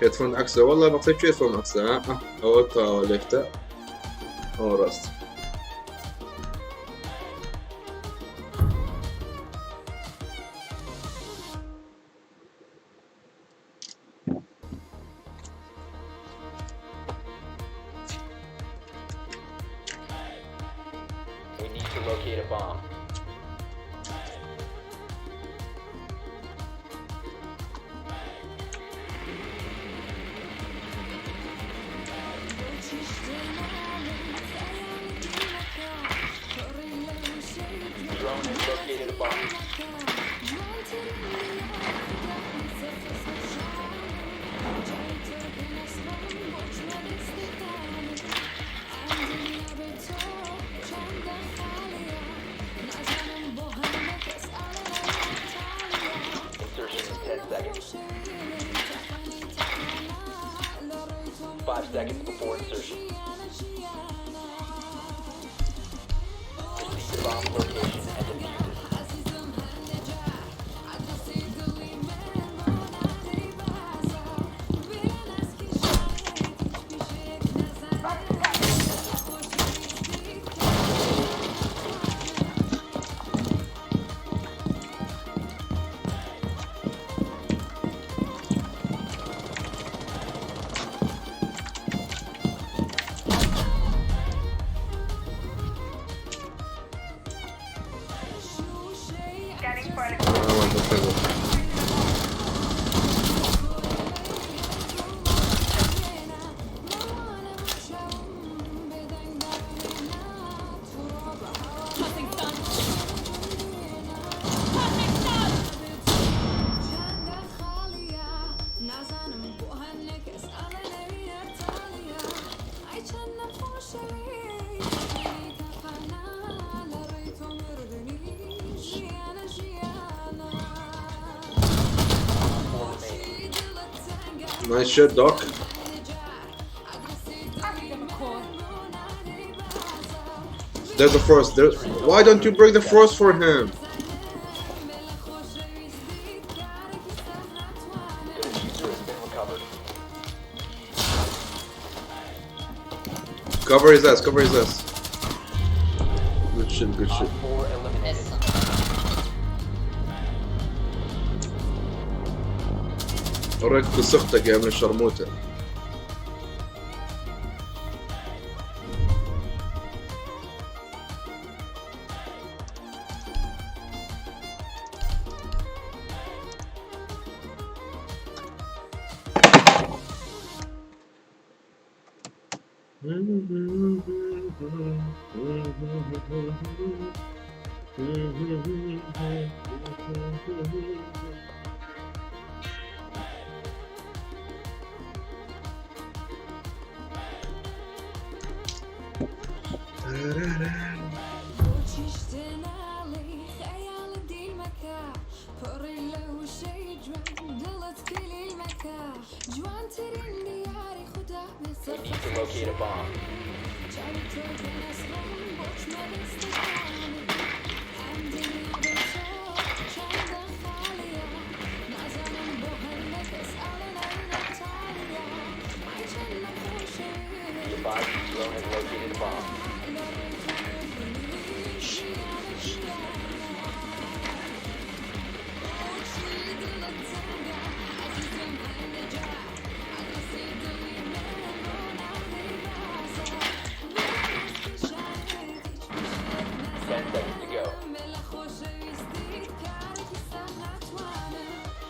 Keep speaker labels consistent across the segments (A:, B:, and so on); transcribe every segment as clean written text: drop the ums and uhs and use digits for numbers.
A: هێدفۆن عەکسە وەڵا بە قسەی کوێ فۆن عەکسە ها ئەوە تاوە لێفتە ئەوە ڕاست.
B: We need to locate a bomb. Drone has located a bomb. Insertion in 10 seconds. 5 seconds before insertion. Proceed to bomb location and defuse it.
A: ئەوە بەخێر بێ.
B: 4 remaining.
A: Nice shit, Doc.
C: I'll give them a call.
A: There's the frost. There. Why don't you break the frost for him?
B: The diffuser has been recovered.
A: Cover his ass. Cover his ass. Good shit. Good shit.
B: Op 4 eliminated.
D: Essa.
A: وراك قصختك يا ابن الشرموطة.
B: We need to locate a bomb. Be advised, drone has located a bomb. 10 seconds to go.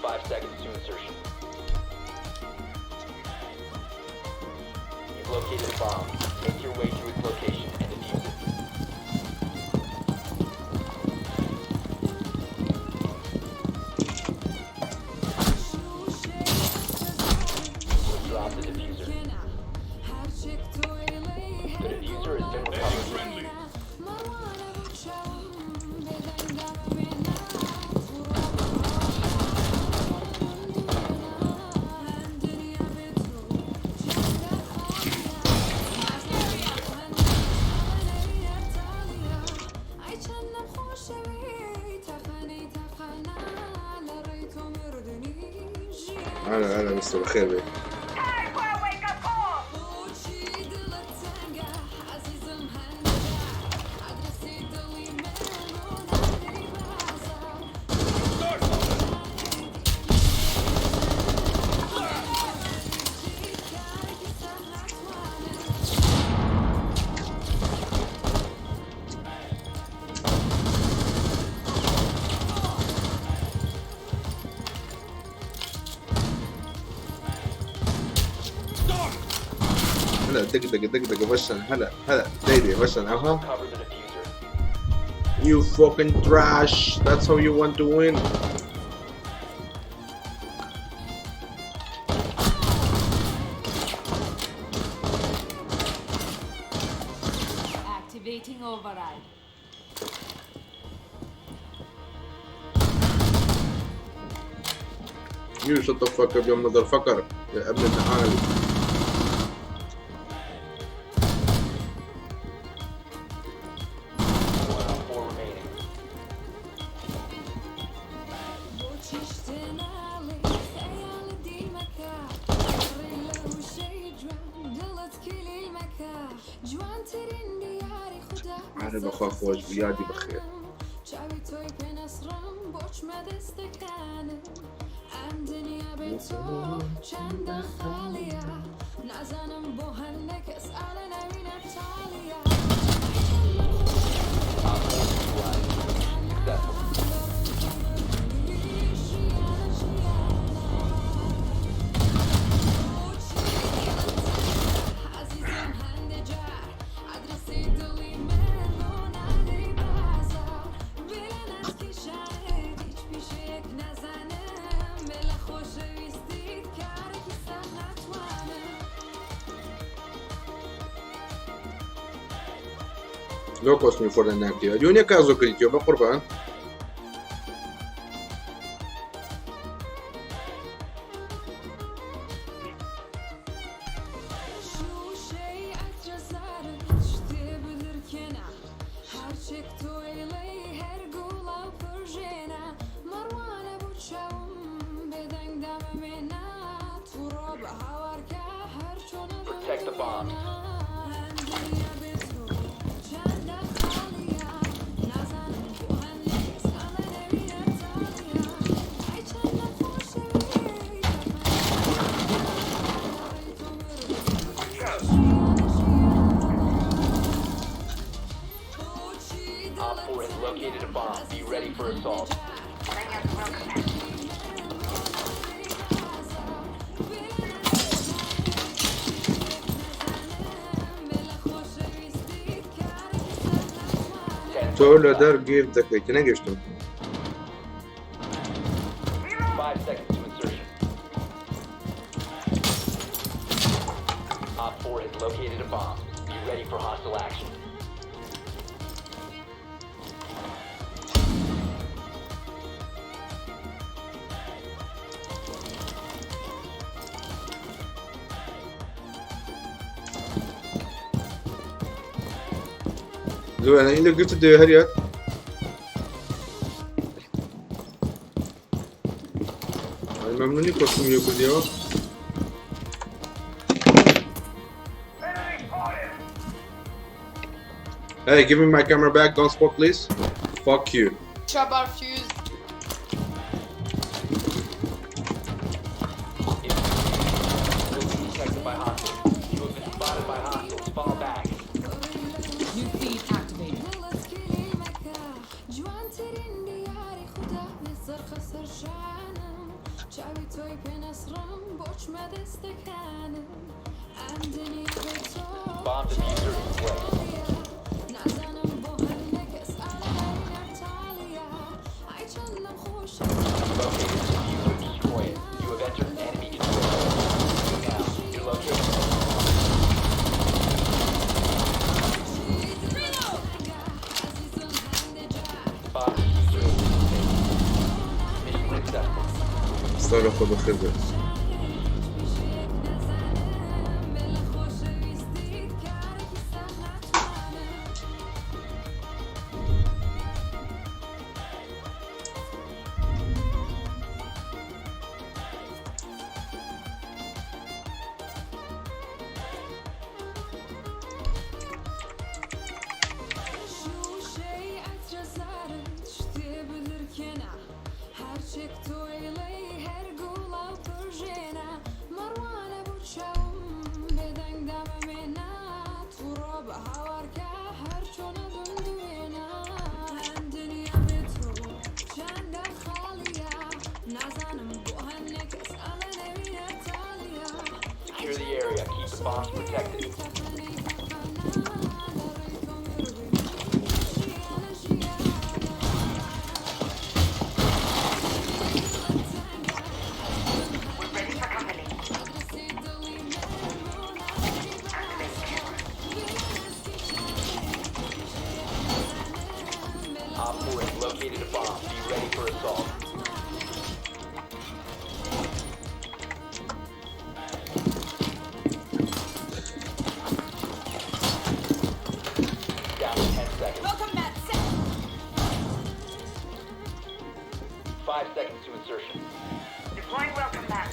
B: 5 seconds to insertion. You've located a bomb. Make your way to its location and defuse it. Drop the diffuser. The diffuser has been recovered.
A: هلا هلا مستر بخير بيه. هلا دق دق دق دق بشن هلا هلا ديدي بشن اها.
B: Cover the diffuser.
A: You fucking trash. That's how you want to win.
C: Activating override.
A: You shut the fuck up, you motherfucker. يا ابن النعال.
B: One op 4 remaining.
A: عارف اخويا خوش بيادي بخير.
B: Op 4 neutralized. Mission successful.
A: لو كوست مي فور ناكتي اليونيا كازو كريتيو بقربان.
B: Protect the bombs. Op 4 has located a bomb. Be ready for assault. Ten
A: تو
B: seconds left.
A: لدر جيف ذا نجشتم.
B: 5 seconds to insertion. Op 4 has located a bomb. Be ready for hostile action.
A: لو انا اللي قلت دي هريات. ممنوني كوستوم يو. Hey, give me my camera back. Don't smoke, please. Fuck you.
E: Chabar fuse.
B: If you will be detected by hostiles. You have been spotted by hostiles. Fall back.
C: New feed activated.
B: Bomb diffuser in place. Located the diffuser. Destroy it. You have entered an enemy control. Now, your location. Bomb diffuser is disabled. Mission successful.
A: استنى خذ خذ.
B: Bombs protected. Op 4 has located a bomb. Be ready for assault. Down to 10 seconds.
C: Welcome mat set.
B: 5 seconds to insertion.
F: Deploying welcome mat.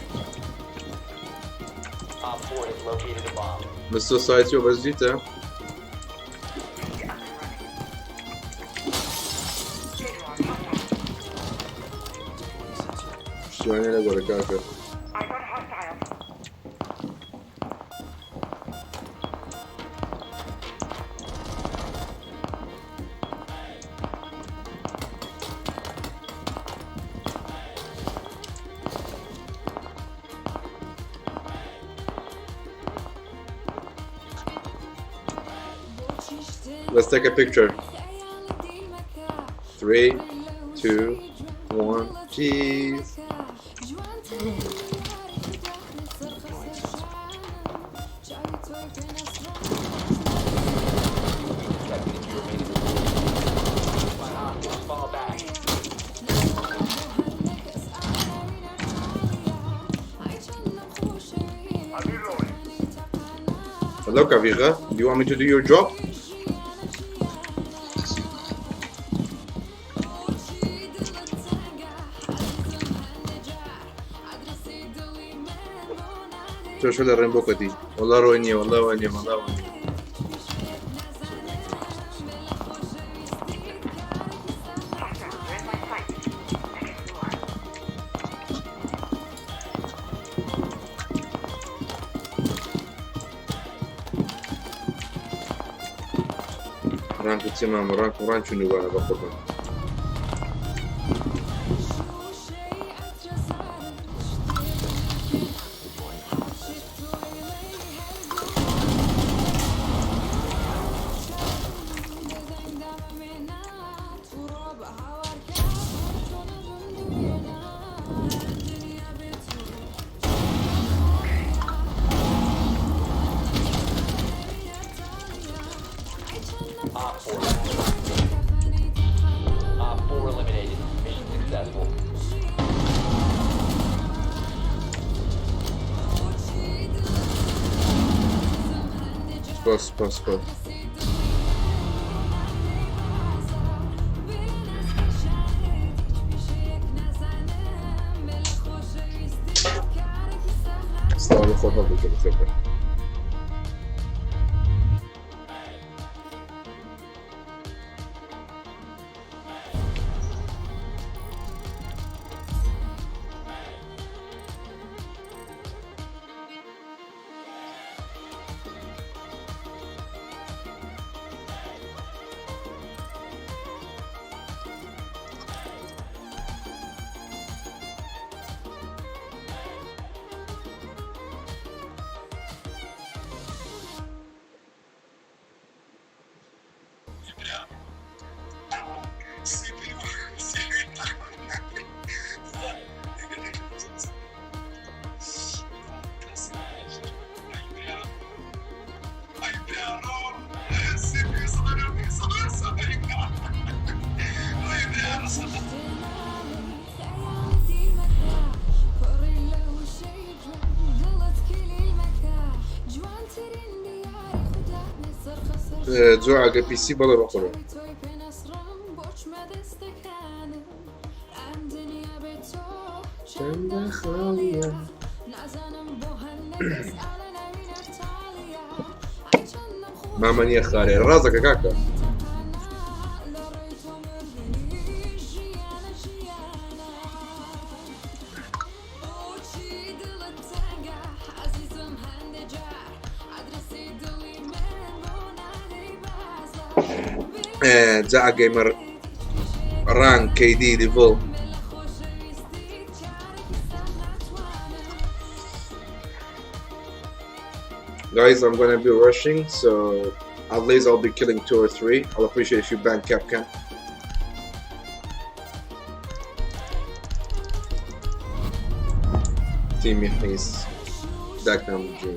B: Op 4 has located a bomb.
A: Mr. Saitio بەزیتە
F: Feed up and running. Data on hostile.
A: پشتیوانی لە گۆرە کاکە
F: Eyes on hostile.
A: Let's take a picture. 3, 2, 1, cheese.
B: You will be detected if you remain in this area. By hostiles, fall back.
A: Hello, Kavira. Do you want me to do your job? تۆ شو لە ڕێن بۆ کەتی والله ڕۆی نییە والله وای نییە والله وای نییە.
F: Hostiles are in my sight. Second floor.
A: ڕانک چی مامە ڕانک ڕان چون دووبارە بە قوربان.
B: Op 4. Op 4 eliminated. Mission successful.
A: سپاس سپاس سپاس. سڵاو لە خۆت هەڵبگرە بەخێر بێن. زۆر ئەگە پیسی بەڵێ بەقوربان. مامە نییە خارێ ڕازەکە کاکە. جا گەیمەر ڕانک کەیدی لیڤڵ. Guys, I'm gonna be rushing, so at least I'll be killing two or three. I'll appreciate if you ban Kapkan. تیمی حیز داکتان بجێ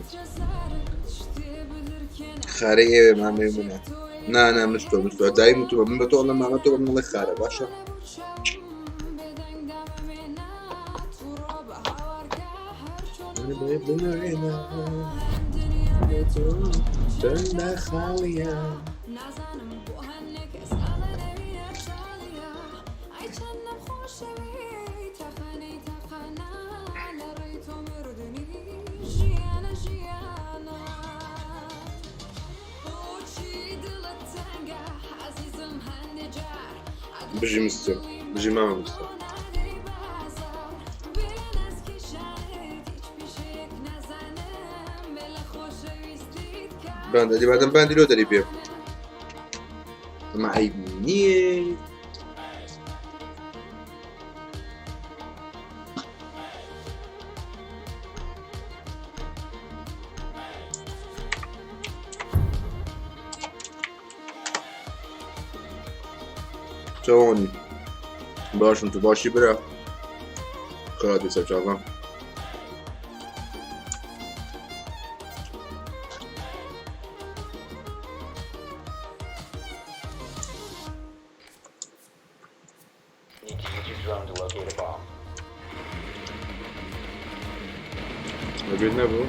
A: خارەی ئێوێ مامەی منە نا نا مستۆ مستۆ دایم تو من بە تۆ ئەڵێم مامە تۆ بە من ئەڵێ خارە باشە بژی مستۆ بژی مامە مستۆ باند ئەدی بادەم باندی لۆ دەری پێ ئەمە عیب نییە چۆنی باشم تو باشی برا خراتی سەرچاوان
B: Need to use your drone to locate a bomb.
A: لەبیر نەبوو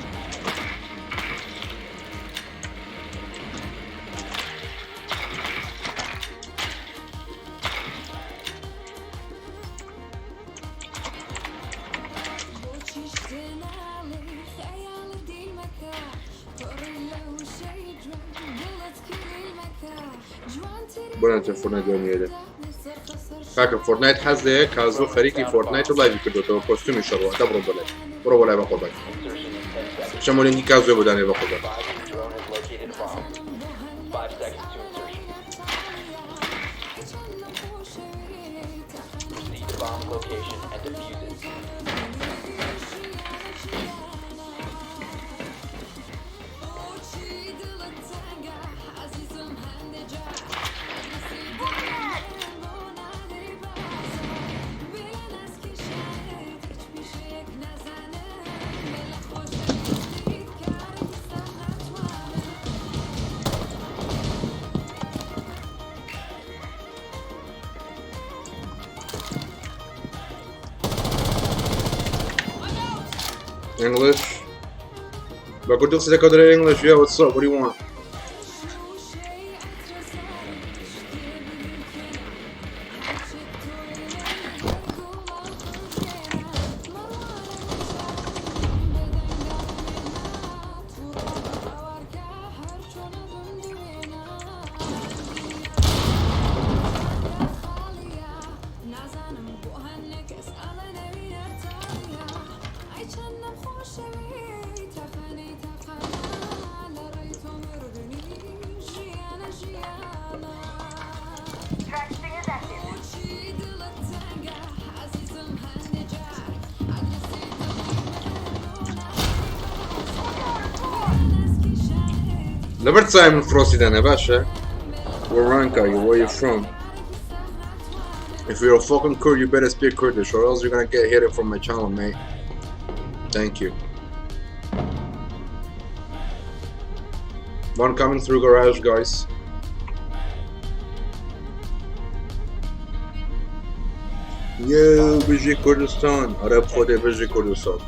A: بۆ ناچێت فۆرتنایت دوانیێرێ کاکە فۆرتنایت حەز لەیە کازۆ خەریکی فۆرتنایت و لایڤی کردوتەوە کۆستومی شەڕوە دە بڕۆ بۆ لای بڕۆ بۆ لای بە قوربان
B: Insertion in 10 seconds.
A: شەمۆ لینکی کازۆ بۆ دانێ بە قوربان
B: Advise your drone has located a bomb. 5 seconds to insertion. Proceed to bomb location and defuse it.
A: English. بە کوردی قسە دەکەوت دەرێ English. Yeah, what's up? What do you want?
F: Track is active.
A: لەبەر چای من فرۆسی دانێ باشە Where rank are you? Where you from? If you're a fucking Kurd, you better speak Kurdish or else you're gonna get hit from my channel, mate. Thank you. One coming through garage, guys. Yo, بژی کوردستان. آره خود بژی کوردستان.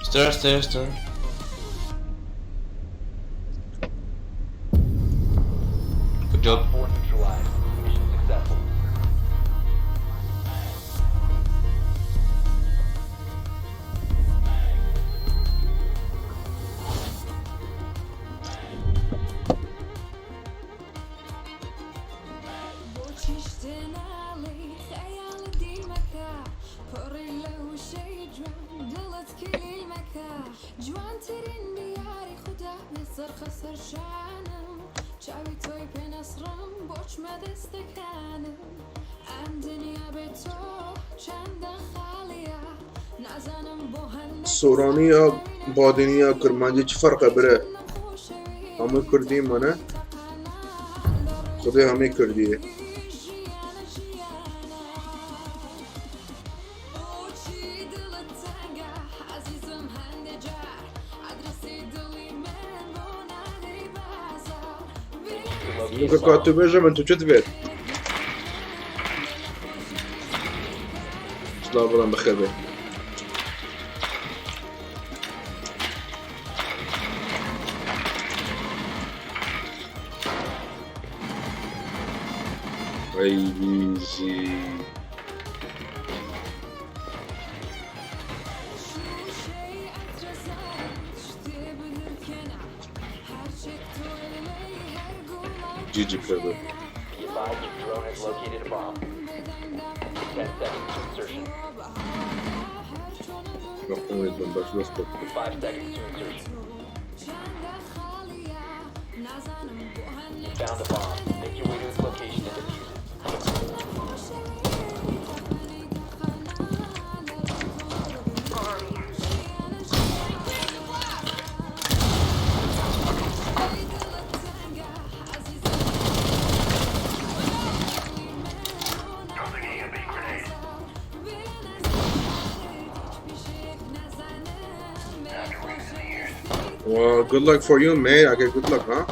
G: Stairs, stairs, stairs. Good job.
B: 4 neutralized. Mission successful.
A: سۆرانی یا بادینی یا کرمانجی چ فەرقە برە هەمووی کوردی منە خودێ هەمووی کوردیە.
B: To locate
A: نوکە
B: a bomb.
A: کات تو بێژە من تو چت بێت سڵاو بڵام بەخێر بێ. ئەی بیژی. GG کردو.
B: Be advised your drone has located a bomb. 10 seconds to insertion.
A: بەخۆم بم بەس بەس بۆ.
B: 5 seconds to insertion. You found a bomb. Make your way to its location and defuse it.
F: Cover me.
A: Well, good luck for you, mate. I get good luck, huh?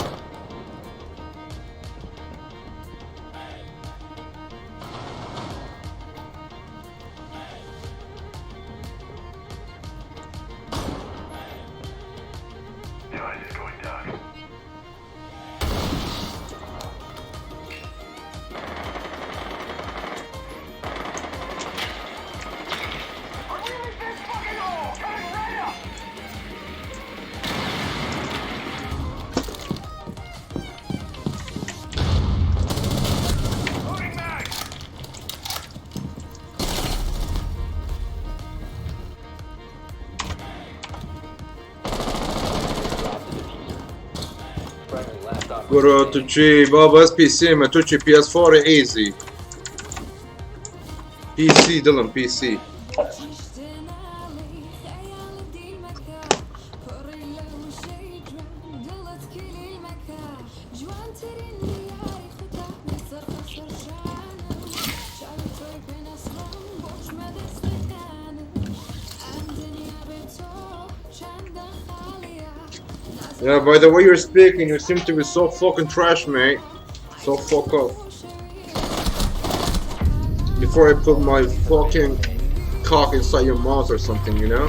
B: Drop the diffuser. Friendly last operator
A: Bro,
B: standing.
A: تو چی بابا اس PC ما تو چی PS4 easy. PC دڵم PC. Yeah, by the way you're speaking, you seem to be so fucking trash, mate. So fuck off. Before I put my fucking cock inside your mouth or something, you know?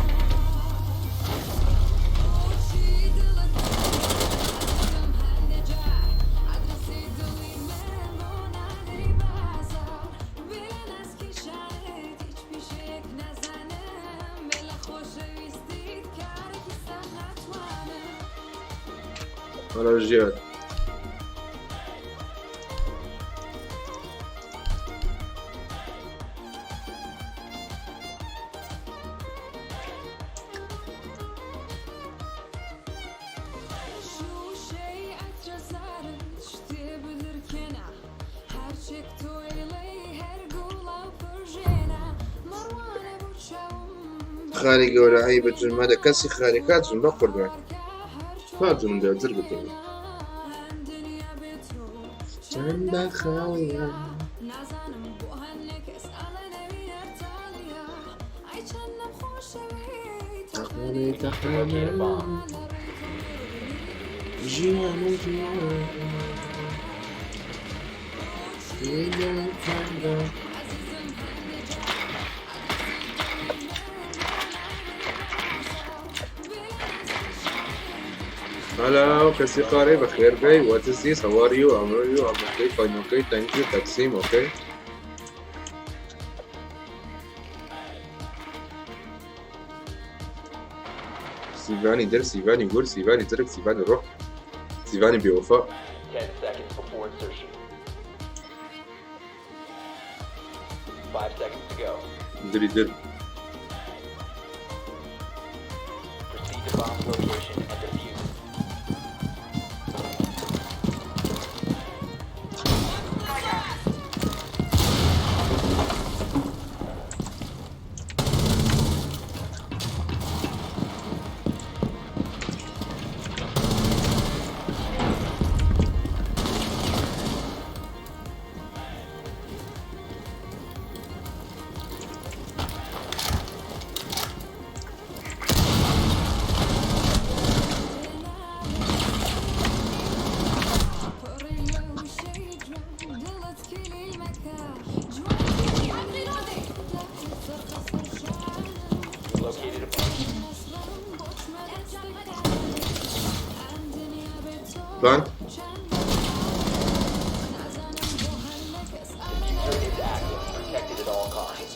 A: ولا رجال. خاري گەورە ئەی بە جرمەدە کەسی خاری کات جم بە قوربان کات جم دە جر بکەین چەندە خاڵیە. تەقانێ تەقانێ ژیان و ژیان چەندە. Hello, کەسی قارێ بەخێر بێی. What is this? How are you? How are you? I'm okay, fine, okay, thank you. Taksim, okay. سیڤانی در سیڤانی گور سیڤانی ترک سیڤانی ڕۆح سیڤانی بێوەفا.
B: 10 seconds before insertion. 5 seconds to go.
A: دری در.
B: Proceed to bomb's location and defuse it.
A: Plant.
B: Diffuser is active. Protected at all costs.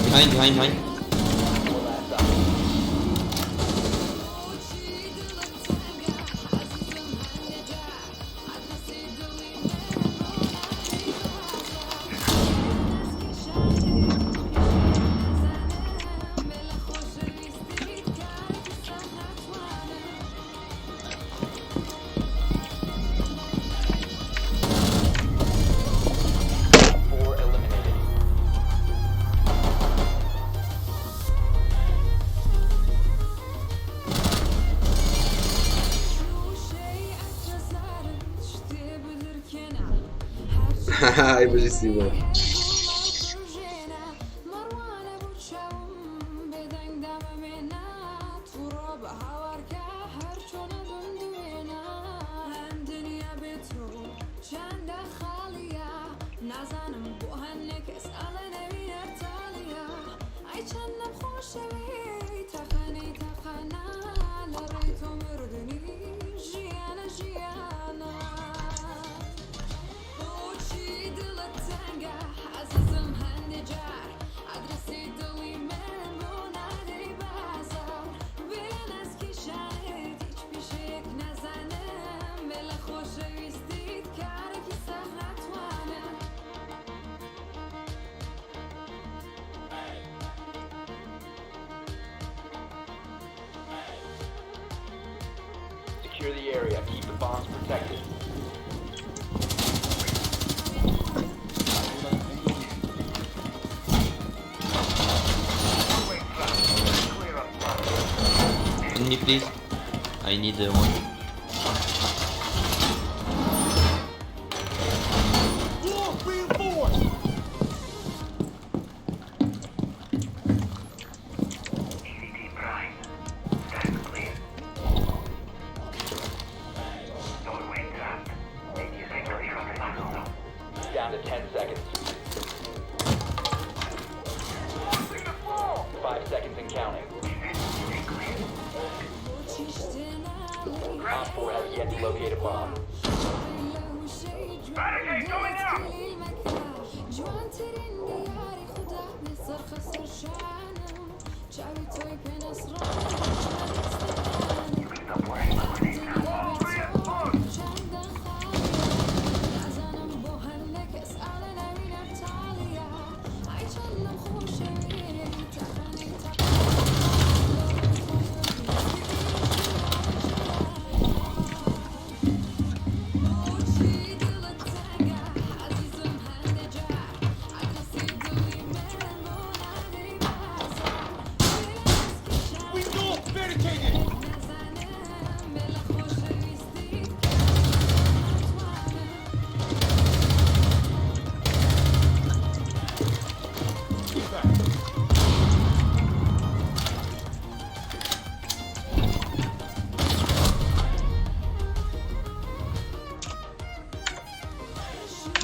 G: Behind, behind, behind.
B: Four last stop. Four eliminated.
A: ئەی بژی سیبۆ.
B: Secure the area. Keep the bombs protected.
G: On me, please. I need one.
B: Down to 10 seconds. 5 seconds and counting. Op 4 has yet to locate a bomb.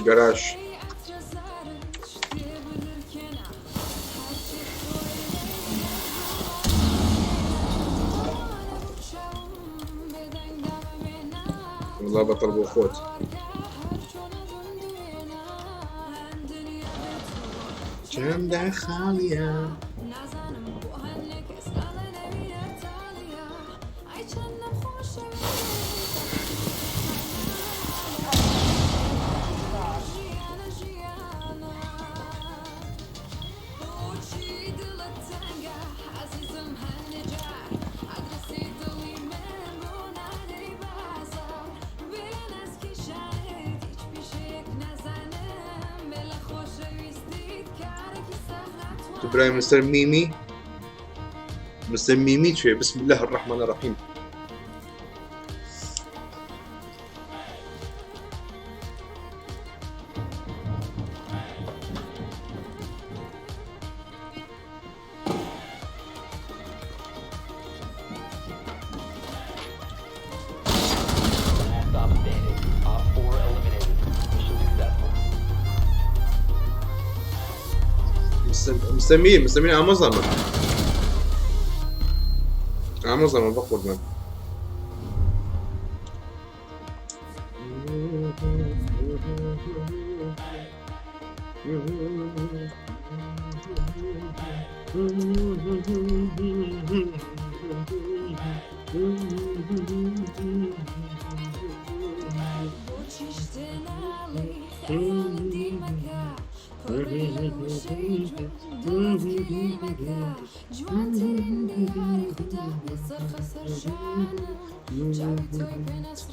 A: Garaj. والله بطل بو خۆت. چەندە خاڵیە. برای مستر میمی، مستر میمی چێ؟ بسم الله الرحمن الرحیم.
B: Last stop standing. Op 4 eliminated. Mission successful.
A: مستر مستر مين؟ مستر مين ئامۆزامە. ئامۆزامە بەقوربان.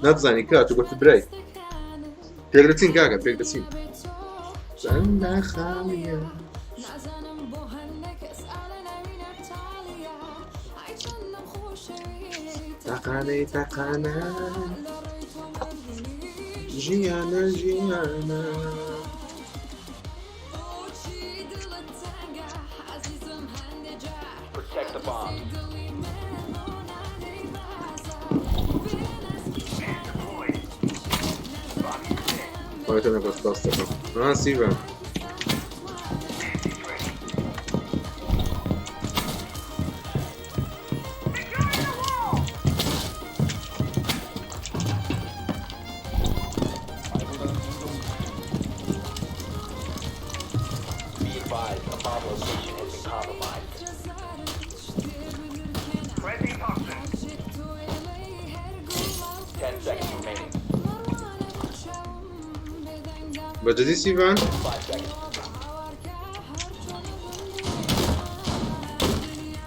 A: ناتزانی کات و گوت برای پێک دەچین کاکە پێک دەچین چەندە خاڵیە تەقانەی تەقانە ژیانە ژیانە
B: Protect the bombs.
A: خۆتە نەکە سپاس دەکەم ها سیڤان
B: Be advised, a bomb location has been compromised. 10 seconds remaining.
A: بەجدی سیڤان
B: 5 seconds.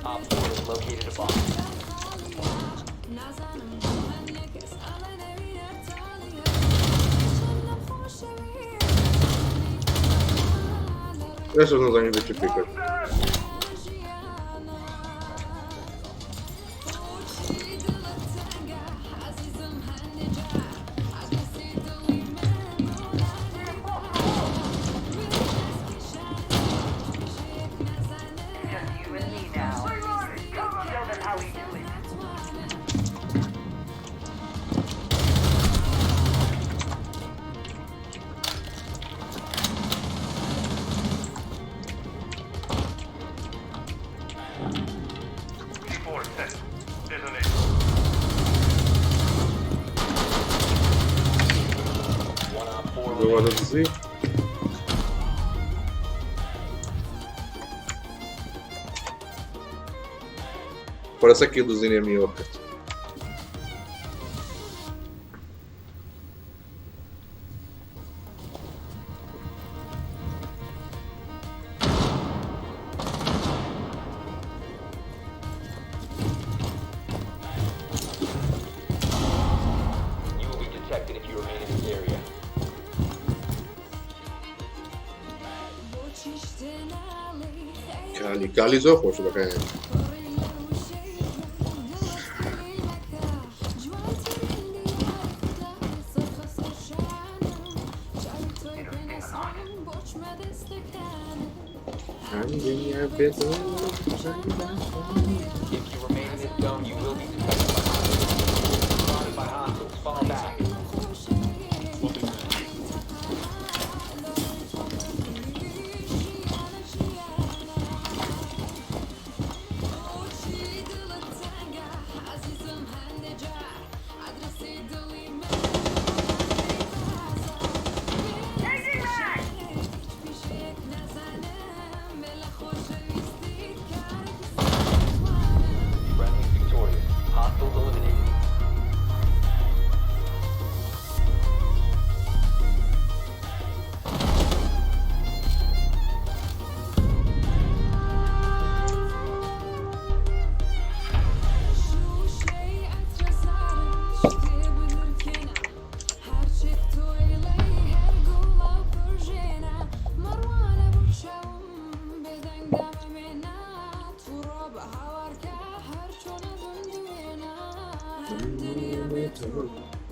B: Op 4 has located a bomb.
A: ئێستا نازانین بە چ پێکرد
F: Just you and me now. Show them how we do it.
B: One op 4
A: دووە
B: remaining.
A: دەدزی Parece aqui dos inimigos.
B: You will be detected if you remain in this area.
A: کالی کالی زۆر خۆش بەکارێن
B: If you remain in this zone, you will be detected by hostiles. Spotted by hostiles. Fall back. Friendly victorious. Hostiles eliminated.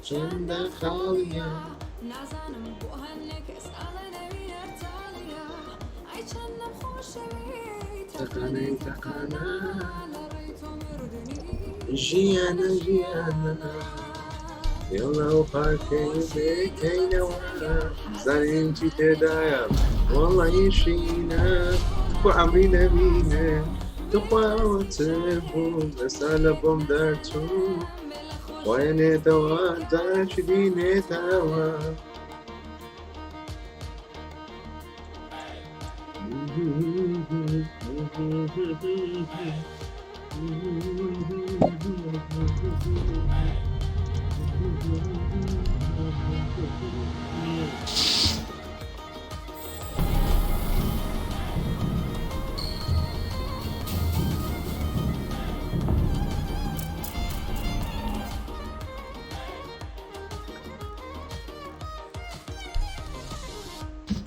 A: چەندە خاڵیە تەقانەی تەقانە ژیانە ژیانە یاڵا و پارکەی بکەینەوە زانین چی تێدایە وەڵی شینە بۆ عەمری نەبینێ. توخوا چ بوو ئێستا لە بۆم دەرچوو وایەنێتەوە جارێکی دینێتەوە.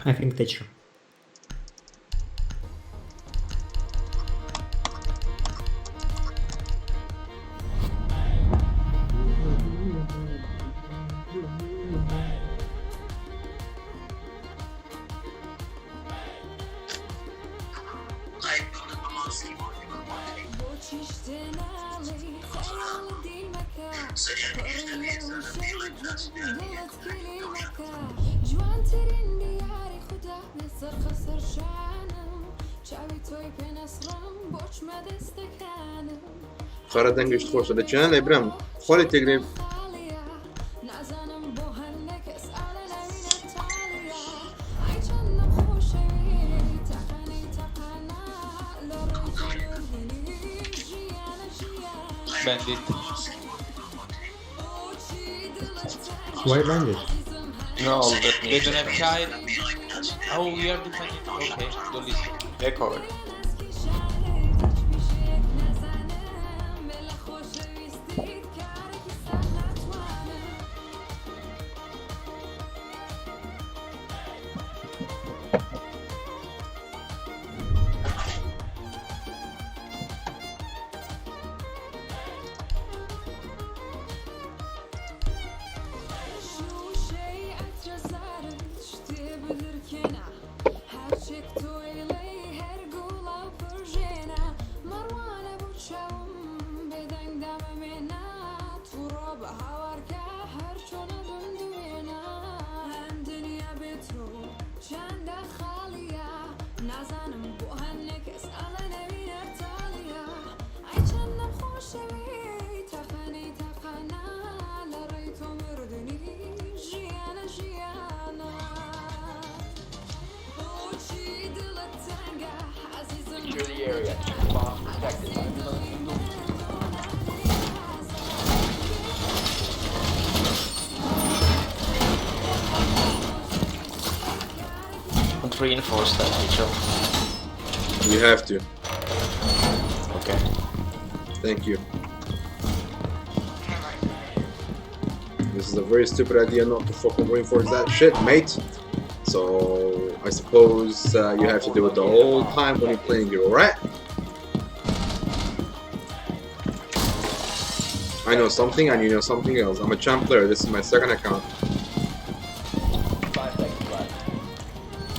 H: I think Thatcher. خەرە دەنگیشت خۆشە لە چیان لێ برام خۆلی تێگرێ.
I: Bandit.
H: Why bandit?
G: No, let me.
I: They don't have child. Oh, we are defending. Okay, don't listen.
G: They covered.
B: Secure the area. Keep the bombs protected.
G: Don't reinforce that, Mitchell.
A: You have to.
G: Okay.
A: Thank you. This is a very stupid idea not to fucking reinforce that shit, mate. So I suppose you have to do it the whole time when you're playing it, alright? I know something and you know something else. I'm a champ player. This is my second account.
B: 5 seconds left.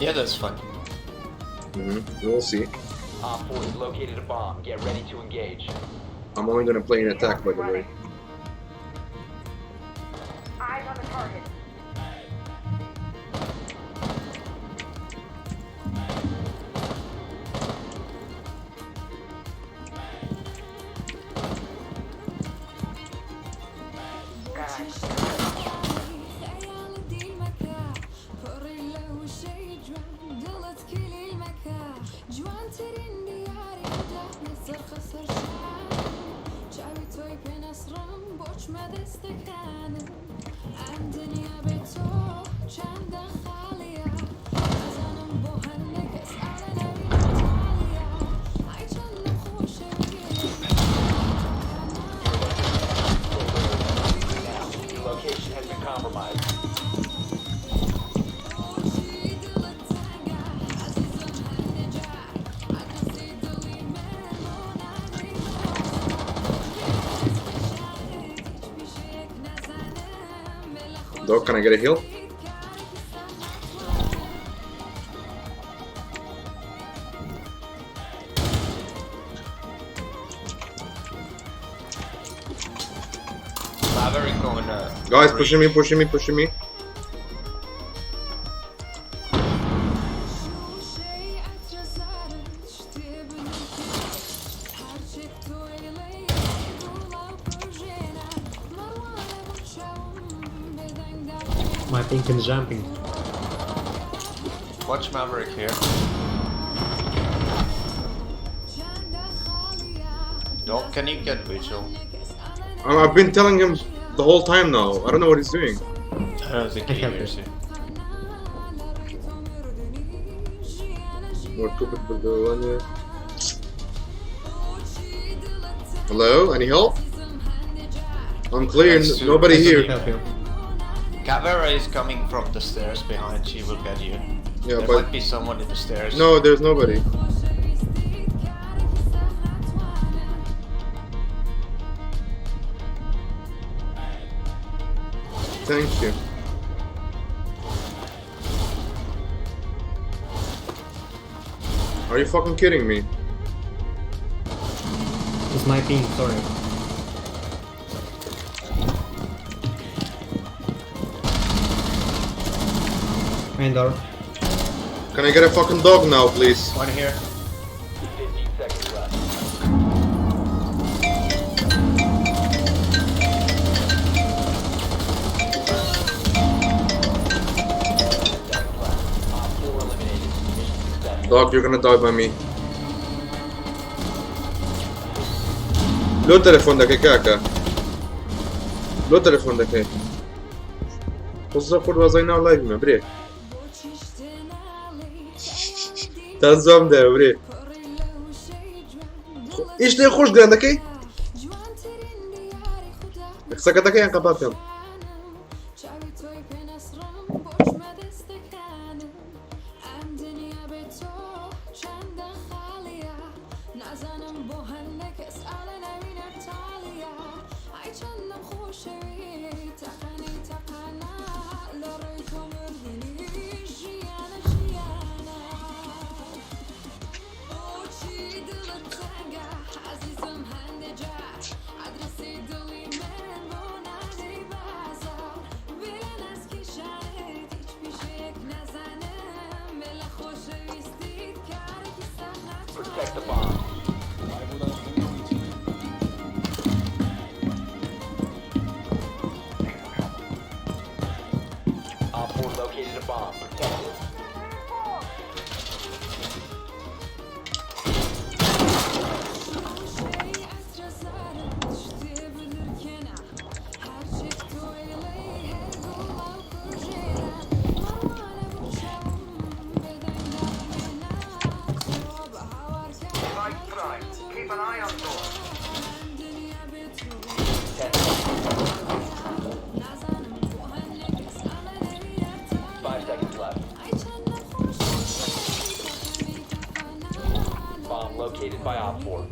G: Yeah, that's fine.
A: We'll see.
B: Op 4 has located a bomb. Get ready to engage.
A: I'm only gonna play an attack, by the way.
F: Eyes on the target.
B: Now, your location has been compromised.
A: Dog, can I get a heal?
G: Maverick on.
A: Guys, pushing me, pushing me, pushing me.
H: My ping is jumping.
G: Watch Maverick here. Dog, can you get Vigil?
A: I've been telling him the whole time now. I don't know what he's doing.
G: I don't think he
H: I help
G: hears you.
A: Hello? Any help? I'm clear.
G: That's too-
A: Nobody
H: I can
A: here.
H: help you.
G: Caveira is coming from the stairs behind, she will get you.
A: Yeah,
G: there
A: but
G: might be someone in the stairs.
A: no, there's nobody. Thank you. Are you fucking kidding me?
H: It's my ping, sorry. Main door.
A: Can I get a fucking dog now, please?
G: One here.
B: 15 seconds left. Seconds left. Op 4 eliminated. Mission successful.
A: Dog, you're gonna die by me. لۆ تەلەفۆن دەکەی کاکە لۆ تەلەفۆن دەکەی خۆزە خۆت وازای ناو لایڤ مە برێ تا زوام دایە برێ ئیش لێ خۆش گران دەکەی قسەکە دەکەی یان قەپا بکەم
B: Protect the bomb. Op 4 located a bomb. Protect it.
F: Device prime. Keep an eye on door.
B: 10 seconds. 5 seconds left. Bomb located by Op 4.
F: EDD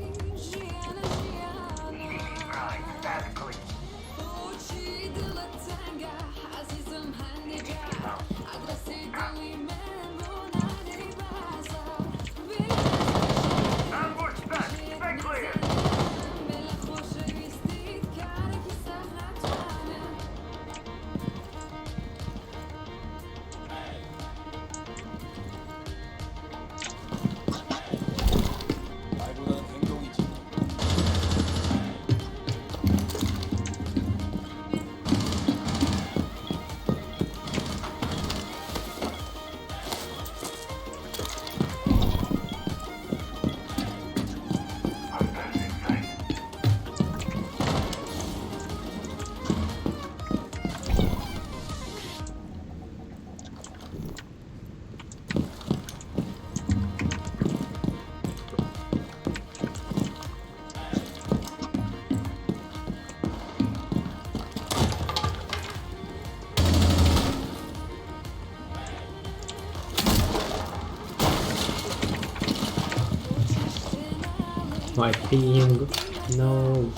F: prime. Stand clear. Ambush back. Stay clear.
H: My ping. No.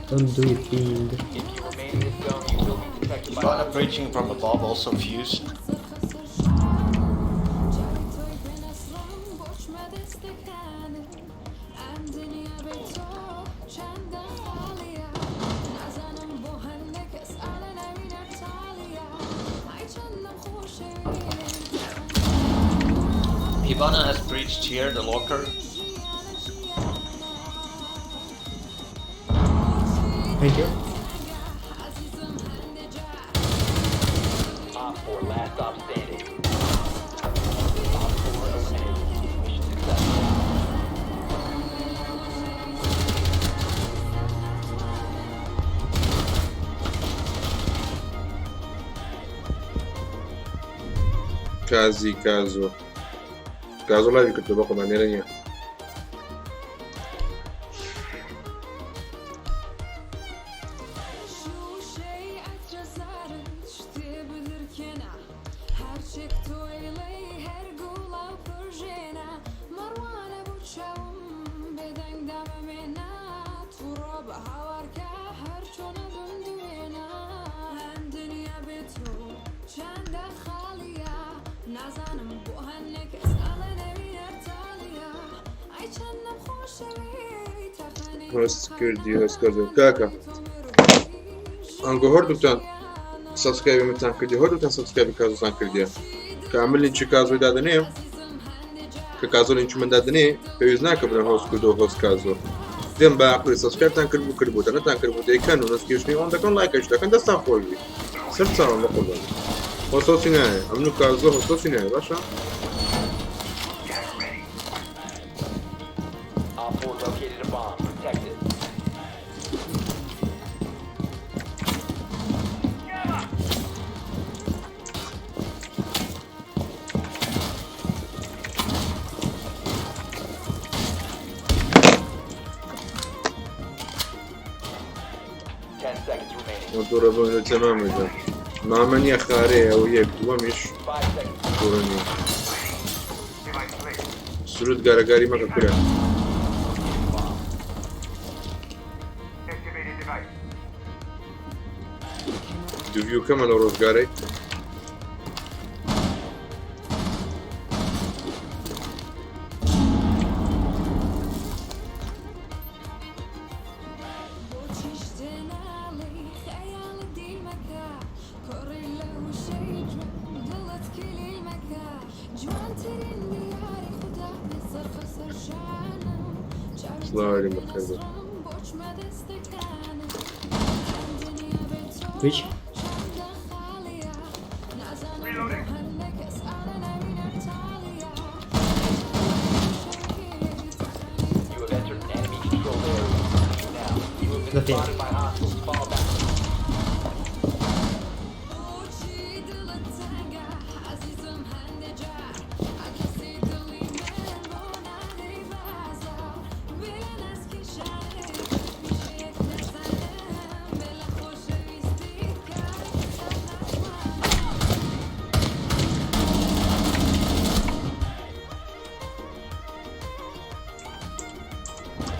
H: Don't do it, ping.
B: If you remain in this zone, you will be detected by
G: Hibana breaching from above, also fused. Hibana has breached here, the locker.
H: Thank you.
B: Stop standing. Op 4 eliminated. Mission successful.
A: کازی کازۆ کازۆ لایڤی کردووە بەخۆمان لێرە نییە. هەست کردی هەست کردم کاکە ئەنگۆ هەردووتان سبسکرایبی منتان کردی هەردووتان سبسکرایبی کازۆتان کردیە کە ئەمن لینکی کازۆی دادەنێ کە کازۆ لینکی من دادەنێ پێویست ناکە بڵێن هۆست کردو هۆست کازۆ دێم بە عقلی سبسکرایبتان کرد بوو کردبوو نەتان کرد بوو دەیکەن و نۆتیفیکەیشنی ئۆن دەکەن لایکەش دەکەن دەستان خۆش بی سەر چاوم بە قوربان هۆستۆسی نایە ئەمن و کازۆ هۆستۆسی نایە باشە.
B: Op 4 located a bomb. Protect it. Ten seconds remaining.
A: دوورە بۆ تەمامەکە مامە نییە خارەیە ئەو یەک دووەمیش
B: 5 seconds.
A: دوورە نییە سرود گارەگاری مەکە کورە.
F: Activated device.
A: دوویوکەمە لە ڕۆژگارەی سڵاوی بەخێر بێت.
H: Which?
F: Reloading.
B: You have entered an enemy controlled area. Now, you have been
H: Nothing.
B: spotted by hostiles. Fall back.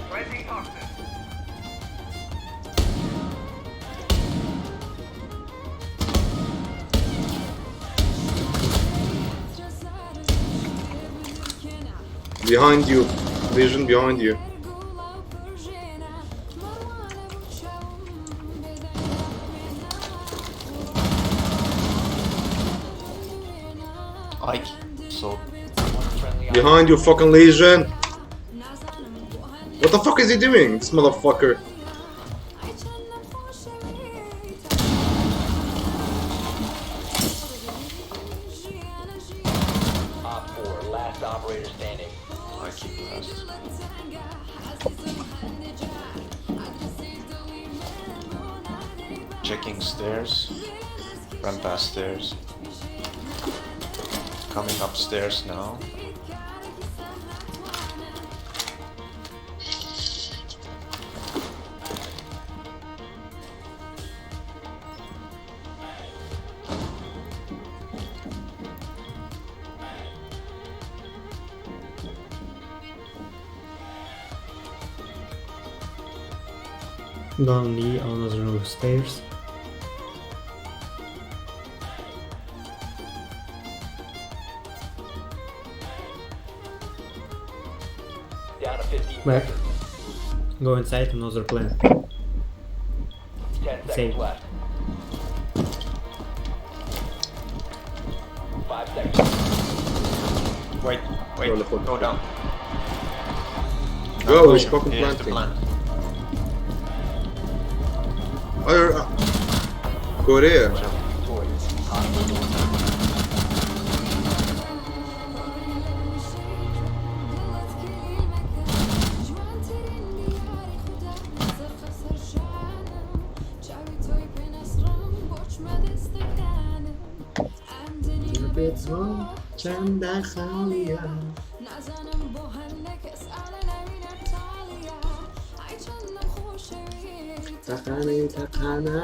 F: Planting toxin.
A: Behind you, Vision behind you.
G: Ike. So
B: One friendly
A: Behind you, fucking Legion. What the fuck is he doing? This motherfucker.
B: Op 4, last operator standing.
G: I keep last. Checking stairs. Run past stairs. Coming upstairs now.
H: Down the another stairs.
B: Down to 15
H: Back.
B: seconds.
H: Go inside another plant.
B: 10 seconds
H: Save.
B: left. 5 seconds.
G: Wait, wait,
A: Roll the phone.
G: go down.
A: Go, he's fucking
G: Here's the
A: planting.
G: plant.
A: Korea.
B: Victorious. Hostiles eliminated.
H: بێ تۆ چەندە خاڵیە. تەقانەی تەقانە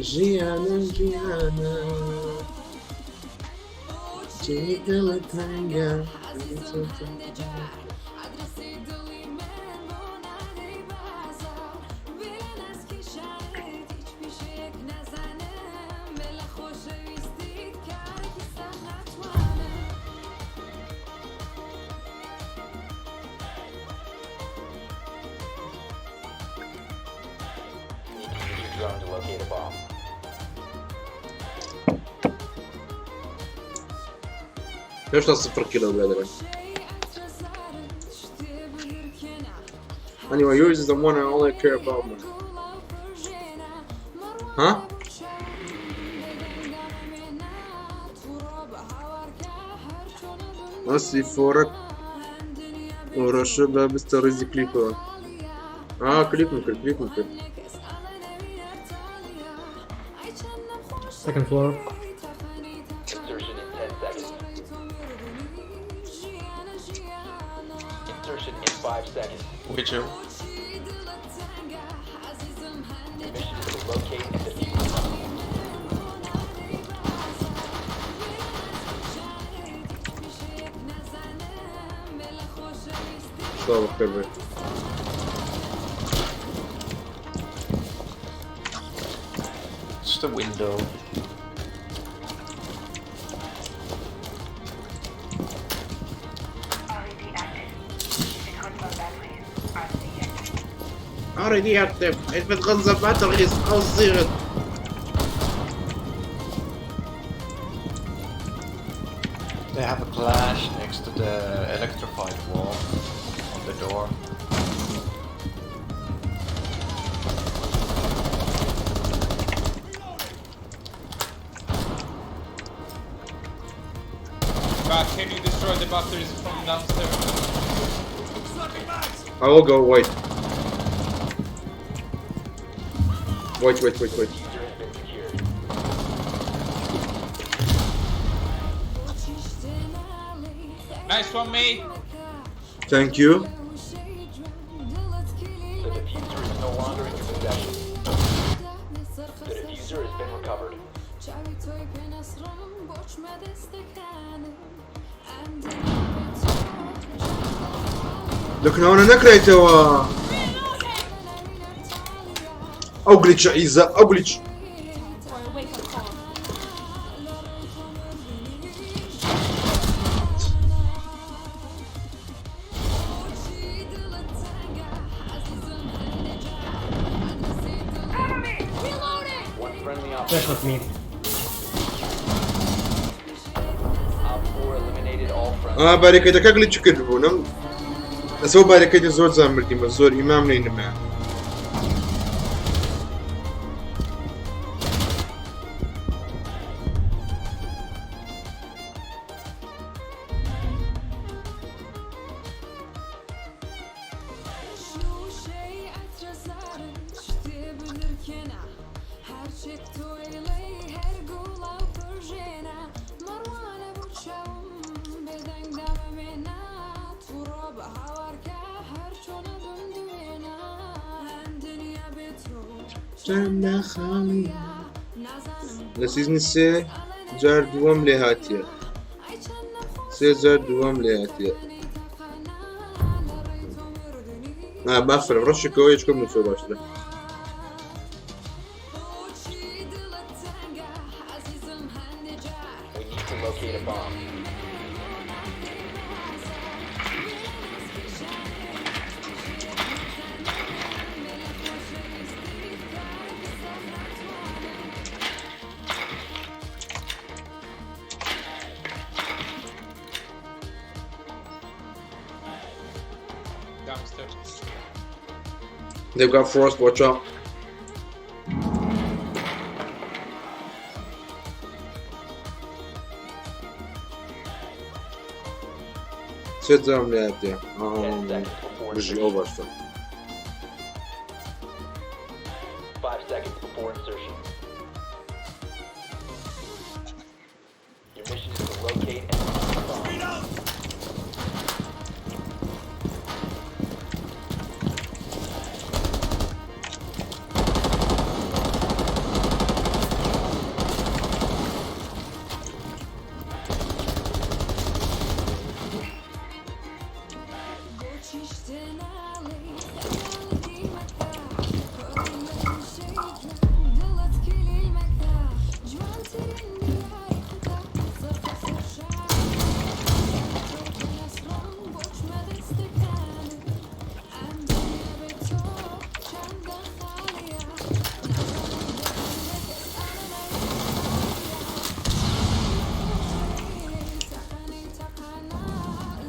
H: ژیانە ژیانە جێی دڵت تەنگە.
B: You need to use your drone to locate a bomb.
A: هێشتا سفر کیلۆ برادەرە. Anyway, yours is the one I only care about, man. Huh? ئەسی فۆرەک ئۆرەشە بە بستە ڕیزی کلیپەوە. ئا کلیپم کرد، کلیپم کرد.
H: Second floor.
B: Insertion in 10 seconds. Insertion in 5 seconds.
G: Witcher.
B: Your mission is to locate and defuse the bomb.
A: سڵاو بەخێر بێت.
G: It's the window.
F: RED active. If it hunt on batteries, RC active.
A: Already active. If it runs the batteries, I'll
G: They have a clash next to the electrified wall on the door.
I: But can you destroy the batteries from downstairs?
A: I will go, wait. Wait, wait, wait, wait.
B: Diffuser has been secured.
I: Nice one, mate.
A: Thank you.
B: The diffuser is no longer in your possession. The diffuser has been recovered.
A: لەکنەوەە نەکرێتەوە. ئەو گلیچە ئیزە، ئەو گلیچ.
C: For a wake-up call.
B: One friendly
H: Flash
B: operator.
H: of me.
B: Op 4 eliminated all friendly.
A: ئا بارێکەکە گلیچ کرد بوو نەم لەسەر بارێکەی زۆر زان مردیمە زۆر ئیمام لێ نما. لە سیزنی سێ جار دووەم لێ هاتیە، سێ جار دووەم لێ هاتیە. ئا بافرم ڕەشێکەوە هیچ کەم نووسۆ باشترە.
B: We need to locate a bomb.
I: Downstairs.
A: They've got frost, watch out. سێ جارم لێ هاتیە.
B: 10 seconds before
A: بژی
B: insertion.
A: ئەو باشتر.
B: 5 seconds before insertion. Locate and defuse the bomb.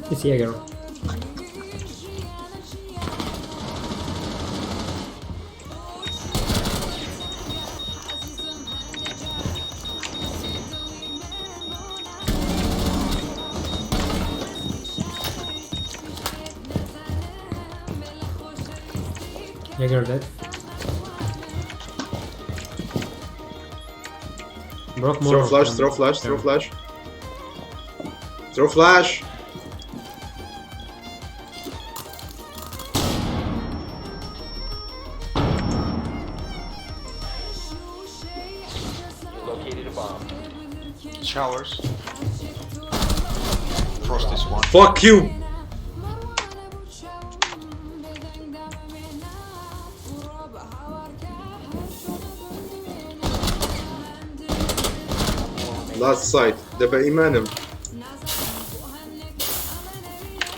J: It's Jäger. Jäger dead. Broke more.
A: Throw flash,
J: from-
A: throw flash, throw
J: yeah.
A: flash. Throw flash!
B: You located a bomb.
G: Showers. Frost is one.
A: Fuck you! Last site. دابا إيمانم.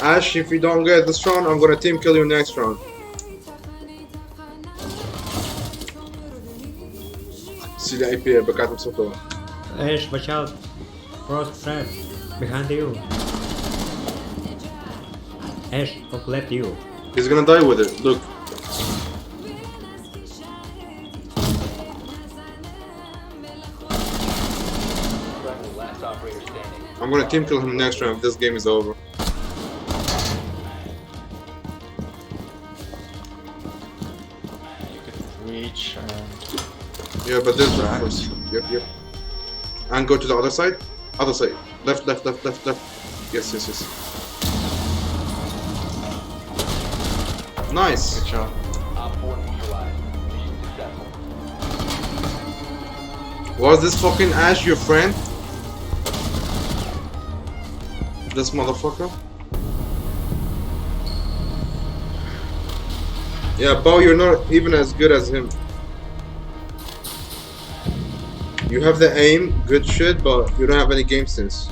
A: Ash, if you don't get this round, I'm gonna team kill you next round. See the IP بكاتب صوته.
J: Ash, watch out. Frost trap. Behind you. Ash, top left you.
A: He's gonna die with it. Look.
B: Friendly, last operator standing.
A: I'm gonna team kill him next round if this game is over.
G: You could reach and
A: Yeah, but there's the
G: Right.
A: first. Yep, yep. And go to the other side. Other side. Left, left, left, left, left. Yes, yes, yes. Nice.
G: good job.
B: Op 4 neutralized. Mission successful.
A: Was this fucking Ash your friend? This motherfucker? Yeah, Bo, you're not even as good as him. You have the aim, good shit, but you don't have any game sense.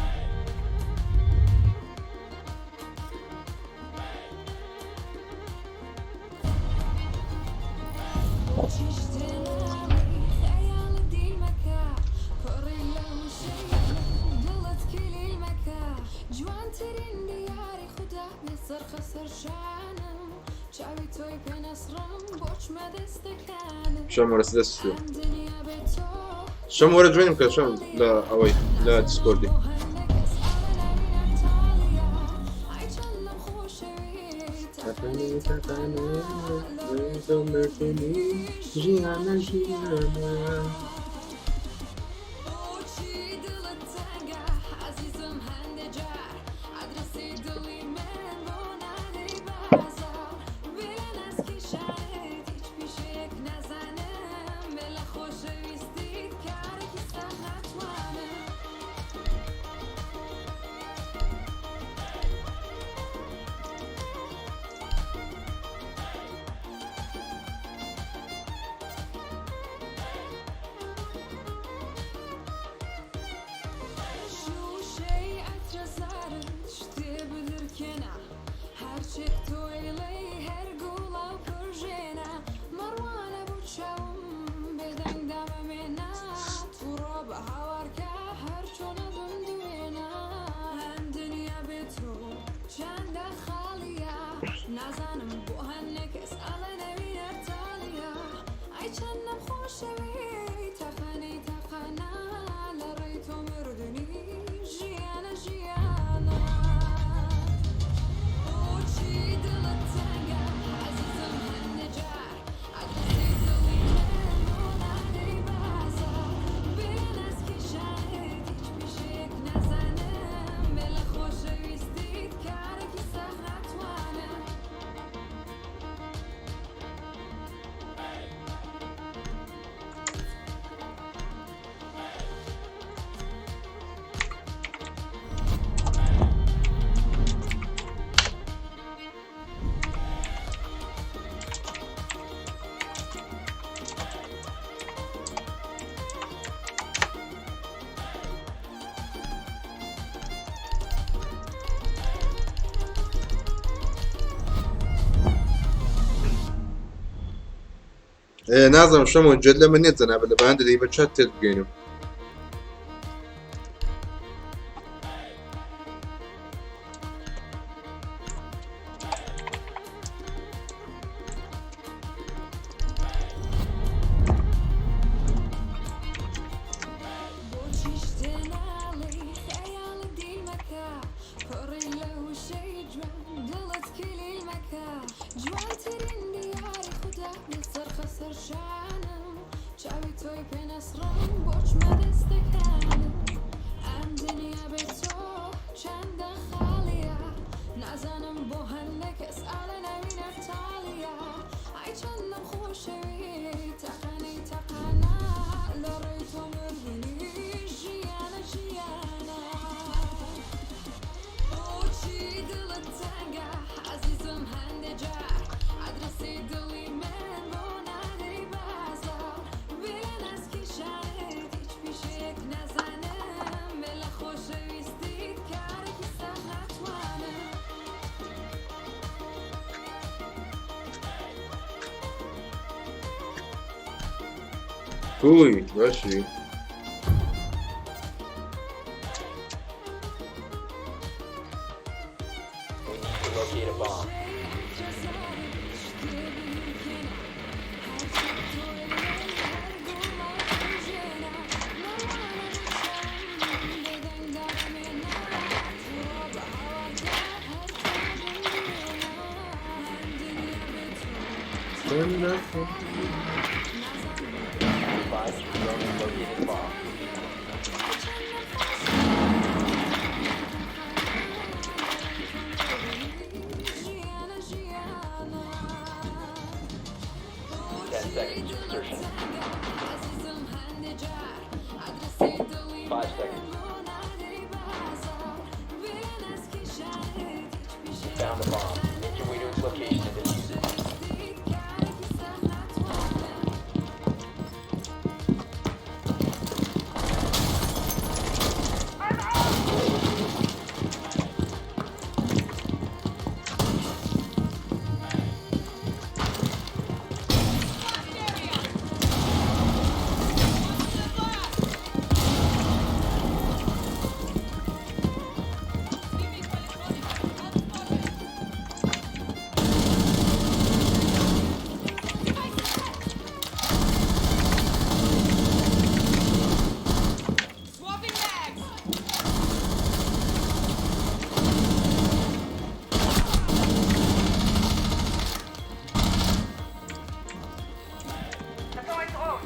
A: شام ورا سدس شام ورا جوين بك شام لا اوي لا ديسكوردي. ئێ نازانم شەمۆ جێت لە من نیە جەنابت لە بەیان دەدەی بە چات تێت بگەینم. کوی باشی
B: We need to locate a bomb. Advise your drone has located a bomb. 10 seconds to insertion. 5 seconds. You found the bomb. Make your way to its location and defuse it.
F: Deploying drone.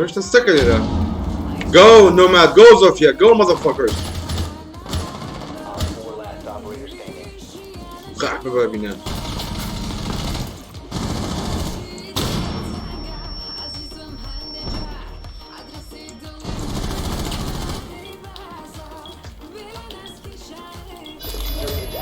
A: هێشتا ستەکە لێرە. Go Nomad, go Zofia, go motherfuckers.
B: Op 4 last operator standing.
A: قەحپە بابینە.
B: Diffuser is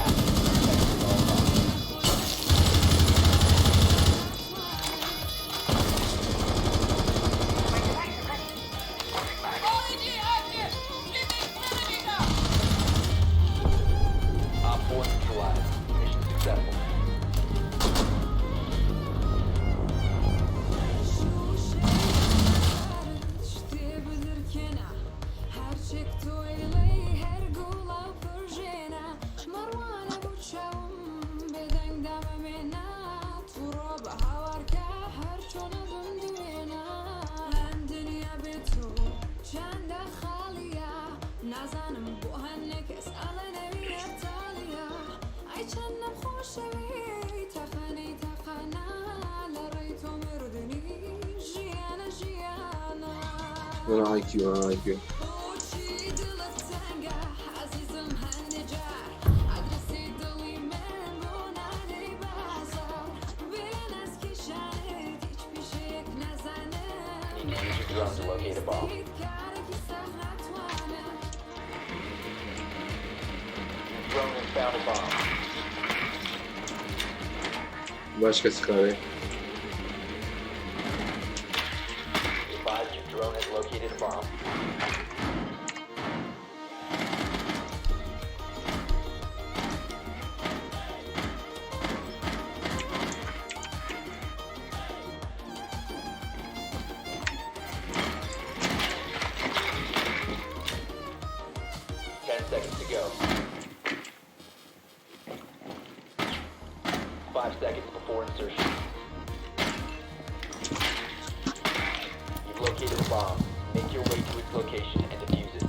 B: active. Protect it at all costs. Op 4 neutralized. Mission successful.
A: وەڵا IQ IQ.
B: Need to use your drone to locate a bomb. Your drone has found a bomb.
A: Başka çıkarayım.
B: Be advised your drone has located a bomb. 10 seconds to go. 5 seconds before insertion. You've located a bomb. Make your way to its location and defuse it.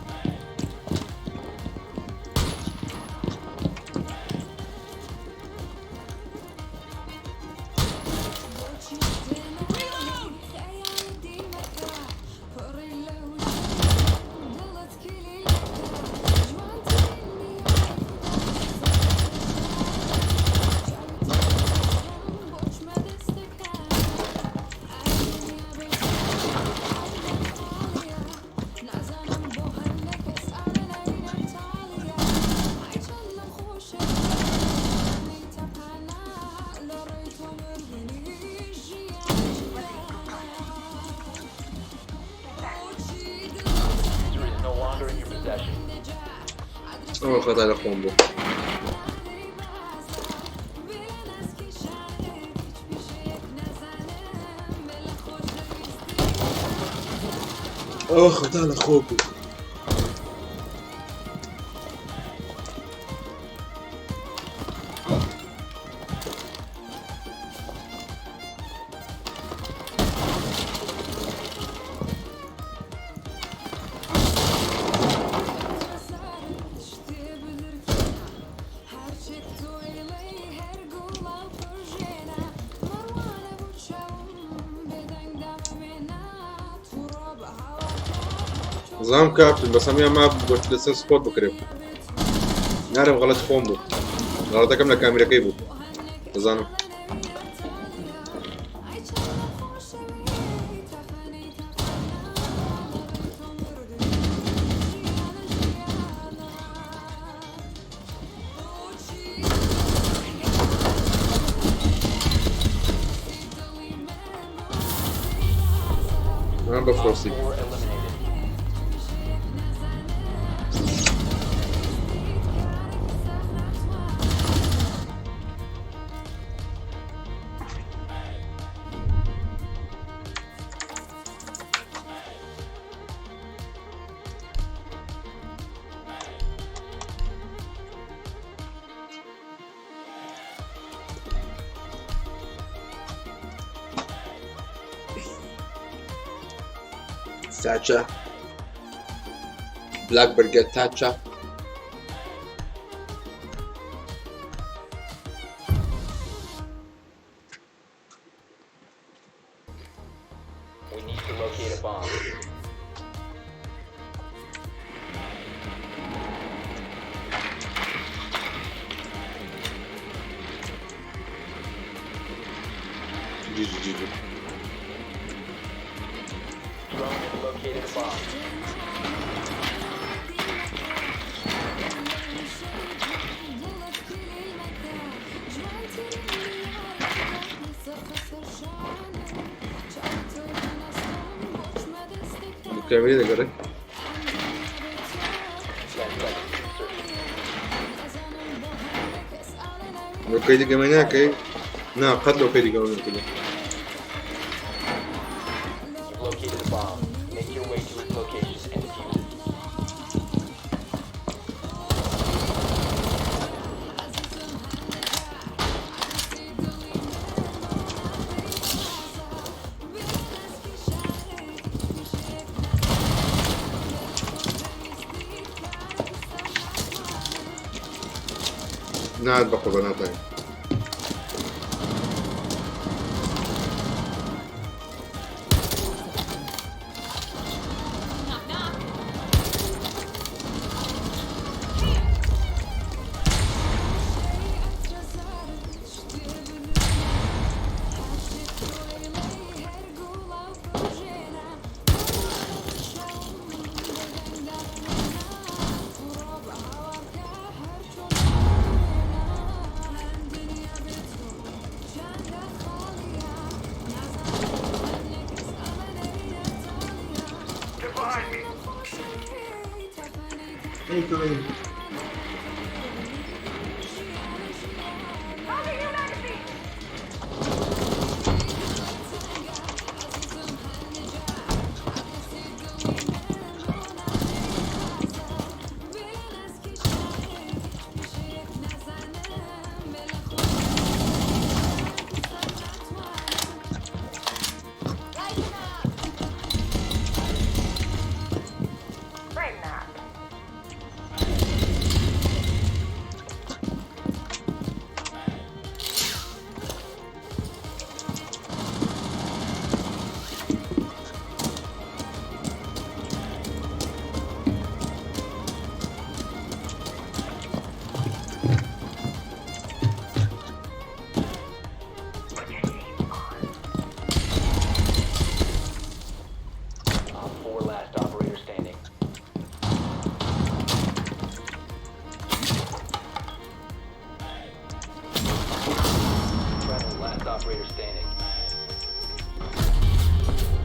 B: Diffuser is no longer in your possession.
A: ئەوە خەتا لە خۆم بوو. ئەوە خەتا لە خۆ بوو. زام کاپتن بەس هەموویان ماب بۆ لەسەر سپۆت بکرێ. نارم غەڵەت خۆم بوو. غەڵەتەکەم لە کامیرەکەی بوو. دەزانم. من بە
B: Op
A: فرۆسی.
B: 4 eliminated.
A: Thatcher. Blackbird get Thatcher.
B: We need to locate a bomb.
A: GG GG.
B: Drone has located a bomb.
A: کامیرە دەگەڕێ.
B: 10 seconds to insertion.
A: لۆکەی دیگەمە ناکەی؟ نا قەت لۆکەی دیگەمە نەکردی.
B: You've located a bomb. Make your way to its location and defuse it.
A: ناد بە قوبە ناتوانین.
C: Knock knock.
F: Behind me.
H: Hey, Kareem.
F: Loading new magazine. Frame that. Put your seats on.
B: Op 4 last operator standing. Friendly last operator standing.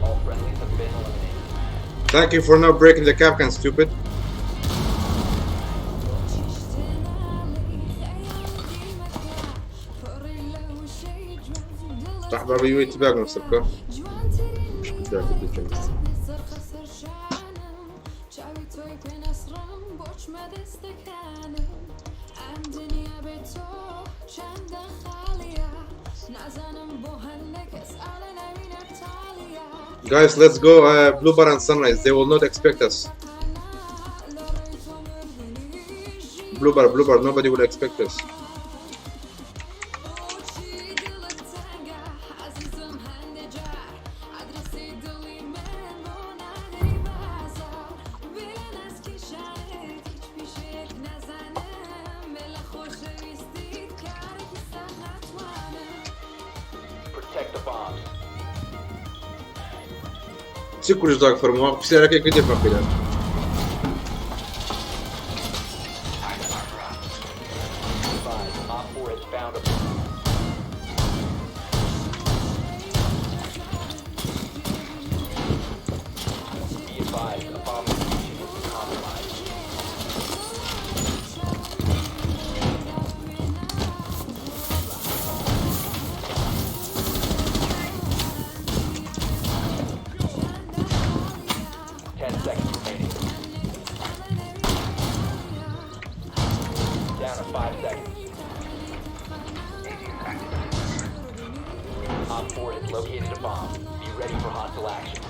B: All friendlies have been eliminated.
A: Thank you for not breaking the capcan, stupid. صاحبي يتباع نفسك مش كنت Guys, let's go Blue Bar and Sunrise. They will not expect us. Blue Bar, Blue Bar, nobody will expect us.
B: Protect the bombs.
A: چی کوریش داگ فەرمووە پرسیارەکەی کردی فەقیرە
B: Advise, Op 4 has found a Be advised, a bomb location has been compromised. 10 seconds remaining. Down to 5 seconds. Op 4 has located a bomb. Be ready for hostile action.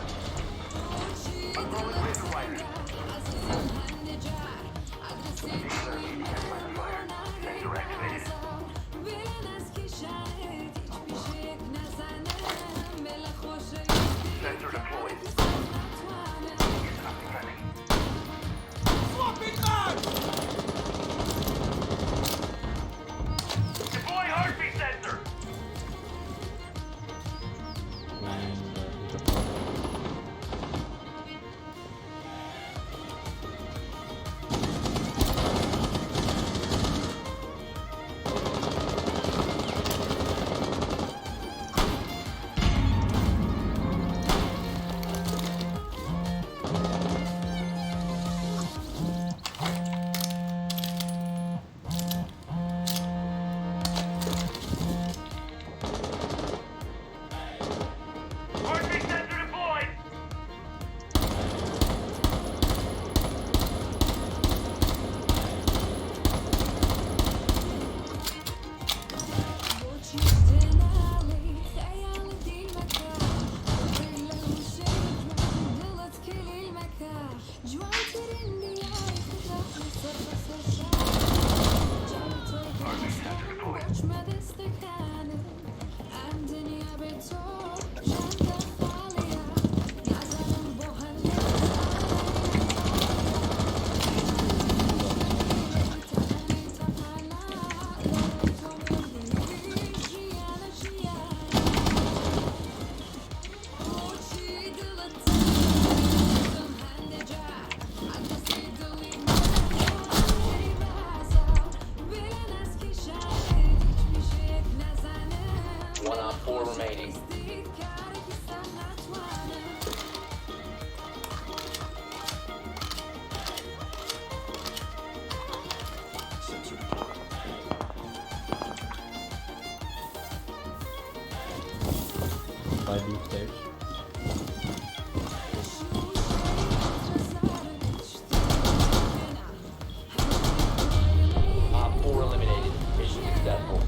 J: Try B stairs.
B: Op 4 eliminated. Mission successful.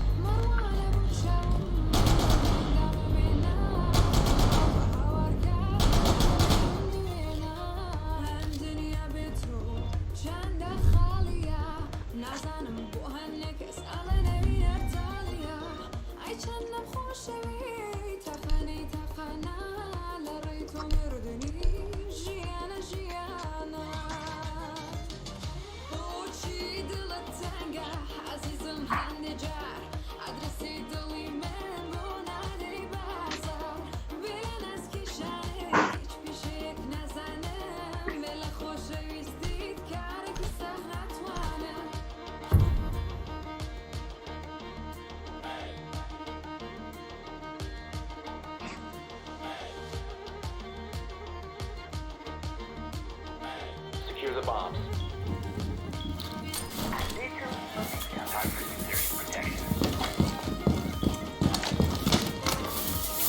B: Secure the bombs.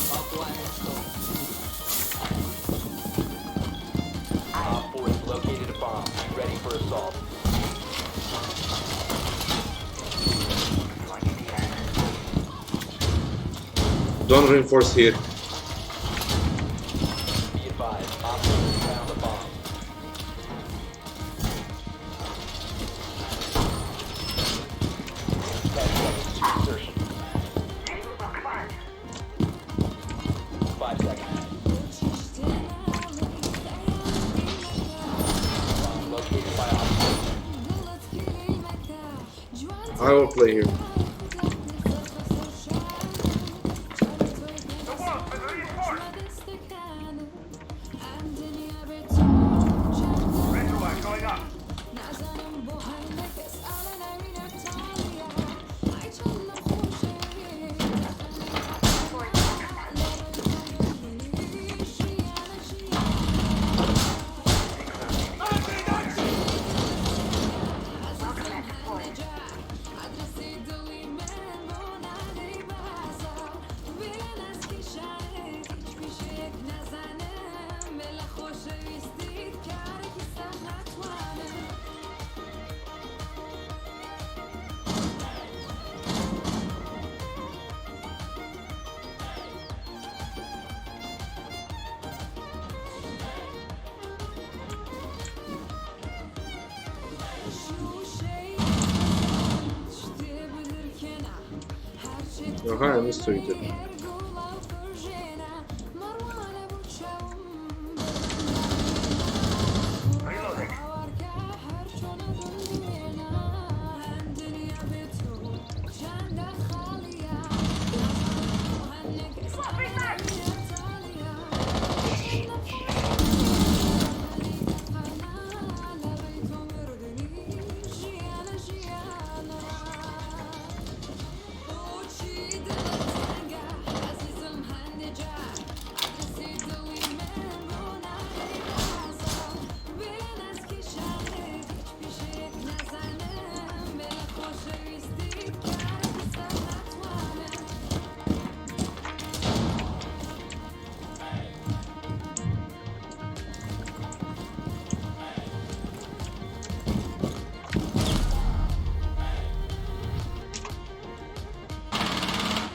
D: Top one, let's go.
B: Op 4 has located a bomb. Be ready for assault.
A: Don't reinforce here.
B: Be advised, Op 4 has found a bomb. 10 seconds to insertion. 5 seconds. Bomb located by Op 4.
A: I will play here.
F: The wall's been reinforced. Razor going up.
A: Aha, ئەمە سویتر.
F: Reloading.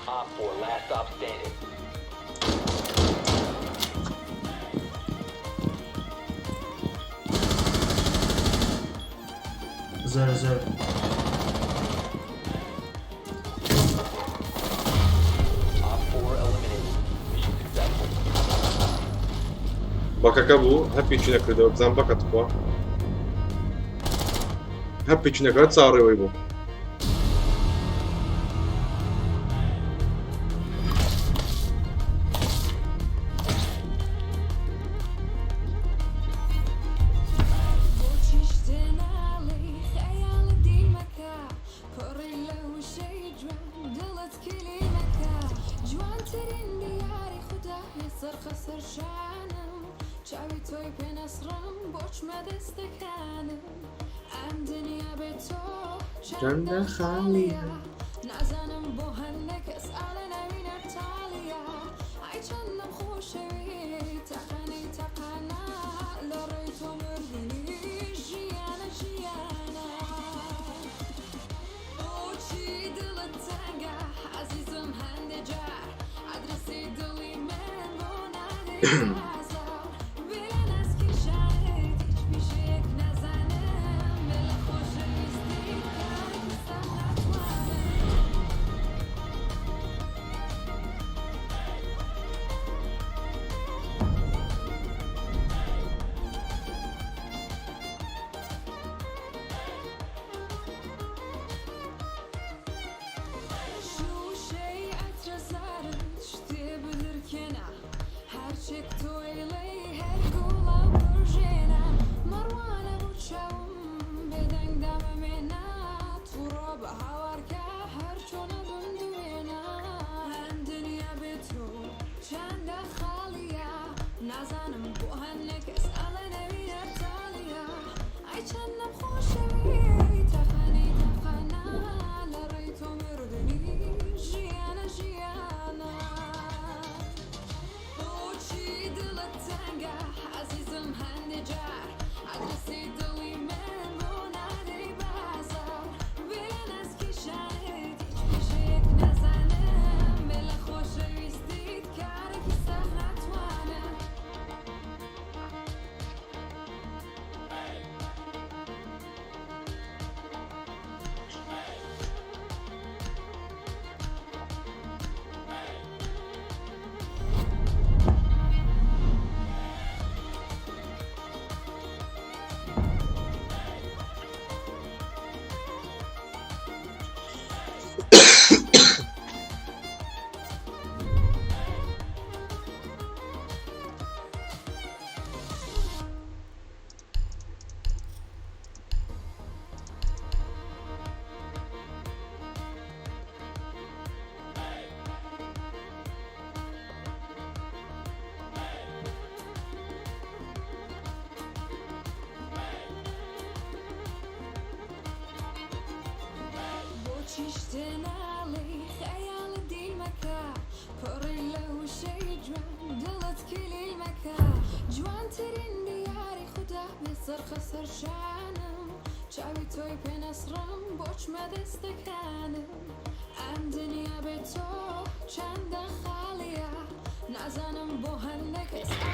B: Op 4, last stop standing.
I: 0-0.
B: Op 4 eliminated. Mission successful.
A: بەکەکە بوو هەر پیچی نەکردەوە بزان بەکە تخوا هەر پیچی نەکرد چاڕێوەی بوو. چەندە خاڵیە.
B: Use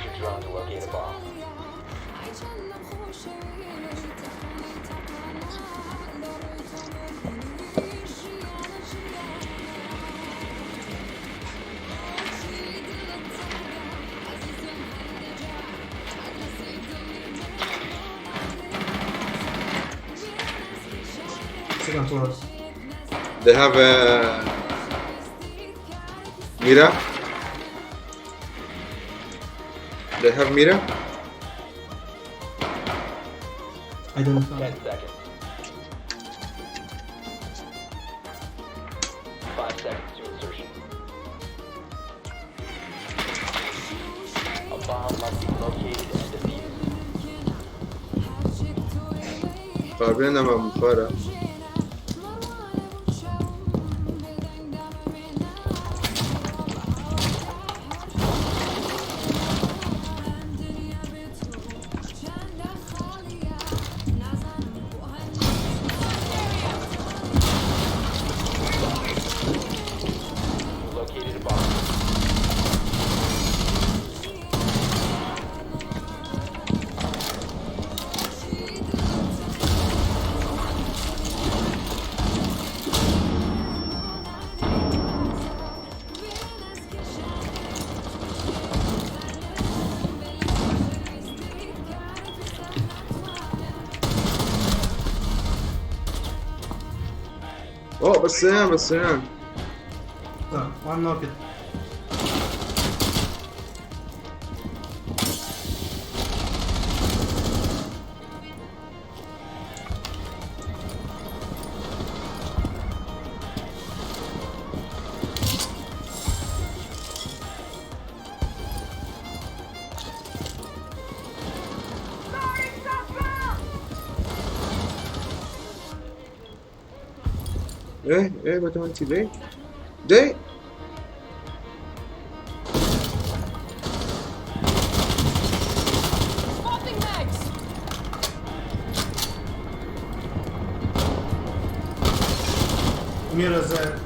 B: your drone to locate a bomb.
J: Second floor.
A: They have a Mira. They have Mira.
J: I don't know.
B: 10 seconds. 5 seconds to insertion. A bomb must be located and defused.
A: قابلنا مع مفارقة.
B: You located a bomb.
A: Oh, بسام بسام.
J: One market.
A: ايه ايه بتمنتي ليه؟ ليه؟
C: Swapping mags!
J: Mira's there.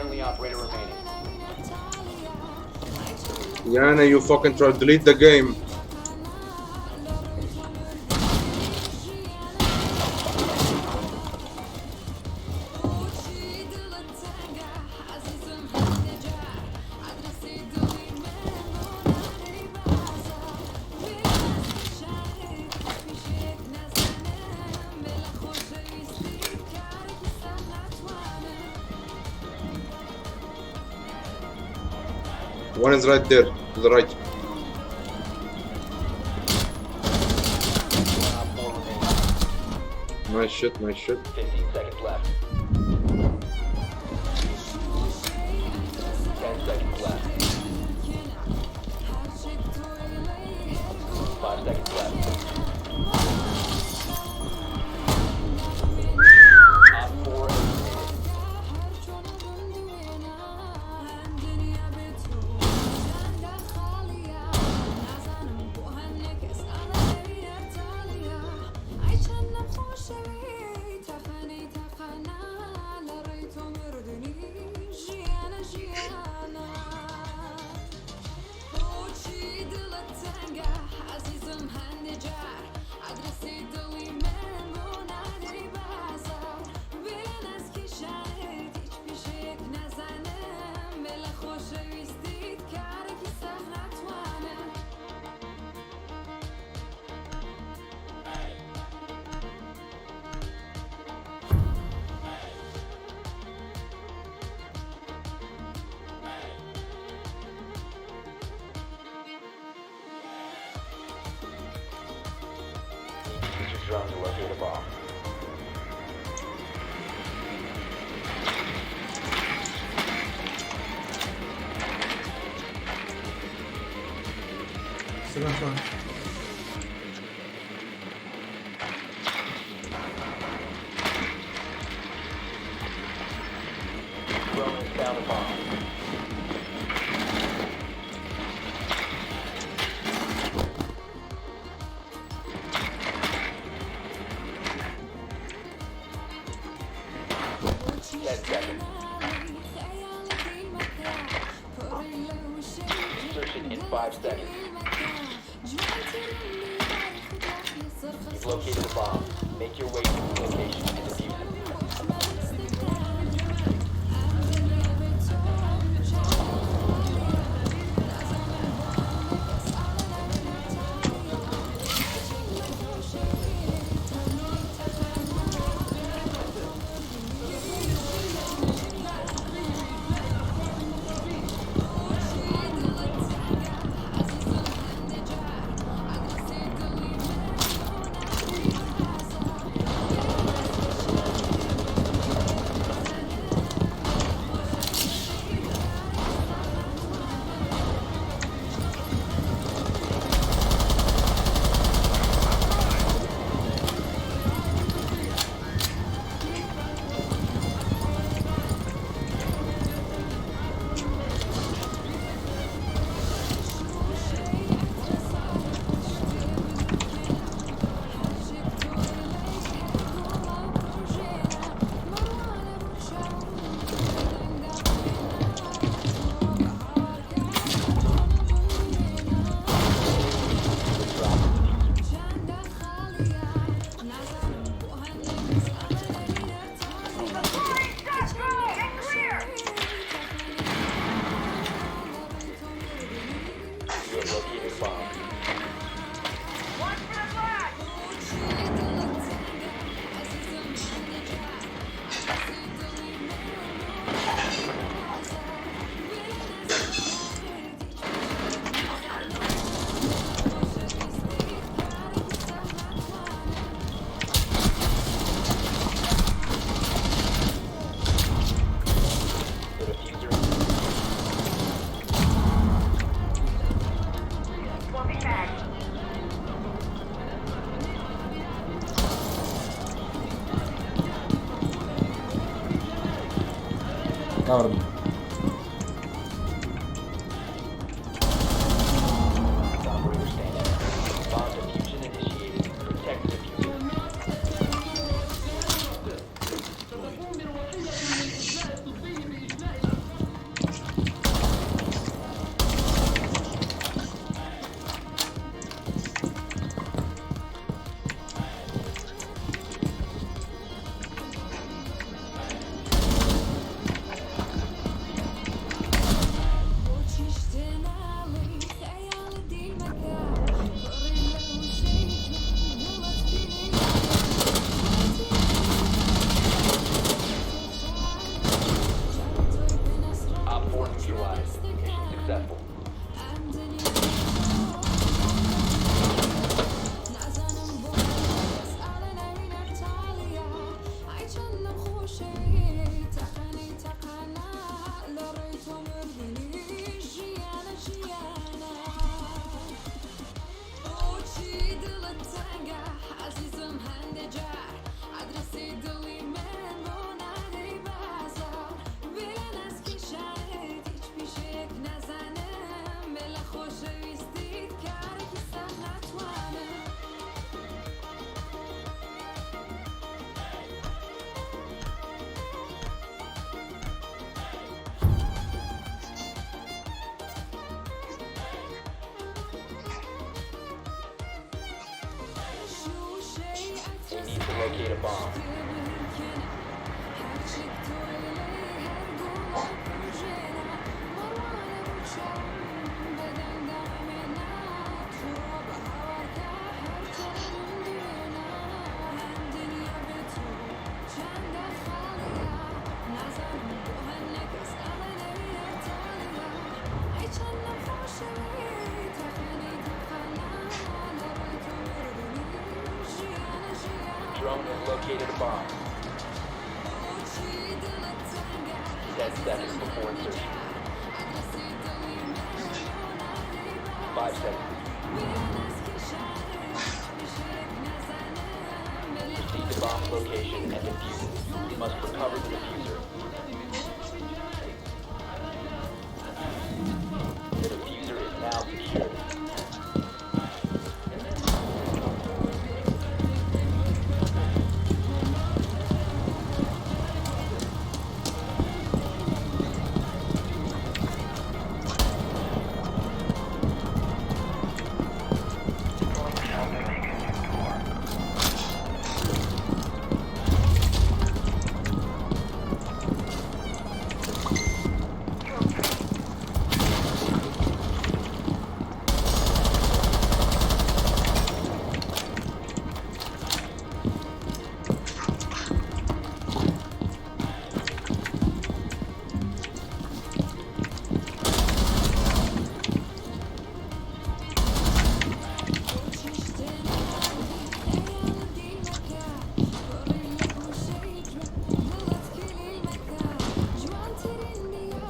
B: friendly operator remaining.
A: Yana, you fucking try to delete the game. One is right there, to the right.
B: One op 4 remaining.
A: Nice shit, nice shit.
B: 15 seconds left. 10 seconds left. 5 seconds left. Op 4 eliminated. Use your drone to locate a bomb.
H: Second one.
B: Drone has found a bomb. 10 seconds. Insertion in 5 seconds. You've located a bomb. Make your way to the location and defuse it. Drop the diffuser.
F: Get clear!
B: You have located a bomb.
F: Watch for the flag!
B: The diffuser is
F: Swapping bags.
A: Cover me.
B: Operator standing. Bomb diffusion initiated. Protect the diffuser. Locate a bomb. Drone has located a bomb. 10 seconds before insertion. 5 seconds. Proceed to bomb's location and defuse it. You must recover the defuser. The defuser is now secured.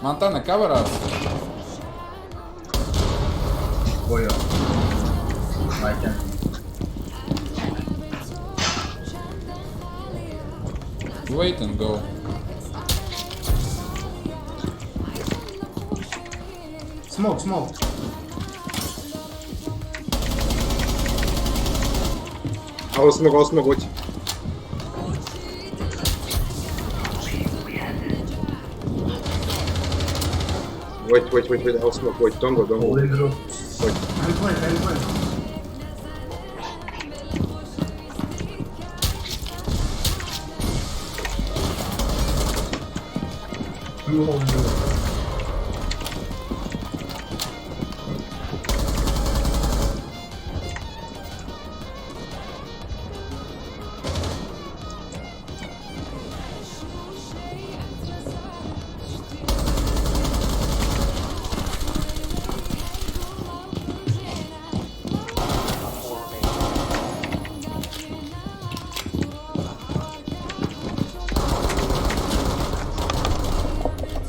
K: Montana, cover us.
L: Boyo. I can.
K: Wait and go.
H: Smoke, smoke.
A: I'll smoke, wait. Wait, wait, wait, wait, I'll smoke, wait, don't go, don't go. Wait.
H: I'm playing, I'm playing.
L: You hold the door.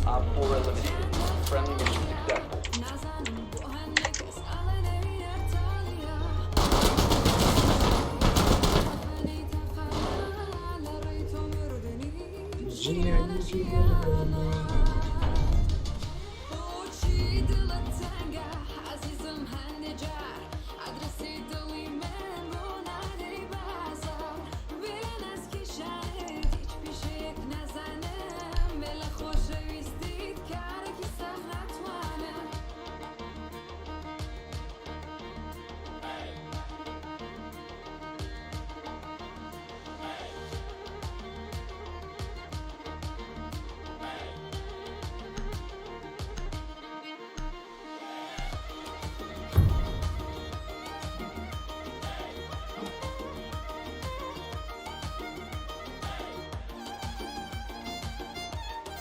B: Op 4 eliminated. Friendly mission successful.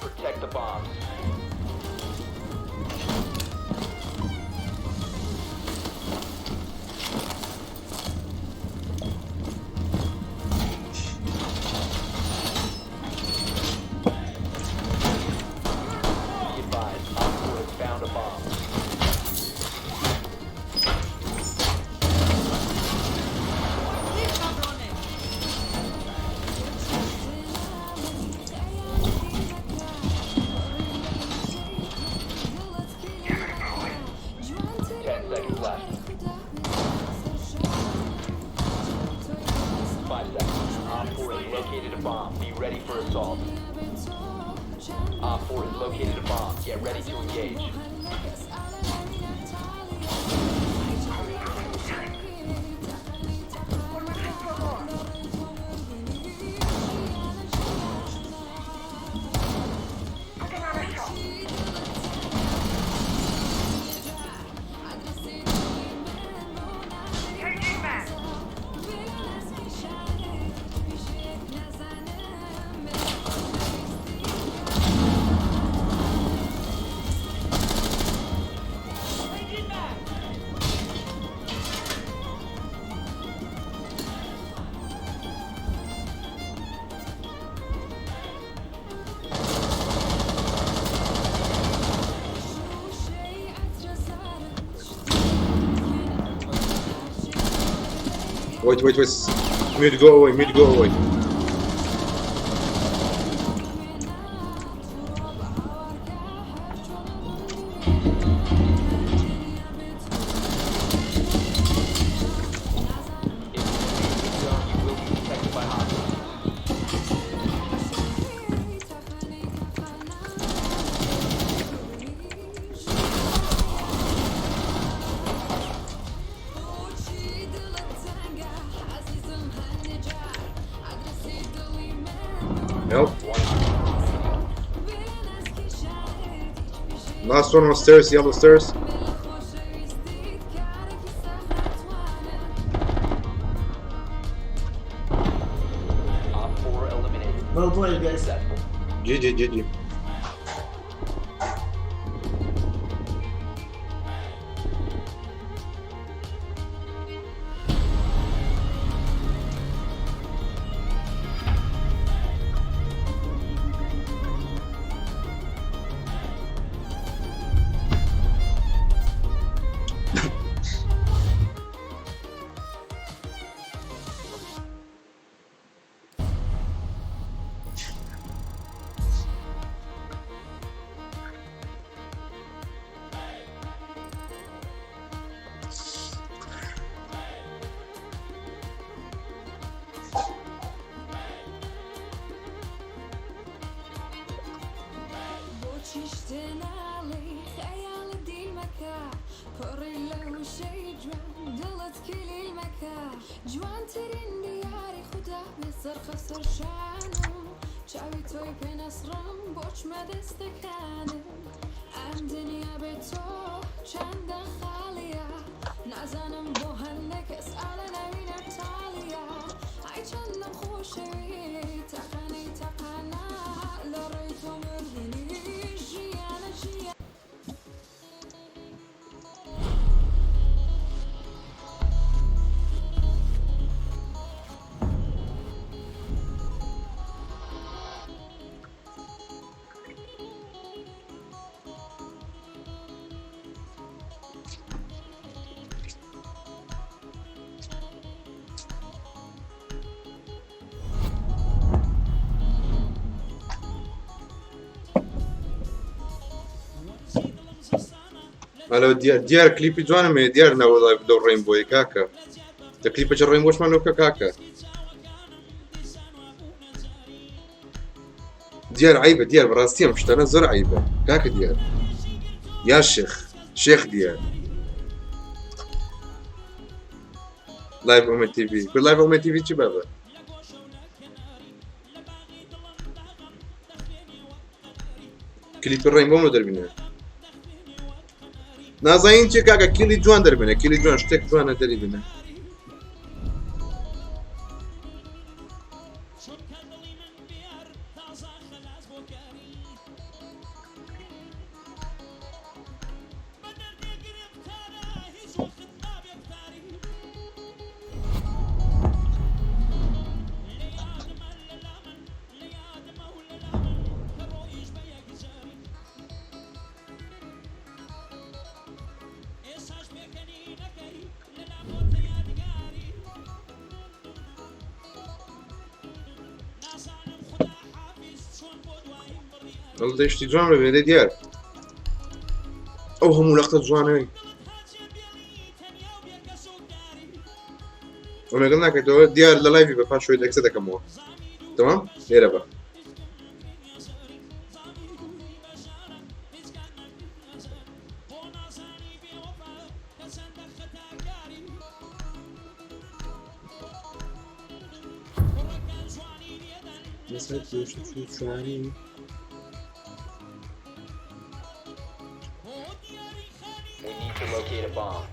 B: Protect the bombs. Be advised, Op 4 has found a bomb. 10 seconds left. 5 seconds. Op 4 has located a bomb. Be ready for assault. Op 4 has located a bomb. Get ready to engage.
A: Wait, wait, wait. Mute, go away, mute, go away.
B: If you remain in this zone, you will be detected by hostiles.
A: Help. Last one on stairs, yellow stairs.
B: Op 4 eliminated.
H: Well played, guys.
B: Successful.
A: GG, GG. ئەلۆ دیار دیار کلیپی جوانم هەیە دیار ناوە لایڤ لەو ڕێینبۆیە کاکە دە کلیپەکی ڕێینبۆشمان لۆ بکە کاکە دیار عیبە دیار بەڕاستی ئەم شتانە زۆر عیبە کاکە دیار یا شێخ شێخ دیار لایڤ ئۆمە تیڤی کورد لایڤ ئۆمە تیڤی چی بابە کلیپی ڕێینبۆم لۆ دەربینە نازانین چی کاکە کلیلی جوان دەربێنە کلیلی جوان شتێک جوانە دەری بینە ئەو دەشتی جوان ببێ دیار ئەو هەموو لەختە جوانەوەی ئەو لەگەڵ ناکەیتەوە دیار لە لایڤی بە پاش شوێ دەکسە دەکەمەوە تەمام لێرە بە
B: We need to locate a bomb.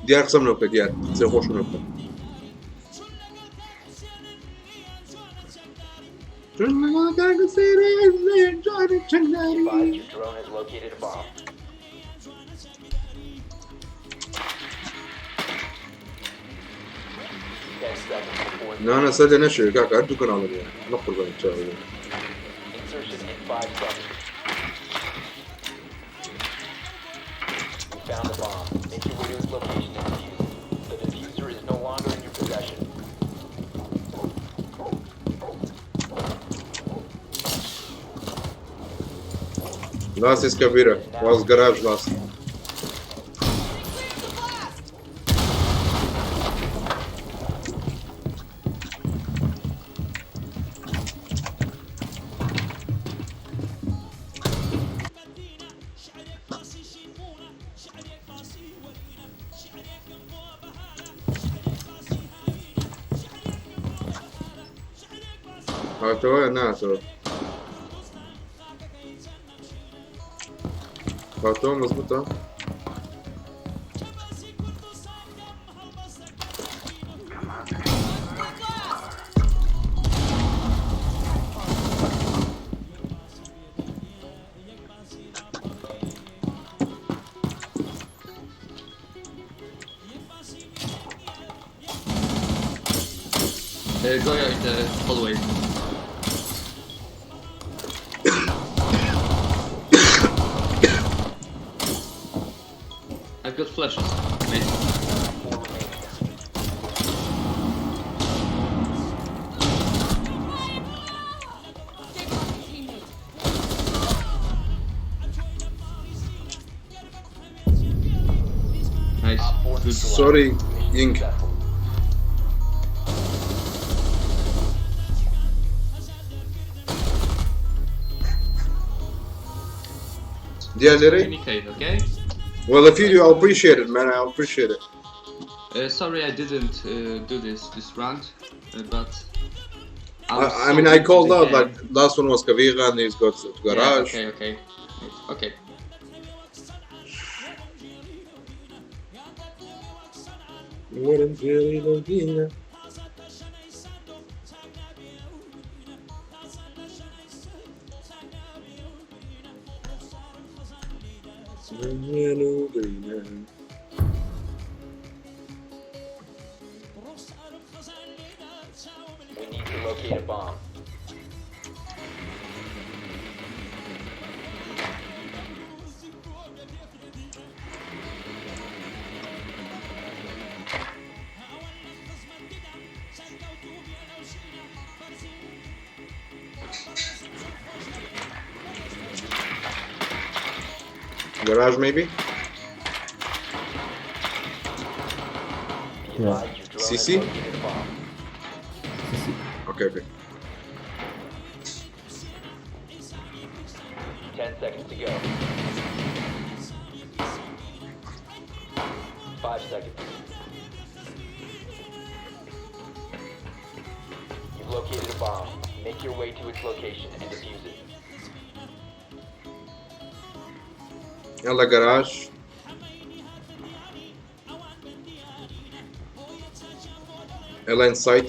A: دیار قسەم لۆ بکە دیار قسەی خۆشم لۆ بکە
B: Advised your drone has located a bomb.
A: نا نا سەر لێ نەشێوی کاکە هەردوو کەناڵە لێ نە قوربانی چاوی.
B: Insertion in 5 seconds. You found a bomb. Make your way to its location and defuse it. The diffuser is no longer in your possession.
A: Last is Kabira. Was garage last. هاتەوە ناتەوە هاتەوە مەزبوتە.
D: Goya in the hallway. I've got flashes, mate.
B: 4 remaining.
D: Nice.
B: Op 4
D: Good.
B: neutralized.
A: Sorry,
B: Mission
A: Ying.
B: successful.
A: Diğerleri?
D: Communicate, okay?
A: Well, if you do, I'll appreciate it, man. I'll appreciate it.
D: Sorry I didn't do this round, but I was
A: I
D: so
A: mean, I
D: into
A: called
D: the
A: out
D: game.
A: like last one was Kavira and he's got to
D: Yeah,
A: garage.
D: okay, okay.
B: We need to locate a bomb.
A: Garage maybe?
B: Be advised your drone has
A: CC?
B: located a bomb.
A: Okay, okay.
B: 10 seconds to go. 5 seconds. You've located a bomb. Make your way to its location and defuse it.
A: يلا garage. يلا inside.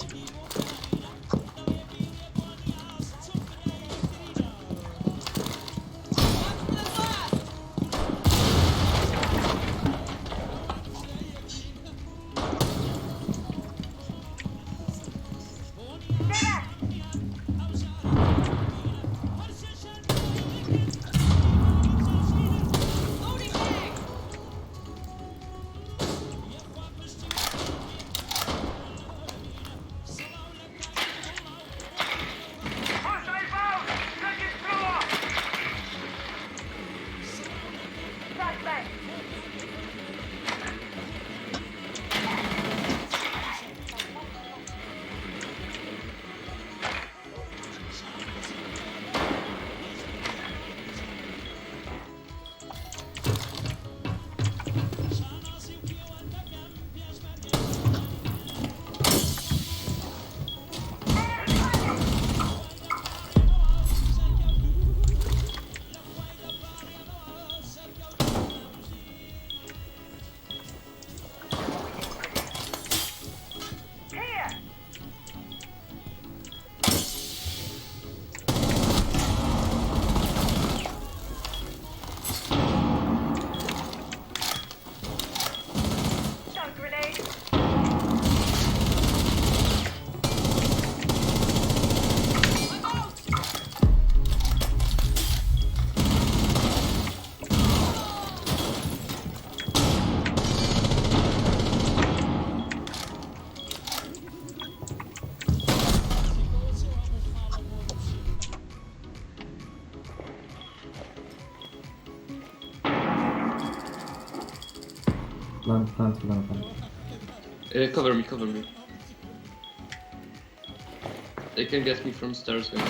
L: Plant, plant, plant, plant.
D: Cover me, cover me. They can get me from stairs, guys.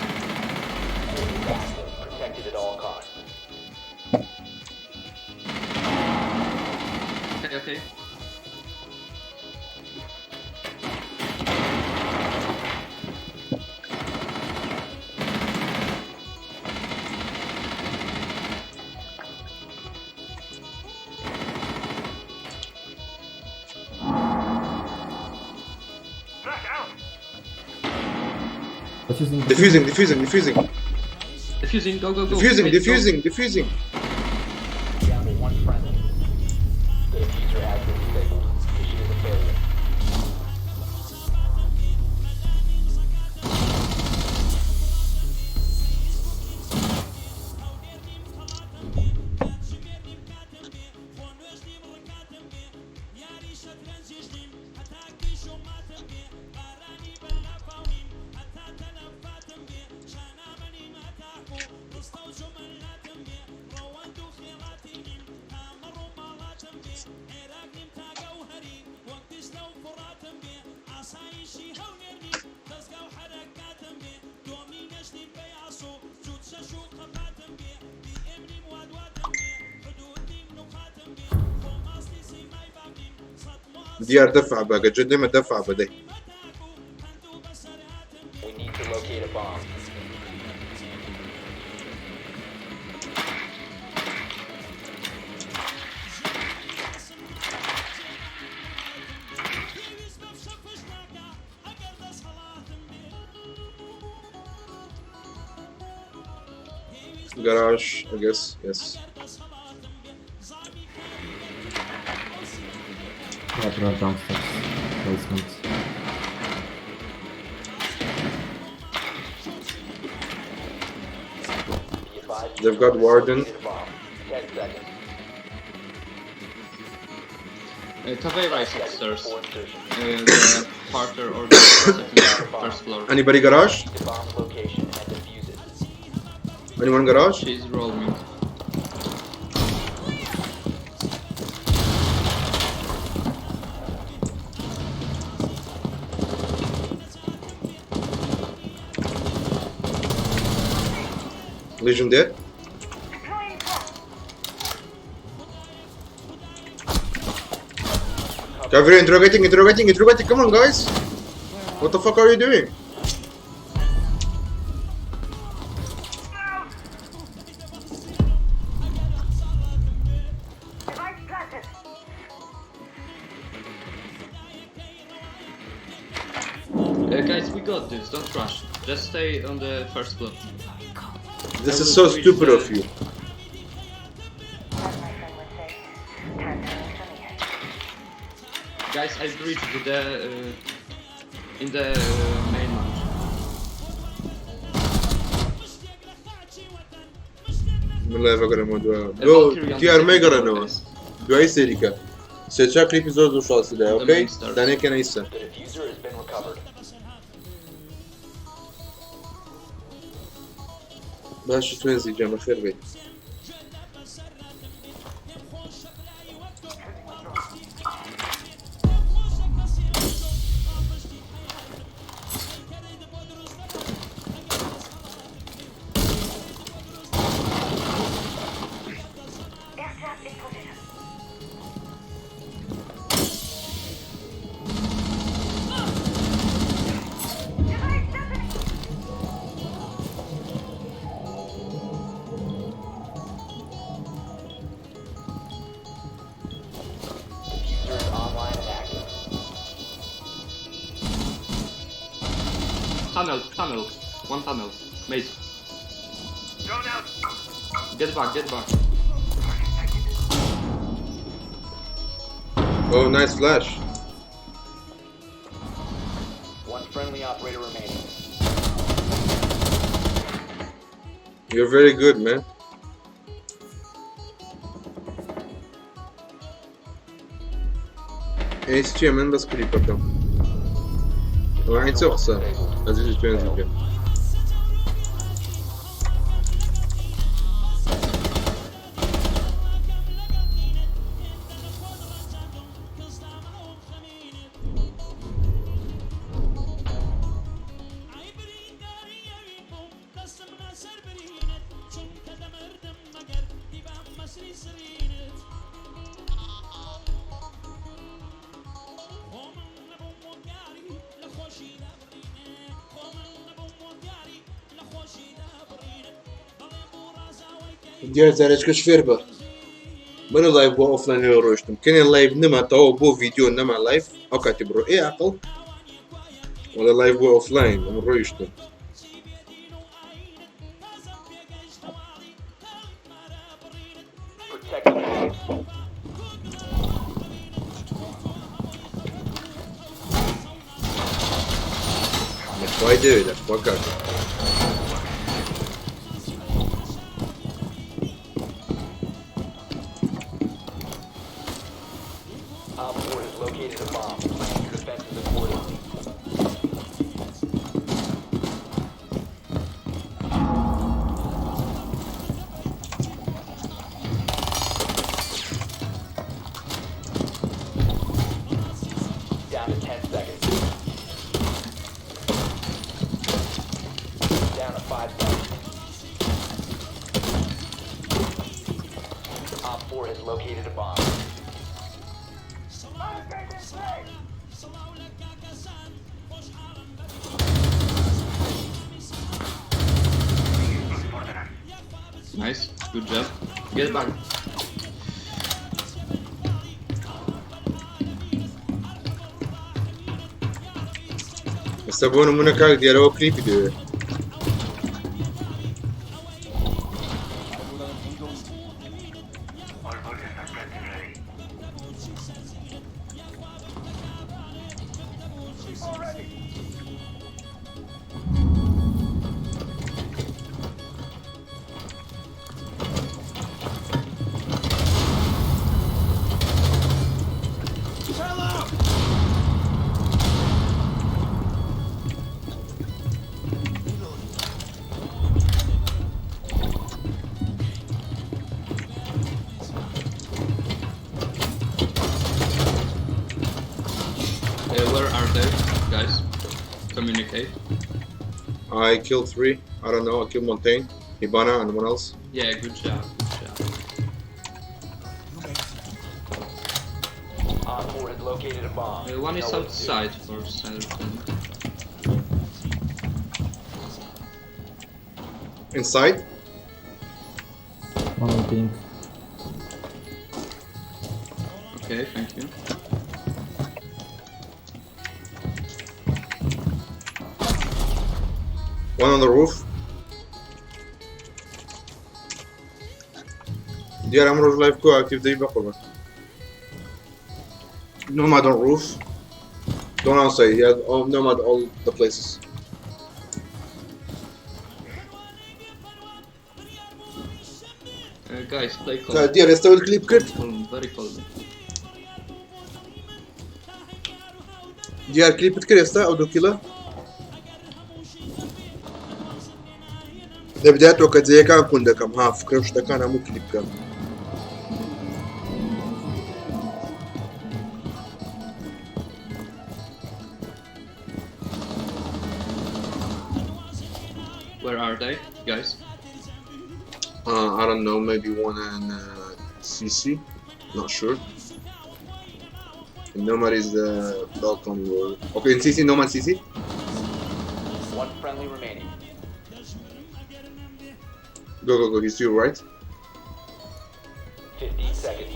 B: Protected at all costs.
D: Okay, okay.
L: Defusing.
A: Defusing, defusing, defusing.
D: Defusing, go, go, go.
A: Defusing,
D: Wait, go.
A: defusing, defusing.
B: Down to one friendly. The diffuser has been disabled. Mission is a failure.
A: دیار دەفع بەگە جدێمە دەفع بەدەی.
B: We need to locate a bomb.
A: Garage, I guess, yes.
L: Yeah, they're downstairs. Basement.
B: Be advised
A: They've got Warden.
B: located a bomb. 10 seconds.
D: Caveira is upstairs.
B: Before insertion.
D: The parter or the second, first floor.
A: Anybody garage?
B: The bomb's location and defuse it.
A: Anyone garage?
D: She's roaming.
A: Legion dead. Caveira interrogating, interrogating, interrogating. Come on, guys. What the fuck are you doing?
D: Guys, we got this. Don't rush. Just stay on the first floor.
A: This
D: I
A: is
D: will
A: so
D: reach
A: stupid
D: the
A: of you.
F: As my friend would say, time to make some ears.
D: Guys, I breached the in the main lounge.
A: من لا بقرا
D: A
A: Go
D: Valkyrie on the
A: تي ار
D: second
A: ما
D: floor,
A: يقرا
D: guys.
A: دوای سێریکە سێ چا کلیپی زۆر زۆر شاسیدا
D: The
A: ئۆکەی
D: main stairs.
A: دانێکە ئیسا
B: The diffuser has been recovered.
A: باشە توێنزی جەمە خێر بێت.
F: Air trap in position. Device detonated.
B: Diffuser is online and active.
D: Tunnel, tunnel, one tunnel, mate. Get back, get back.
A: Oh, nice flash.
B: One friendly operator remaining.
A: You're very good, man. ئەی چییە من بەس کلیپەکەم ئەوە چۆ قسە ئەزیزی توێنزی بکەم. دیار جارێکەش فێر بە منە live بۆ offline لێ ڕۆشتم کەنێ live نەما تەواو بۆ ڤیدیۆ نەما live ئەو کاتی بڕۆ ئێ عقل وەڵێ live بۆ offline ئەم ڕۆیشتم.
B: Protect the bombs.
A: لەخوای دەوێ لەخوا کاکە.
B: Op 4 has located a bomb. Plan your defenses accordingly. Down to 10 seconds. Down to 5 seconds. Op 4 has located a bomb.
D: Nice, good job. Get back.
A: ئێستا بۆ نمونە کاک دیارەوە کلیپی دەوێ.
D: Where are they, guys? Communicate.
A: I killed 3. I don't know. I killed Montaigne, Hibana, and one else.
D: Yeah, good job. Good job.
B: Op 4 has located a bomb.
D: One is
B: Know what to do.
D: outside for certain.
A: Inside?
L: One on pink.
D: Okay, thank you.
A: One on the roof. دیار ئەمڕۆژ live کۆ active دەی بەقڕبە. Nomad on roof. Don't outside. He had all nomad all the places.
D: Guys, play calm.
A: دیار ئێستا کلیپ کرد.
D: Calm, very calm.
A: دیار کلیپت کرد ئێستا ئەو دوو کیلە؟ لە بدايتەوە کە جێیەکان کون دەکەم ها فکرم شتەکان هەموو کلیپ بکەم.
D: Where are they, guys?
A: I don't know, maybe one in CC, not sure. And Nomad is the balcony or okay in CC, Nomad CC.
B: One friendly remaining.
A: Go, go, go, he's to your right.
B: 15 seconds.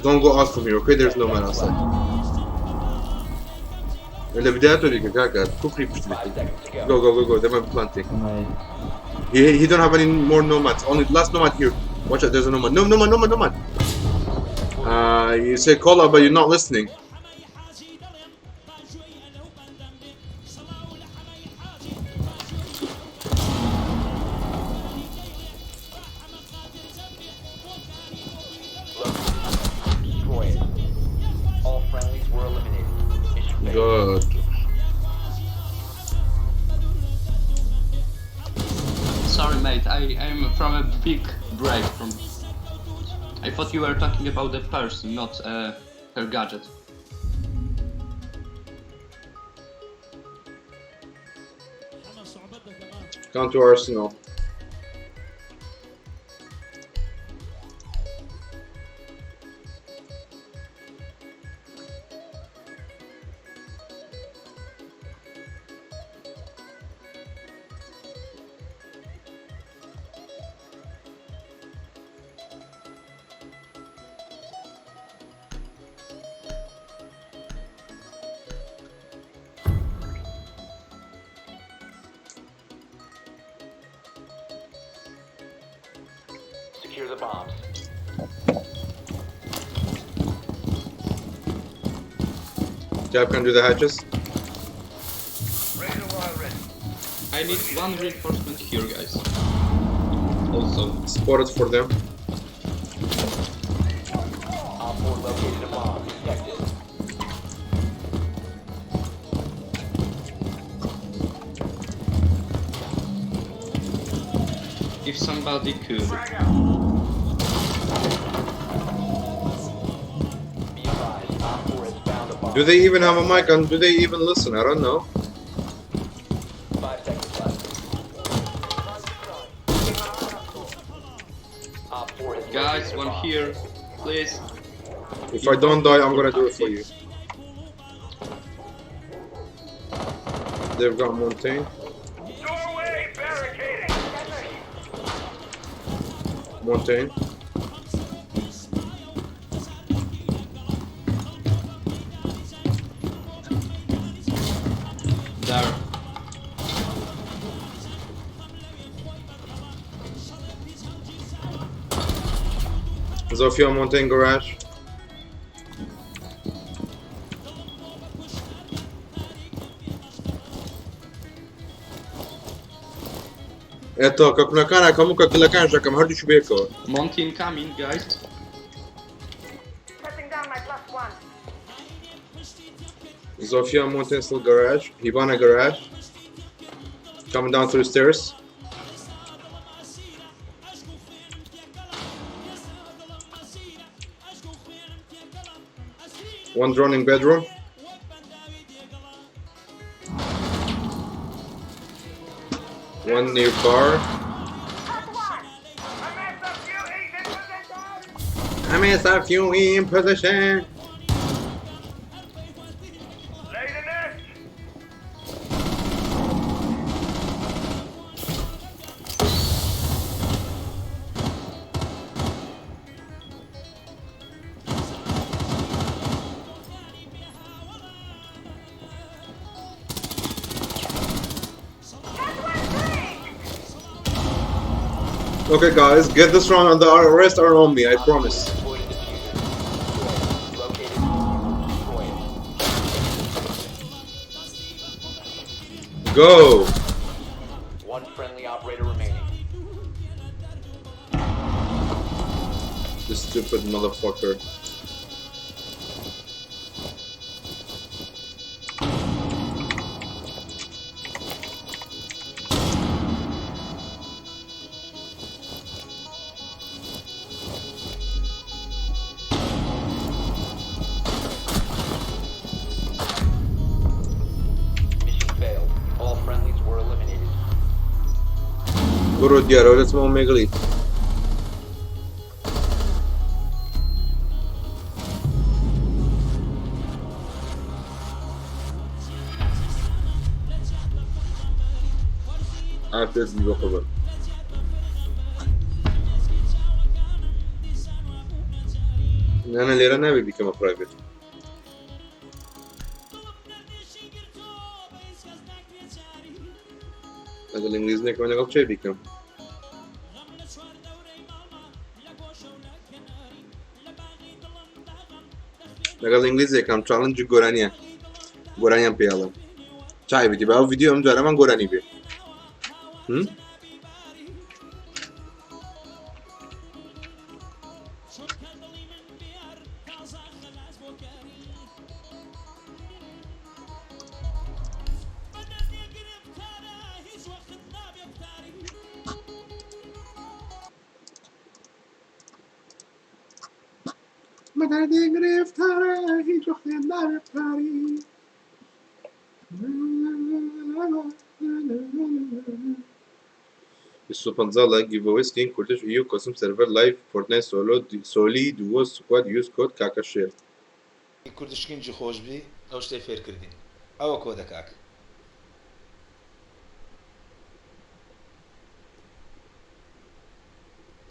A: Don't go out from here, okay? There's no man outside. اللي بدايته اللي كاكا كوكري
B: 5 seconds to go.
A: Go, go, go, go. They might be planting.
L: My
A: He don't have any more nomads. Only last nomad here. Watch out, there's a nomad. No, nomad, nomad, nomad. You say call out, but you're not listening.
B: Destroy it. All friendlies were eliminated. Mission failed.
A: Good.
D: Sorry, mate. I am from a big break from. I thought you were talking about the person, not her gadget.
A: Come to Arsenal.
B: Secure the bombs.
A: Jab can do the hatches.
D: I need one reinforcement here, guys. Also.
A: Spotted for them.
B: Op 4 located a bomb. Protect it.
D: If somebody could.
B: Be advised, Op 4 has found a bomb.
A: Do they even have a mic and do they even listen? I don't know.
B: 5 seconds left. Op 4 has
D: Guys,
B: located a
D: one
B: bomb.
D: here, please.
A: If I don't die, I'm gonna do it for you. They've got Montaigne. Montaigne.
D: There.
A: Zofia Montaigne garage. Eto, kakunakana, kamuka kilakan, jakam hardu shubeko.
D: Monty incoming, guys.
F: Setting down my +1.
A: Zofia Mountain still garage. Hibana garage. Coming down through stairs. One drone in bedroom. One near car. I'm SFU in position. Okay guys, get this round and the rest are on me, I promise. Go!
B: One friendly operator remaining.
A: This stupid motherfucker.
B: Mission failed. All friendlies were eliminated.
A: Guru diaro, let's move Megli. After the أنا ليرة نبي become a private. لەگەڵ ئینگلیز نەکەم لەگەڵ چێ بیکەم؟ لەگەڵ ئینگلیزێکم چاڵنجی گۆرانیە گۆرانیان پێڵم چای بیتی با ئەو ڤیدیۆ ئەم جارەمان گۆرانی بێ. 250 like giveaway skin Kurdish EU custom server live Fortnite solo soli duo squad use code kaka share.
G: کوردشکینجی خۆش بی ئەو شتەی فێرکردین ئەوە کۆ دەکاک.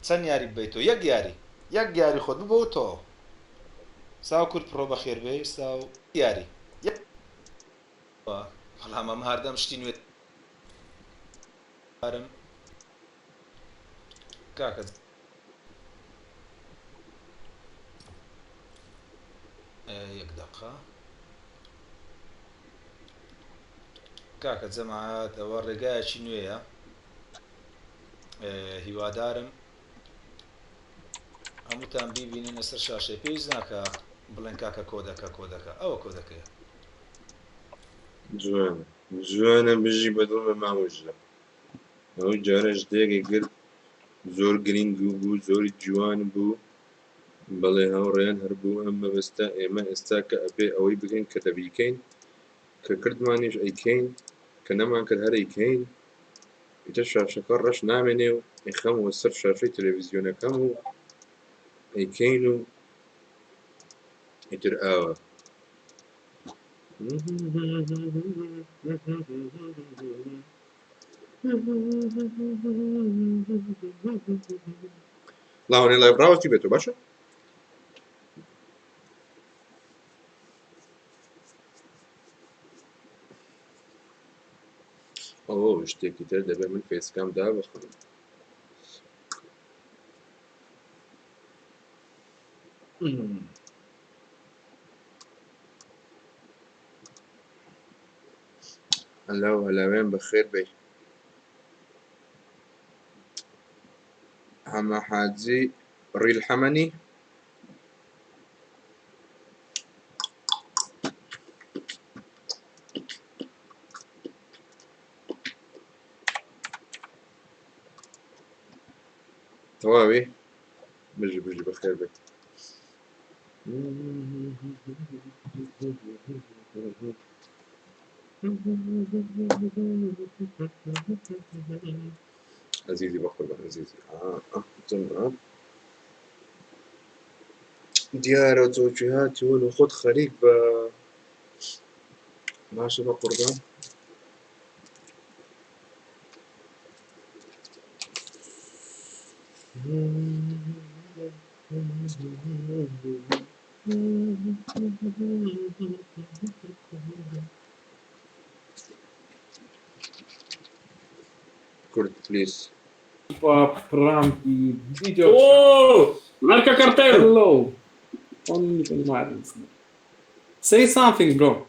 G: چەند یاری ببیتەوە؟ یەک یاری، یەک یاری خۆت ببەوە تۆ. ساو کورد پڕۆ بەخێر بێ، ساو یاری. بەڵام ئەم هەردەم شتی نوێ کاکە. یەک دەقە کاکە جەماعەت ئەوە ڕێگایەکی نوێیە هیوادارم هەمووتان بیبینن لەسەر شاشەی پێویست ناکە بڵێن کاکە کۆدەکە کۆدەکە ئەوە کۆدەکەیە.
A: جوانە جوانە بژی بەدڵمە مامۆژە ئەو جارە شتێکی کرد زۆر گرنگ بوو زۆر جوان بوو بەڵێ هاوڕێیان هەر بۆ ئەم مەبەستە ئێمە ئێستا کە ئەبێ ئەوەی بکەین کە دەبیکەین کە کردمانیش ئەیکەین کە نەمانکرد هەر ئەیکەین ئیتر شاشەکە ڕەش نامێنێ و ئەیخەمەوە سەر شاشەی تەلەڤیزیۆنەکەم و ئەیکەین و ئیتر ئاوا. لاوەنەیە لایڤ ڕاوەستی بێتەوە باشە؟ ئۆ شتێکی تر دەبێ من فێسکام دابخەم. هەلاو هەلاوێن بەخێر بێی. حەمە حاجی ڕیل حەمەنی؟ تەواوی؟ بژی بژی بەخێر بێی. ئەزیزی بەقوربان ئەزیزی ئا دیارە تۆ هاتوون و خۆت خەریک بە باشە بە قوربان. کورد please.
M: Типа пранки, видео.
N: О, наркокартель!
M: Hello. Он не понимает. Say something, bro.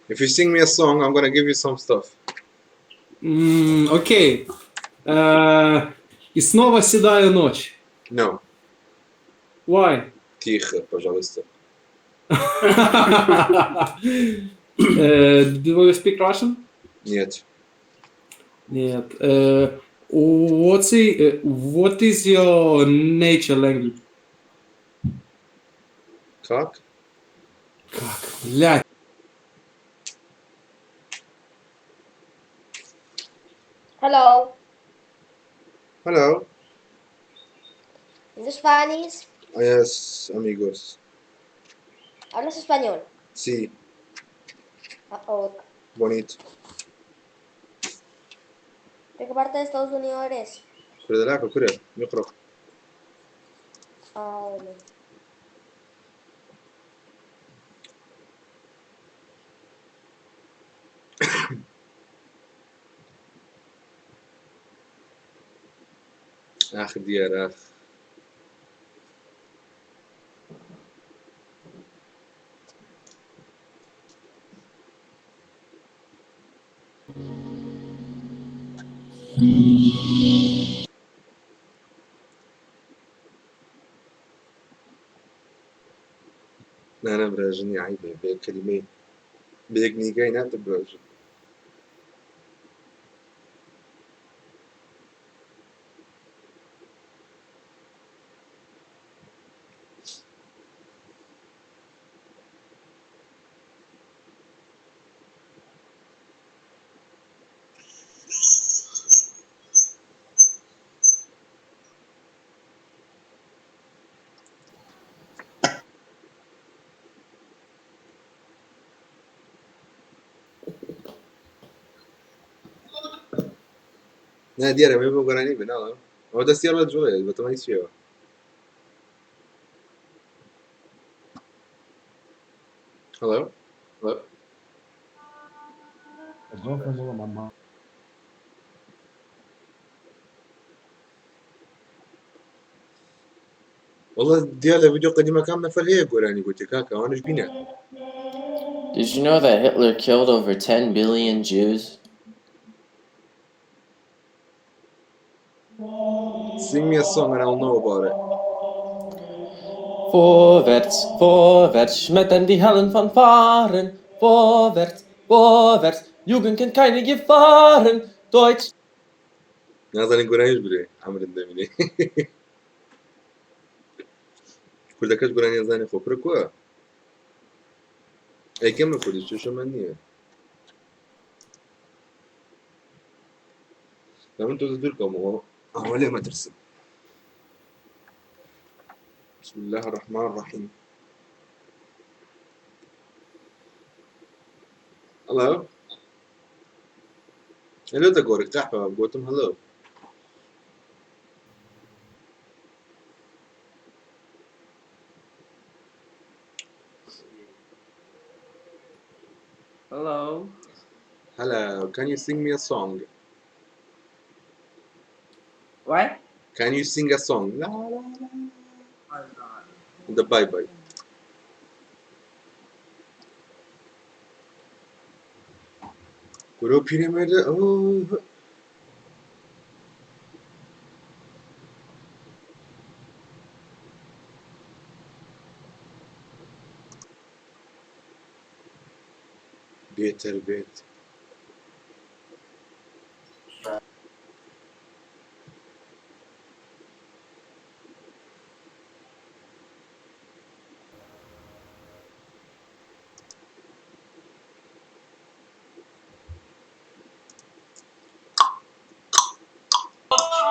A: If you sing me a song, I'm gonna give you some stuff.
M: Окей. И снова седая ночь.
A: No.
M: Why?
A: Тихо, пожалуйста.
M: Do you speak Russian?
A: Нет.
M: Нет. What is your nature language?
A: Как?
M: Как? Блядь.
O: Hello.
A: Hello.
O: ¿In Spanish?
A: Yes, amigos.
O: ¿Hablas español?
A: Sí,
O: Ah, ok.
A: bonito.
O: ¿De qué parte de Estados Unidos eres?
A: كل كل نقرأ.
O: Ah, bueno.
A: آخ ديار آخ. نا براژنی عەیبە بە یەک کەلیمەی بە یەک نیگای نابتە براژن. نا دیارە ئەمەی بۆ گۆرانی بێ ناڵێم ئەوە دەستی هەڵە جوڵێ بەتەمای چیەوە. Hello? Hello?
H: A girlfriend will my mom.
A: وەڵا دیار لە ڤیدیۆ قەدیمەکان نەفەر هەیە گۆرانی گوتی کاکە ئەوانش بینە.
P: Did you know that Hitler killed over 10 billion Jews?
A: Sing me a song and I'll know about it.
P: Vorwärts, vorwärts, schmettern die Hallen von Fahren. Vorwärts, vorwärts, Jugend kennt keine Gefahren. Deutsch.
A: نازانین گۆرانیش برێ عەمرت دەمینێ. کوردەکەش گۆرانی ئەزانێ خۆ کورە کووە؟ ئەی کەمە کوردی چێشەمان نییە. لە من تۆزە دوور کەمەوە ئەوە لێ مەترسم. بسم الله الرحمن الرحيم. Hello. Hello دەگۆڕی قەحپە گوتم hello.
D: Hello.
A: Hello. Can you sing me a song?
Q: What?
A: Can you sing a song? La la la. The bye bye. کورە پیرەمێردە ئەوە بێتەر بێت.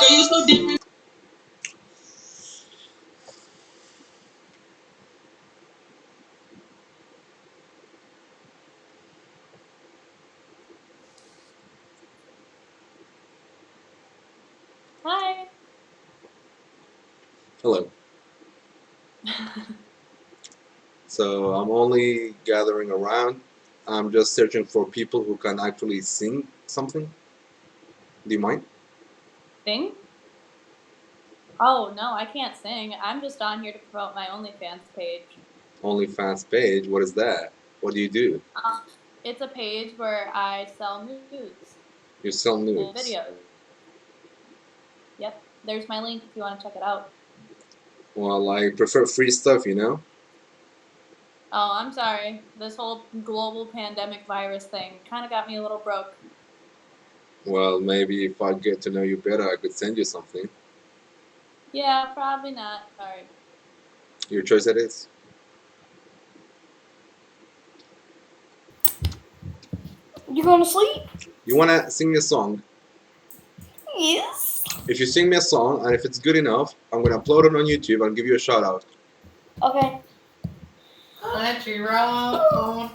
I: You're so different.
C: Hi.
A: Hello. So I'm only gathering around. I'm just searching for people who can actually sing something. Do you mind?
C: Sing? Oh, no, I can't sing. I'm just on here to promote my OnlyFans page.
A: OnlyFans page. What is that? What do you do?
C: It's a page where I sell nudes
A: You sell
C: and
A: nudes.
C: videos. Yep, there's my link if you want to check it out.
A: Well, I prefer free stuff, you know?
C: Oh, I'm sorry. This whole global pandemic virus thing kind of got me a little broke.
A: Well, maybe if I get to know you better, I could send you something.
C: Yeah, probably not. Sorry.
A: Your choice it is.
E: You going to sleep?
A: You wanna sing me a song?
E: Yes.
A: If you sing me a song and if it's good enough, I'm gonna upload it on YouTube and give you a shout out.
E: Okay.
Q: Country road.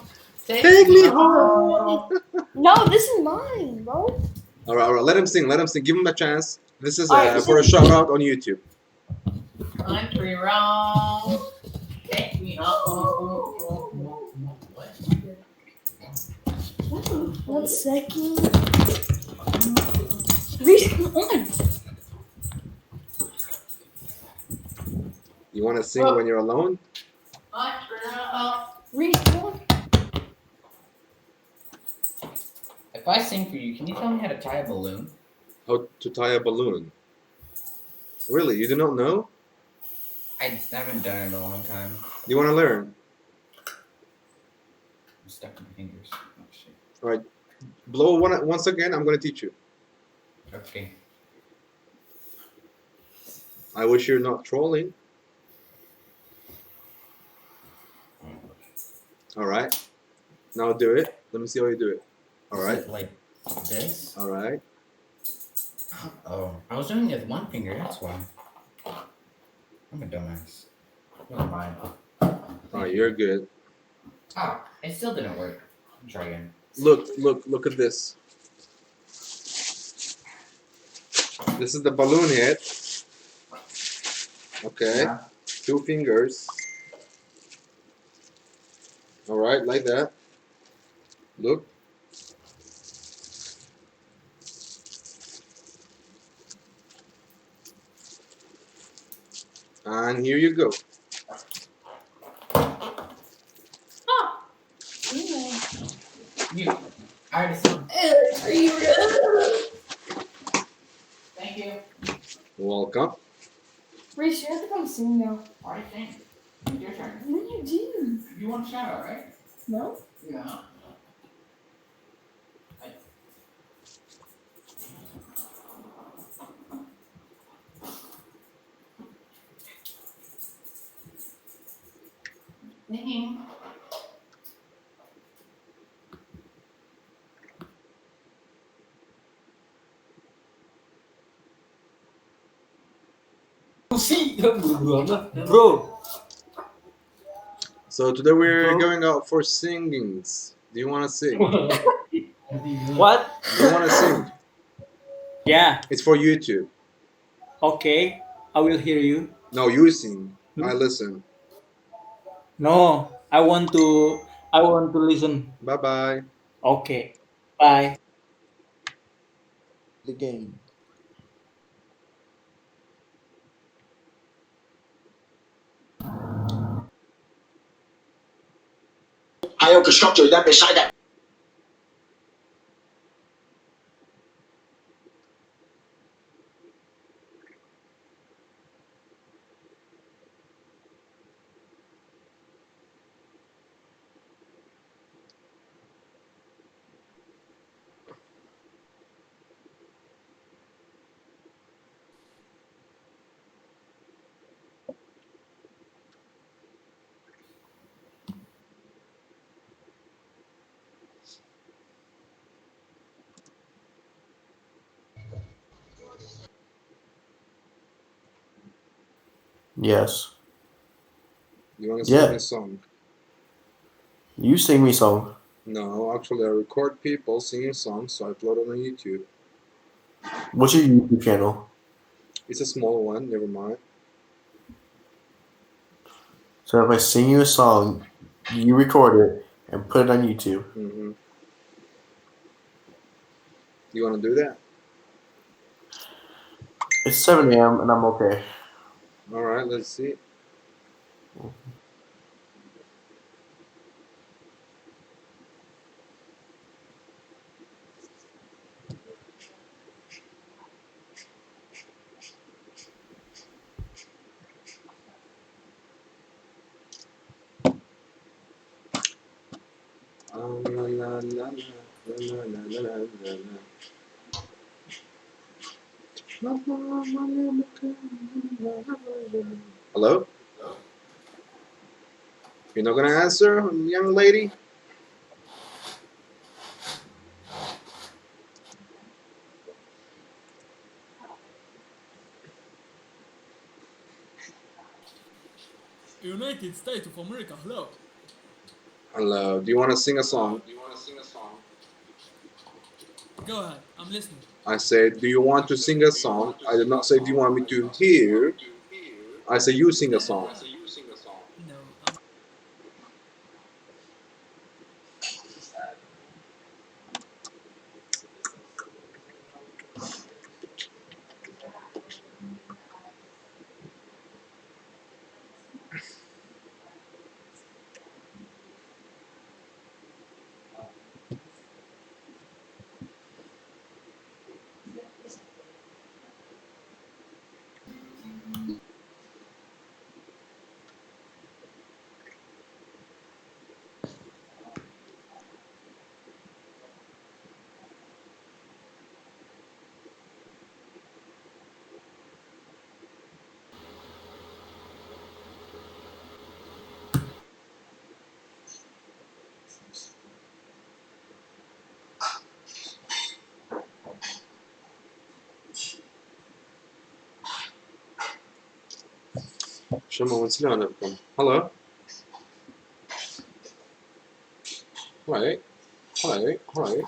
A: Take me home.
E: No, this is mine, bro.
A: All right. Let him sing. Let him sing. Give him a chance. This is
E: All right, this
A: for a
E: is-
A: shout out on YouTube.
Q: Country road. Take me home. What?
E: 1 second. Reese, come on.
A: You wanna sing when you're alone?
Q: Country road.
E: Reese, come on.
B: If I sing for you, can you tell me how to tie a balloon?
A: How to tie a balloon? Really? You do not know?
B: I haven't done it in a long time.
A: You wanna learn?
B: I'm stuck in my fingers. Oh, shit.
A: All right. Blow one once again. I'm gonna teach you.
B: Okay.
A: I wish you're not trolling. All right. Now do it. Let me see how you do it. All
B: Is
A: right.
B: it like this?
A: All right.
B: Oh, I was doing it with one finger. That's why. I'm a dumbass. Never mind.
A: All right. You're good.
B: Ah, it still didn't work. Try again.
A: Look, look, look at this. This is the balloon head. Okay.
B: Yeah.
A: 2 fingers. All right, like that. Look. And here you go.
C: Oh.
Q: You. I already sung. Thank you.
A: Welcome.
E: Reese, you have to come sing now.
Q: All right, thanks. Your turn.
E: No, you do.
Q: You want a shout out, right?
E: No?
Q: Yeah. Singing.
P: See, bro.
A: So today we're going out for singings. Do you want to sing?
P: What?
A: Do you want to sing?
P: Yeah.
A: It's for YouTube.
P: Okay, I will hear you.
A: No, you sing. I listen.
P: No, I want to. I want to listen.
A: Bye bye.
P: Okay. Bye.
R: The game.
S: Yes.
A: You want to sing
S: Yeah.
A: a song?
S: You sing me song.
A: No, actually, I record people singing songs, so I upload it on YouTube.
S: What's your YouTube channel?
A: It's a small one. Never mind.
S: So if I sing you a song, you record it and put it on YouTube.
A: You want to do that?
S: It's 7 a.m. and I'm okay.
A: All right. Let's see. La, la, la, la, la, la, la, la, la. Hello? You're not gonna answer, young lady?
I: United States of America, hello.
A: Hello. Do you want to sing a song?
I: Go ahead, I'm listening.
A: I said, do you want to sing a song? I did not say, do you want me to hear? I said, you sing a song. Hello? Hi. Hi. Hi.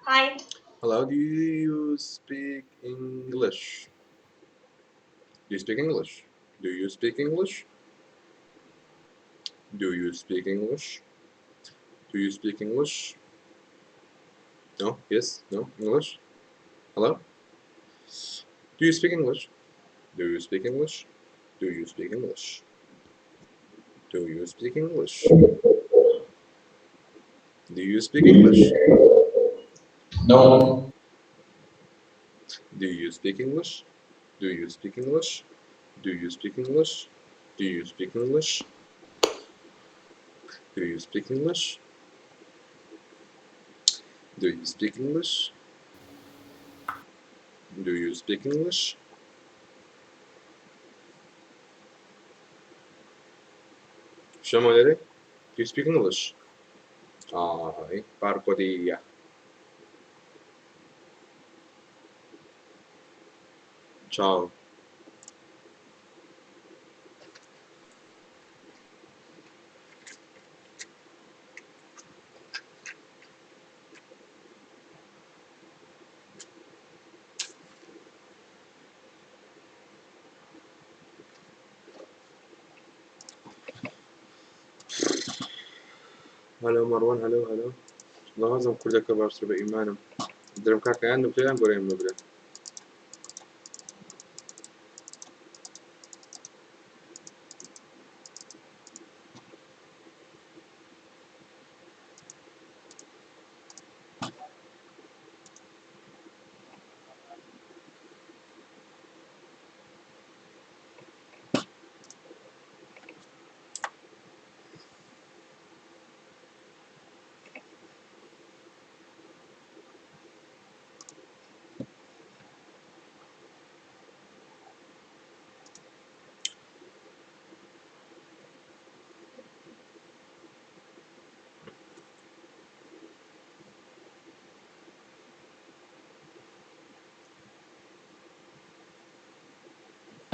O: Hi.
A: Hello, do you speak English? Do you speak English? Do you speak English? Do you speak English? Do you speak English? No? Yes? No? English? Hello? Do you speak English? Do you speak English? Do you speak English? Do you speak English? Do you speak English?
K: No.
A: Do you speak English? Do you speak English? Do you speak English? Do you speak English? Do you speak English? Do you speak English? Do you speak English? Shamo Dede? Do you speak English? Ay, parco dia. Ciao. Hello Marwan, hello, hello. نازم کوردەکە باشتر بە ئیمانم درم کاکەیان نوکتەیان گۆرەیم بگرە.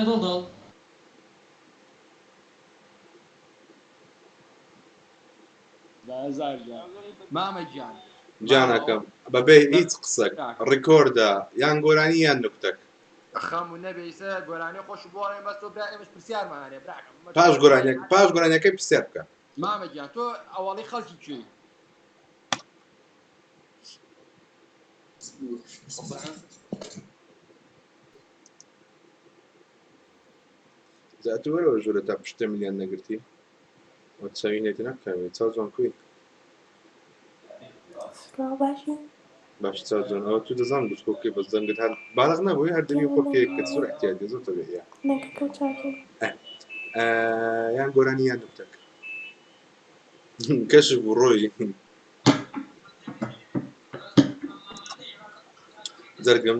Q: دڵ
R: مامە گیان.
A: جانەکەم بەبێ هیچ قسەک ڕیکۆردە یان گۆرانی یان نوکتەک.
R: خەم و نەبێ ئیسە گۆرانی خۆش بۆڕێن بەس تۆ برا ئێمەش پرسیارمان هەیە براکەم.
A: پاش گۆرانیەک پاش گۆرانیەکەی پرسیار بکە.
R: مامە گیان تۆ ئەوەڵی خەڵکی کوێی؟
A: جا تۆ وەرەوە ژوورە تا پشتە ملیان نەگرتی و چاوی نێتی نەکاوی چاو جوان کوی.
S: سڵاو باشی.
A: باش چاو جوان ئەوە تو دەزانم گوتکۆکەی بەس دەنگت هەر بالغ نەبووی هەر دەمی خۆکەیە کە زۆر احتیاجی زۆر تەبیعیە.
S: دەنگەکەم چاکە.
A: یان گۆرانی یان نوکتەک. کەشف بوو ڕۆی. جەرگم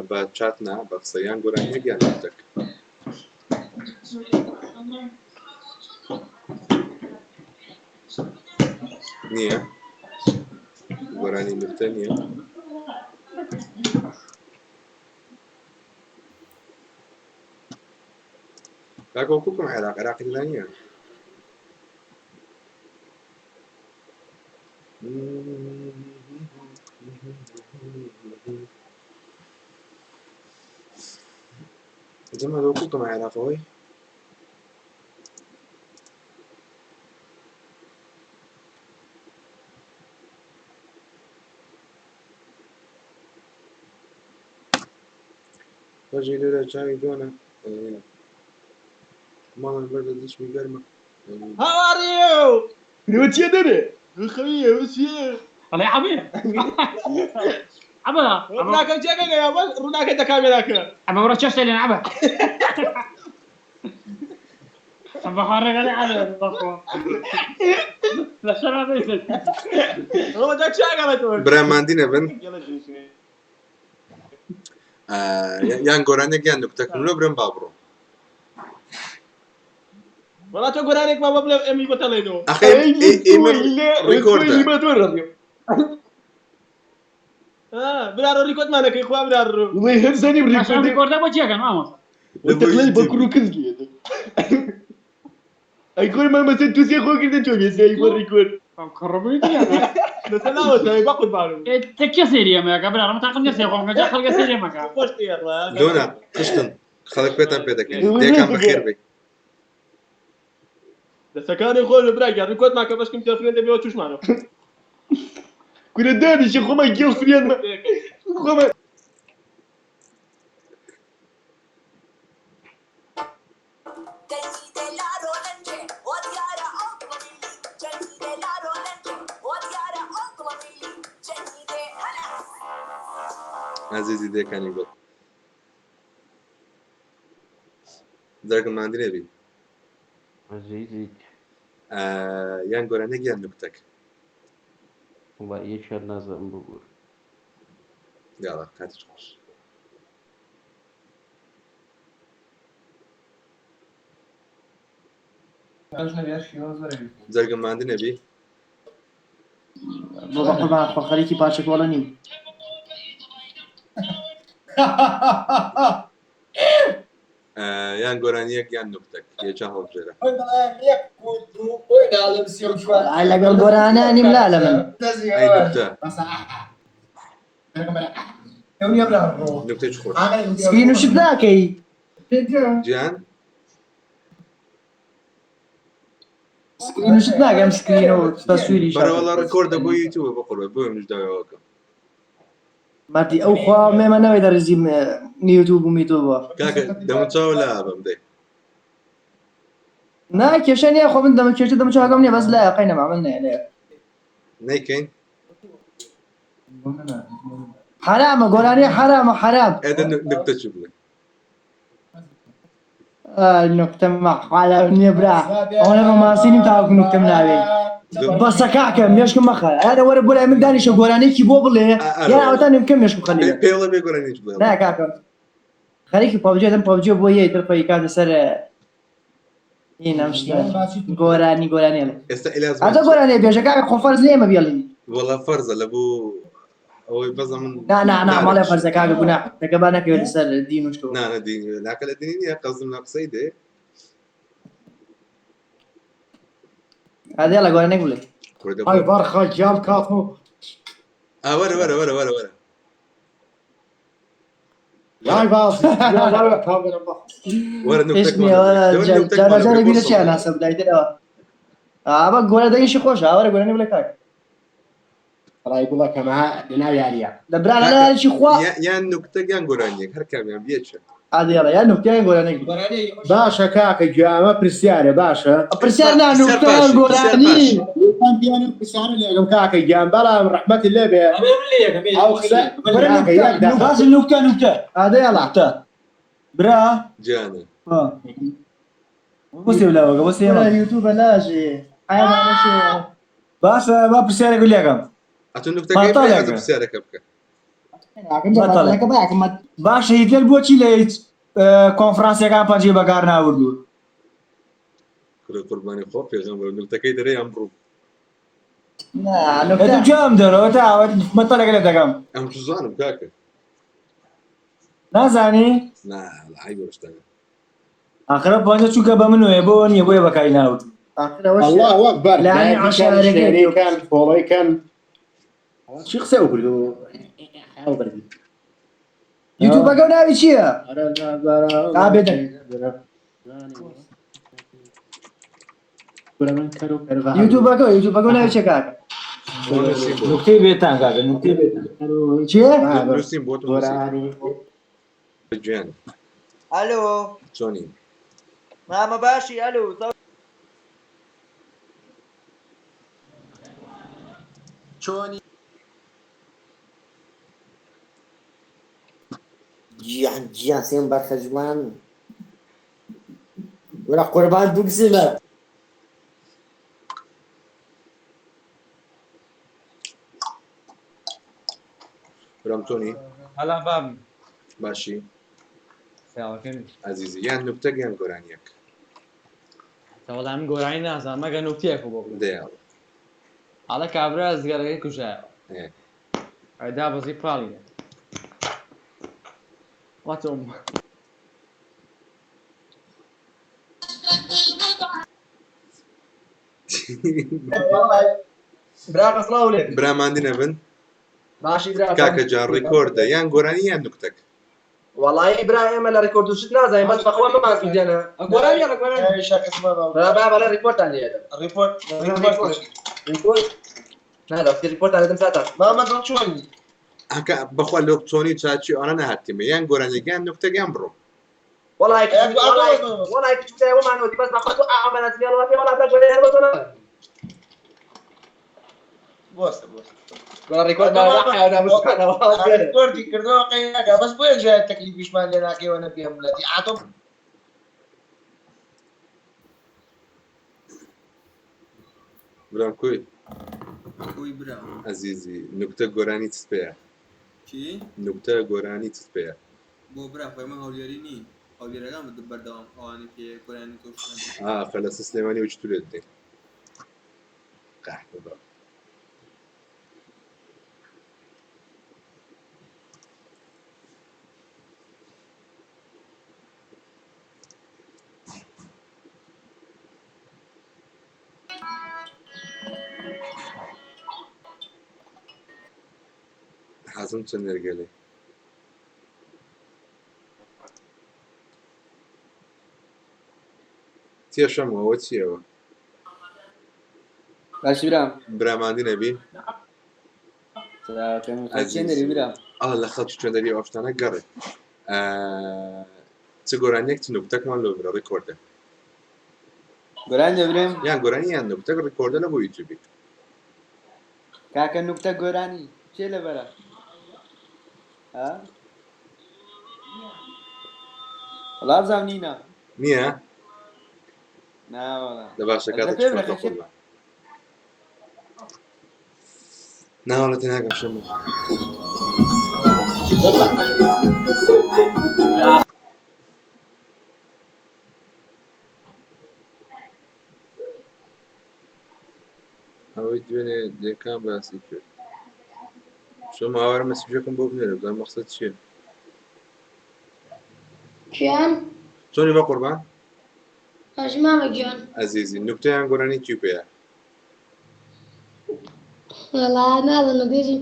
A: بە چات نا بە قسە یان گۆرانیەک یان نوکتەک. نییە گۆرانی نوکتە نییە. کاکە وەکوکم عێراق عێراقی تێدا نییە. جەمال وەکوکم عێراقەوەی ڕۆژی لێرە چاوی جوانە ماڵان بەردە دشمی گەرمە.
M: How are you? وچیە دەرێ خەویە وچیە
N: ئەڵێ عەبێ عەبە
M: ڕووناکەم چێکە ڕووناکە دە کامێراکە
N: عەبە وڕە چێشتە لێن عەبە عەبە خواڕێگە لێ عەبە بەخۆ لەسەر بێت.
M: ئەوە دا چاگەڵێتەوە.
A: برا ماندی نەبن. یان گۆرانێک یان نوکتەکم لۆ برم با بڕۆم.
M: وەڵا تۆ گۆرانێک ما بڵێ ئەمی بۆتەڵێنەوە.
A: ئەخەی ئێمە ڕیکۆردە.
M: برارۆ ڕیکۆردمانەکەی خوا برارۆ.
N: وڵی هەر زانیم ڕیکۆردە بۆ چیەکەن مامۆستا؟
M: تەقلەی بە کوڕ و کز گێت. ئەی خۆی مامەسە تووسێ خۆ کردن چۆن ێستا ئەی بۆ ڕیکۆرد.
N: کێ سەیری ئەمەکە برا ڕەمە تاقم نییە سەیر خۆم کە جا خەڵکە سەیری ئەمەکە
A: لۆنا قشتن خەڵک پێتان پێ دەکەن دێکان بەخێر بێ.
P: دەسەکانی خۆش برا گیان ڕیکۆردمان کە بەشکم گێرڵفرێند دەبێەوە توشمانەوە. کورە دانیشە خۆمە گێرڵفرێند خۆمە.
A: ئازیزی دێکانی گوڵ دەرگم ماندی نەبی.
T: عزیزیت.
A: یان گۆرانیەک یان نوکتەک.
T: وەڵا یەکیان نازانم ببور.
A: یاڵا کاتت خۆش. جەرگم ماندی نەبی.
H: بۆ بە قوربان خۆ خەریکی پارچە کۆڵە نیم.
A: یان گۆرانیەک یان نوکتەک یەکیان هەڵبژێرە.
H: ئای لەگەڵ گۆرانە نیم لا لە من.
A: ئەی نوکتە نوکتەی خۆش.
H: سکرین و شت ناکەی.
A: گیان
H: سکرین و شت ناکەم سکرین و تەسویری
A: بەرە وەڵا ڕیکۆردە بۆ یوتیوبە بەقوربان بۆیە منیش داوای ئەوە
H: مەردی ئەو خوا مێمە نەوەی دەڕیزی یوتیوب و میتوبەوە.
A: کاکە دەموچاو لا بەم دەی.
H: نا کێشە نییە خۆ من دەمە کێشە دەموچاوەکەم نییە بەس لایە قەی نەما من نەیە لایە.
A: نەیکەین
H: حەرامە گۆرانی حەرامە حەرام.
A: ئێ دە نوکتە چی بڵێ.
H: نوکتە مەحاڵە نییە برا ئەوەنە ڕۆمانسی نیم تاوەکو نوکتەم ناوێ بەسە کاکە مێشکم مەخە ئەرە وەرە بۆ لای من دانیشە گۆرانیەکی بۆ بڵێ یان ئەوەتا نیم کەم مێشکم خەلی
A: پێ بڵێ بێ گۆرانیەکی بڵێ
H: نا کاکە خەریکی پەبجێ دەم پەبجێ بۆ یەی تر خۆی کاتە سەر گۆرانی گۆرانی ئەڵێ
A: ئێستا ئیلاس
H: ئەتە گۆرانی بێژە کاکە خۆ فەرز نییە ئێمە بێڵین
A: وەڵا فەرزە لە بۆ ئەوەی بەزە من
H: نا نا نا مەڵێ فەرزە کاکە گوناح دەکە با نەکەوێتە سەر دین و شتەوە
A: نا نا دین لاکە لە دینی نییە قەزم لە قسەی دێ
H: ئەدێ لە گۆرانێک بڵێ
A: کوردە
J: ئای بەرخە گیان کاتم و
A: ئا وەرە وەرە وەرە وەرە وەرە
J: یای باز
A: وەرە
H: هیچ
A: نوکتەکمان
H: نییە
A: بڵێ دەوەرە نوکتەکمان
H: جارە
A: بڵێ
H: جارە
A: بۆ
H: بیرە چیان
A: سەڵ
H: ناسە بدایتەوە ئابە گۆرە دەنگیشی خۆشە ئاوەرە گۆرانی بڵێ کاک
J: ڕای گوڵەکەمە لەناو یاریە
H: لە برا لە
A: کاکە
H: یاریی خوا
A: یان نوکتەک یان گۆرانیەک هەر کامیان بێچە
H: ئادێڵە یان نوکتە یان گۆرانێک
J: باشە کاکە گوێ ئەمە پرسیارە باشە
H: پرسیار نا
A: پرسیار
H: نوکتە یان
A: پاشی پرسیار
H: گۆرانی
A: پاشی
J: پێیان پرسیارە لێگەم کاکە گیان بەڵام ڕەحمەتی لێبێ ئەو قسە
H: وەرە
J: کاکە
H: نوکتە
J: یەک دەقە
H: باشە نوکتە نوکتە ئادێڵە نوکتە برا
A: جانە
H: بۆ سێ لاوەکە بۆ سێ یوتیوبە لاژێ باشە با پرسیارێک لێکەم
A: ئەتۆ نوکتەکەی بڵێ ئەتۆ
H: مەتەڵێکە
A: پرسیارەکە بکە
H: باشە هیتلەر بۆچی لە هیچ کۆنفرانسەکان پەنجەی بەکار ناوردوو؟
A: کوڕی قوربانی خۆ پێغەمبەر نوکتەکەی دەرێ یان بڕوو
H: ئەتۆ جوابم دەرەوە تا مەتەڵێک لێ دەکەم.
A: ئەم چزانم کاکە
H: نازانی؟
A: نا عەیبە ئەو شتانە.
H: ئاخر ئەو پەنجە چونکە بە منەوەیە بۆ نییە بۆیە بەکاری ناوردوو.
J: الله اکبر لایکی کەن فۆڵۆی کەن چی قسە کردو
H: یوتیوبەکە ناوی چییە؟ یوتیوبەکە یوتیوبەکە ناوی چیە کاکە؟
A: نوکتەی
H: بێتان کاکە نوکتەی بێتان چیە؟
A: نووسیم بۆ گیان
R: ئەلۆ
A: چۆنی
R: مامە باشی ئەلو
H: چۆنی
U: گیان گیان سێم بەرخە جوان وەرە قوربان بگزمە.
A: برام چۆنی
V: هەلا بابم
A: باشی
V: ساڵەکەمی
A: ئازیزی یان نوکتەک یان گۆرانیەک
V: تەوەڵا من گۆرانی نازانم مەگە نوکتەیەک بۆ بڵێم
A: دەیاڵە
V: ئەڵێ کابرا زگەرەکەی کوژایەوە
A: ئێ.
V: ئەی دابەزی پاڵی دا واتم
R: برا سڵاو لێ
A: برا ماندی نەبن
R: باشی برا
A: کاکە جان ڕیکۆردە یان گۆرانی یان نوکتەک
R: وەڵایی برا ئێمە لە ڕیکۆرد و شت نازانین بەس بەخوا مەمان سوودیانە گۆرانی یاڵە گۆرانی برا با بەڵێ ڕیپۆرتان لێ دەم
G: ڕیپۆرت
R: ڕیپۆرت ڕیپۆرت نا دەستی ڕیپۆرتان لێدەم ساتا
G: مامە دڵ چۆنی
A: هەکە بەخوا لۆک چۆنی چاچی ئەوانە نەهاتیمە یان گۆرانیەک یان نوکتەک یان بڕۆ
R: وەڵای وەڵای وەڵای کچ برای وەمان وتی بەس بەخوا تۆ ئاوا مەناسبی هەڵوە پێ وەڵا برا گۆرانی هەر بۆ تۆ ناڵێم
G: بۆستە بۆستە
R: وەڵا ڕیکۆرد
G: ڕیکۆردی کردەوە قەی ناکا بەس بۆیە جای تەکلیفیشمان لێ ناکەیەوە نەبێ ملەتی ئاتۆ
A: برام کوی
F: کوی برا
A: ئەزیزی نوکتە گۆرانی چت پێیە
F: چی
A: نوکتە گۆرانی چت پێیە
F: بۆ برا خۆی من هەولێری نیم هەولێرەکان بەردەوام ئەوانەی پێ گۆرانی تۆ
A: ئا فەلەسە سلێمانی وچ تو لێت دێ قەحپە بە حەزم چەند نێرگەلێ تێشەمەوە ئەوە چییەوە
F: باشی برام
A: برا ماندی نەبی
F: چێنەری برا
A: ئا لە خەڵکی چۆن دەری ئەو شتانە گەڕێ چ گۆرانیەک چ نوکتەکمان لۆ برا ڕیکۆردە
F: گۆرانی دەبرێم
A: یان گۆرانی یان نوکتەک ڕیکۆردە لە بۆ یوتیوبی
F: کاکە نوکتە گۆرانی چێ لەبەرە ها وەڵا بزانم نینە
A: نییە
F: نا وەڵا
A: لە باشە
F: ئەزە
A: کاتە
F: پێ
A: چ
F: بڵێ
A: قوربان ناوەڵە تێناگەم شەمۆ ئەوەی دوێنێ دێکان باسی کرد شەمۆ ئاوارە مەسیجەکەم بۆ بنێرە بزانم مەقسەد چییە
O: گیان
A: چۆنی بە قوربان
O: باشی مامە گیان
A: ئەزیزی نوکتەیان گۆرانی چی پێیە
O: وەڵا نازانم نوکتەیەکی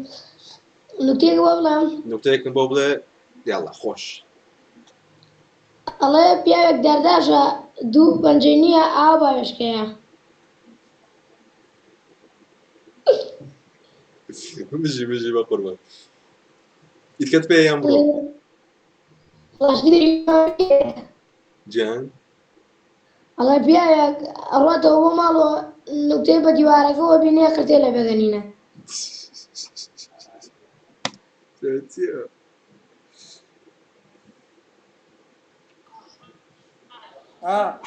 O: نوکتەیەک بۆ بڵێم
A: نوکتەیەکم بۆ بڵێ یاڵا خۆش
O: ئەڵێ پیاوێک دەرداشە دوو پەنجەی نییە ئاو باوێشکەیە
A: بژی بژی بە قوربان ئیتکەت پێ یان بڕۆ جان
O: ئەڵێ پیاوێک ئەڕاتەوە بۆ ماڵەوە نوکتەی بە دیوارەکەەوە بینێ قرتێ لە بێگەنینە
A: چییە؟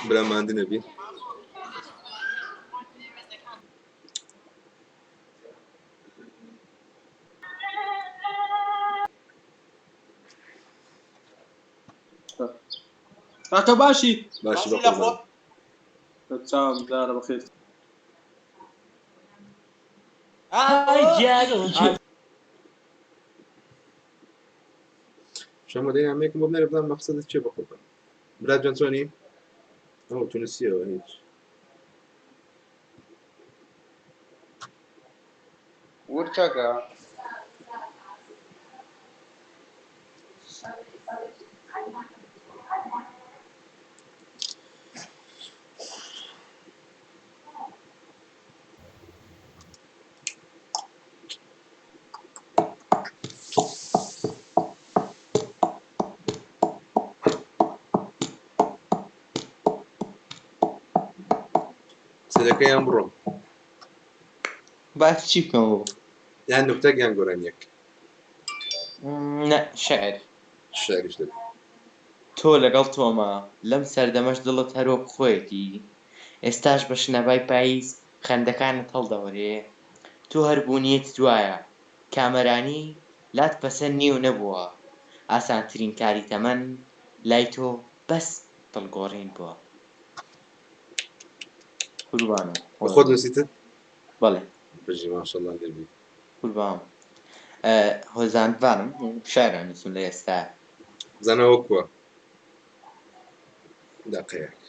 A: برا ماندی نەبی
M: کاکە باشی
A: باشی بە قوربان
M: چاوم دارە بەخێر
A: شەمۆ دەی نامەیەکم بۆ بنێرە بزانم مەقسەدت چییە بە قوربان برا جان چۆنی ئەو تونسیەوە هیچ
L: ورچەکە
A: سەرەکەیان بڕۆم
P: باس چی بکەمەوە
A: یان نوکتەک یان گۆرانیەک
P: نە شعر
A: شعریش دەبێت
P: تۆ لەگەڵ تۆمە لەم سەردەمەش دڵت هەر وەک خۆیەتی ئێستاش بە شنەبای پاییز خەندەکانت هەڵدەوەرێ تۆ هەر بوونیەتت وایە کامەرانی لات پەسەند نییە و نەبووە ئاسانترین کاری تەمەن لای تۆ بەس دڵ گۆڕین بووە. قوربانم
A: بە خۆت نووسیتت؟
P: بەڵێ.
A: بژی ماشەڵڵا لێ بی.
P: قوربانم هۆزانڤانم و شعر ئەنووسم لە ئێستا.
A: بزانە وەکووە دەقەیەک.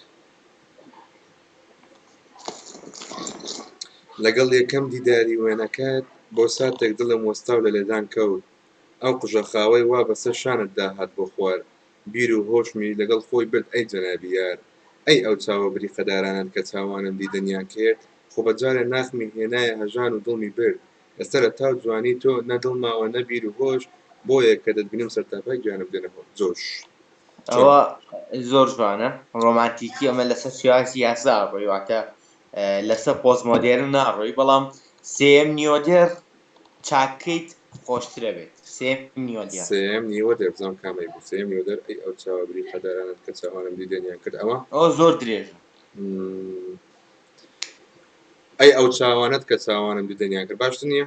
A: لەگەڵ یەکەم دیداری وێنەکەت، بۆ ساتێک دڵم وەستا و لە لێدان کەوت. ئەو قژە خاوەی وا بەسەر شانتدا هات بۆ خوار، بیر و هۆشمی لەگەڵ خۆی برد ئەی جەنابی یار. ئەی ئەو چاوە بریقەدارانەت کە چاوانم دیدەنیان کرد، خۆ بە جارێ ناخمی هێنایە هەژان و دڵمی برد. ئێستا لە تاو جوانی تۆ نە دڵ ماوە نە بیر و هۆش، بۆیە کە دەتبینم سەرتاپای گیانم دێنە جۆش. چۆنە؟
P: ئەوە زۆر جوانە ڕۆمانتیکی ئەمە لەسەر شێوازی یاسا ڕۆی واتە لەسەر پۆست مۆدێرن ناڕۆی بەڵام سێیەم نیۆدێر چاکەیت خۆشترە بێت سێیەم نیۆدێر.
A: سێیەم نیوە دێر بزانم کامەی بوو سێیەم نیوە دێر ئەی ئەو چاوە بریقەدارانەت کە چاوانم دیدەنیان کرد ئەوە.
P: ئەوە زۆر درێژە.
A: ئەی ئەو چاوانەت کە چاوانم دیدەنیان کرد باشتر نییە؟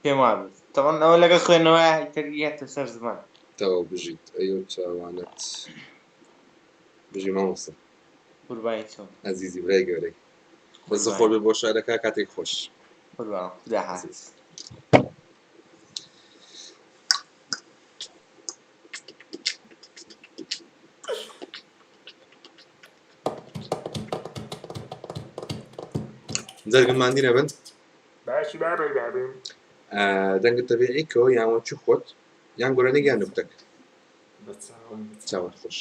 P: پێم وابێت تەبعەن ئەوە لەگەڵ خوێندنەوەیا ئیتر یەتە سەر زمان.
A: تەواو بژیت ئەی ئەو چاوانەت بژی مامۆستا.
P: قوربانی تۆم.
A: ئەزیزی برای گەورەی. دەست
P: قوربانی.
A: خۆش بێ بۆ شعرەکە کاتێک خۆش.
P: قوربان خودا حافز.
A: جەرگم ماندی نەبن.
I: باشی بابەی بابم.
A: دەنگت تەبیعی کەوە یان وەکی خۆت یان گۆرانیەک یان نوکتەک.
M: بەچاوم
A: چاوت خۆش.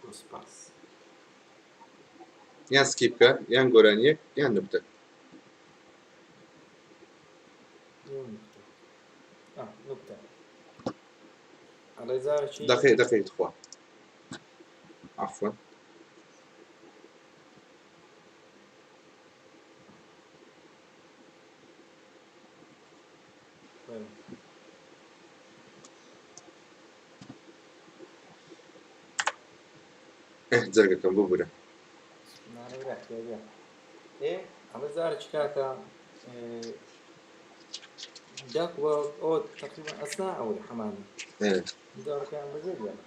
M: زۆر سوپاس.
A: یان سکی بکە یان گۆرانیەک یان نوکتەک.
M: نوکتە ئەڵێ جارێکی
A: دقیق دقیق تخوا عفوا. جەرگەکەم ببورە.
M: ئەڵێ جارێکی کاکە داک ئەوە تقریبا ئەسنا ئەوەی حەمامی دارەکەیان بەجێ بێڵە.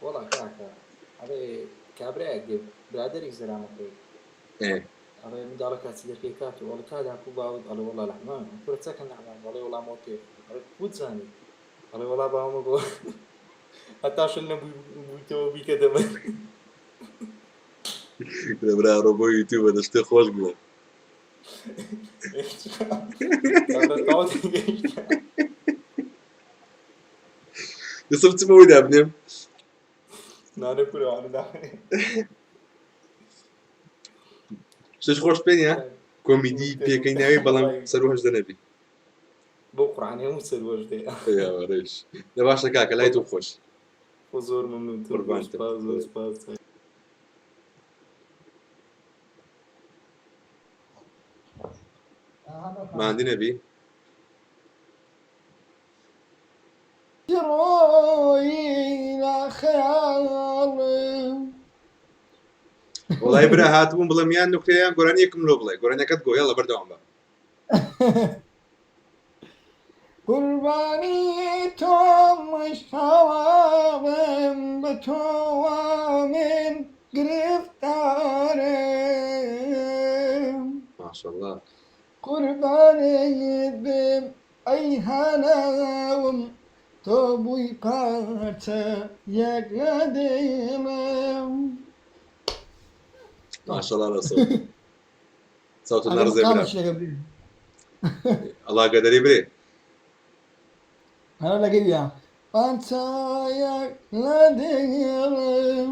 M: وەڵا کاکە ئەڵێ کابرایەک دێ برادەرێک زەرامەکەی ئەڵێ منداڵەکە چی دەکەی کات و ئەڵێ کا داک و باوت ئەڵێ وەڵا لە حەمام کورە چەکەن لە حەمام ئەڵێ وەڵا مۆتێ ئەڵێ کوت زانی ئەڵێ وەڵا باومە بۆ هەتا شل نەبوویتەوە بیکە دەمە.
A: برا ڕۆ بۆ یوتیوبە دەشتێ خۆش بڵێ. یوسف چ بەوەی دابنێم؟
M: نانە کورە دابنێ.
A: شتێک خۆش پێ نییە کۆمیدی پێکەی ناوی بەڵام سەر هەژدە نەبی.
M: بۆ قورئانی هەموو سەروەش دێ.
A: ڕێش لە باشە کاکە لای تۆ خۆش.
M: خۆ زۆر مەمنون
A: قوربانتم.
M: زۆر سوپاس.
A: ماندی نەبی؟ وەڵای برا هاتبووم بڵێم یان نوکتە یان گۆرانیەکم لۆ بڵێ گۆرانیەکەت گۆ یاڵە بەردەوام بە.
D: قوربانی تۆم مشتاقم بە تۆ من گرفتارم.
A: ماشاءالله.
D: قوربانیت بم ئەی هەناوم تۆ بووی پارچە یەک لە دڵم.
A: ماشاءالله لە سەوت سەوتت نەڕزێ برا. ئەڵا گەدەری برێ.
D: هەرە لەگەویە پارچە یەک لە دڵم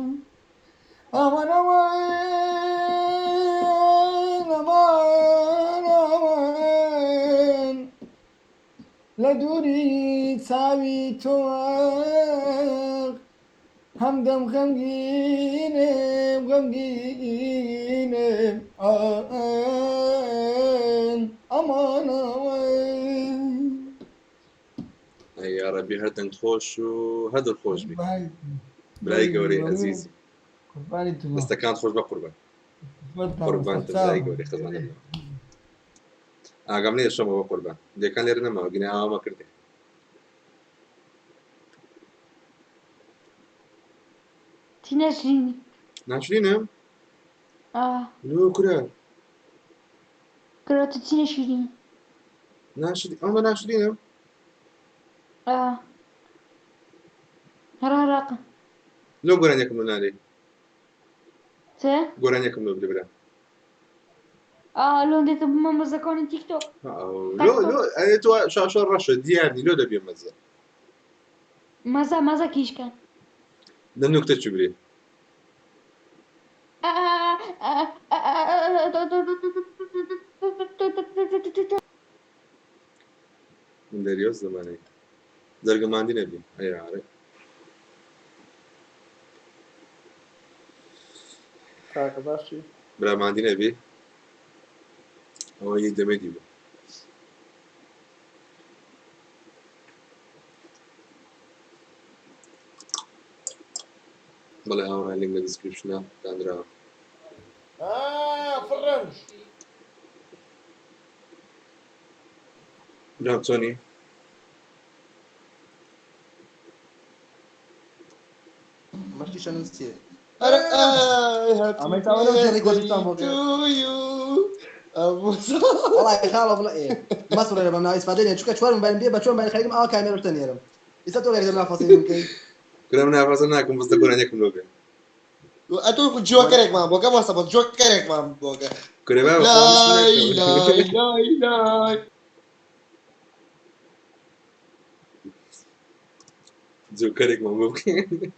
D: ئەمان ئەمان ئەمان ئەمان لە دووری چاوی تۆ هەمدەم غەمگینم غەمگینم ئەمان ئەمان ئەمان.
A: ئەی یاڕەبی هەر دەنگ خۆش و هەر دڵ خۆش بی برای گەورەی ئەزیزی. دەستەکانت خۆش بە قوربان. قوربانتم برای گەورەی خزمەتم. ئاگام لێ شەمەوە قوربان دێکان لێرە نەماوە گینە ئاوامە کردێ.
O: چی ناشرینی؟
A: ناشرینم؟
O: ئا.
A: لۆ کورە؟
O: کورە تۆ چی ناشرینی؟
A: ناشرین ئەوە ناشرینم؟
O: ئا. هەرا ڕاقە.
A: لۆ گۆرانیەکم لۆ نارێ؟
O: چێ؟
A: گۆرانیەکم لۆ بلێ برا.
C: ئا لۆ دێتە بمە مەزەکانی تیک تۆک.
A: لۆ لۆ ئەرێ تۆ شاشە ڕەشە دیار نی لۆ دەبیە مەزە.
C: مەزە مەزە کیشکە.
A: دە نوکتە چ برێ؟ من دەریۆس زمانێک جەرگەماندی نەبی ئەی ئارێ.
D: کاکە باشی؟
A: برا ماندی نەبی ئەوە یەک دەمێ دیبوو. بەڵێ هاوڕێیان لینک لە description ا دانراوە.
D: فڕنج.
A: برام چۆنی؟
R: مەشتی شەنم چییە؟
D: ئەرە ئای happy
R: ئەمەی تاوە لەو جێڕی گۆشتان بۆ
D: birthday
R: کرد.
D: to you. ئەبوو
R: وەڵای خاڵە بڵێ ئێ مەسڕێ بە مناڵ ئیسفادە نیە چونکە چوار موبایلم پێ بە چوار موبایل خەریکم ئاوا کامێرە شتە نێرم ئیستا تۆ گەر منافەسەی من بکەی.
A: کورە منافەسە ناکەم بەس دە گۆرانیەکم لۆ بێ.
D: ئەتۆ جۆکەرێکمان بۆکە وەسە بەس جۆکەرێکمان بۆکە.
A: کورە بابە خۆ هیچ
D: لای
A: ناکەم.
D: لای لای لای.
A: جۆکەرێکمان بۆ بکەین.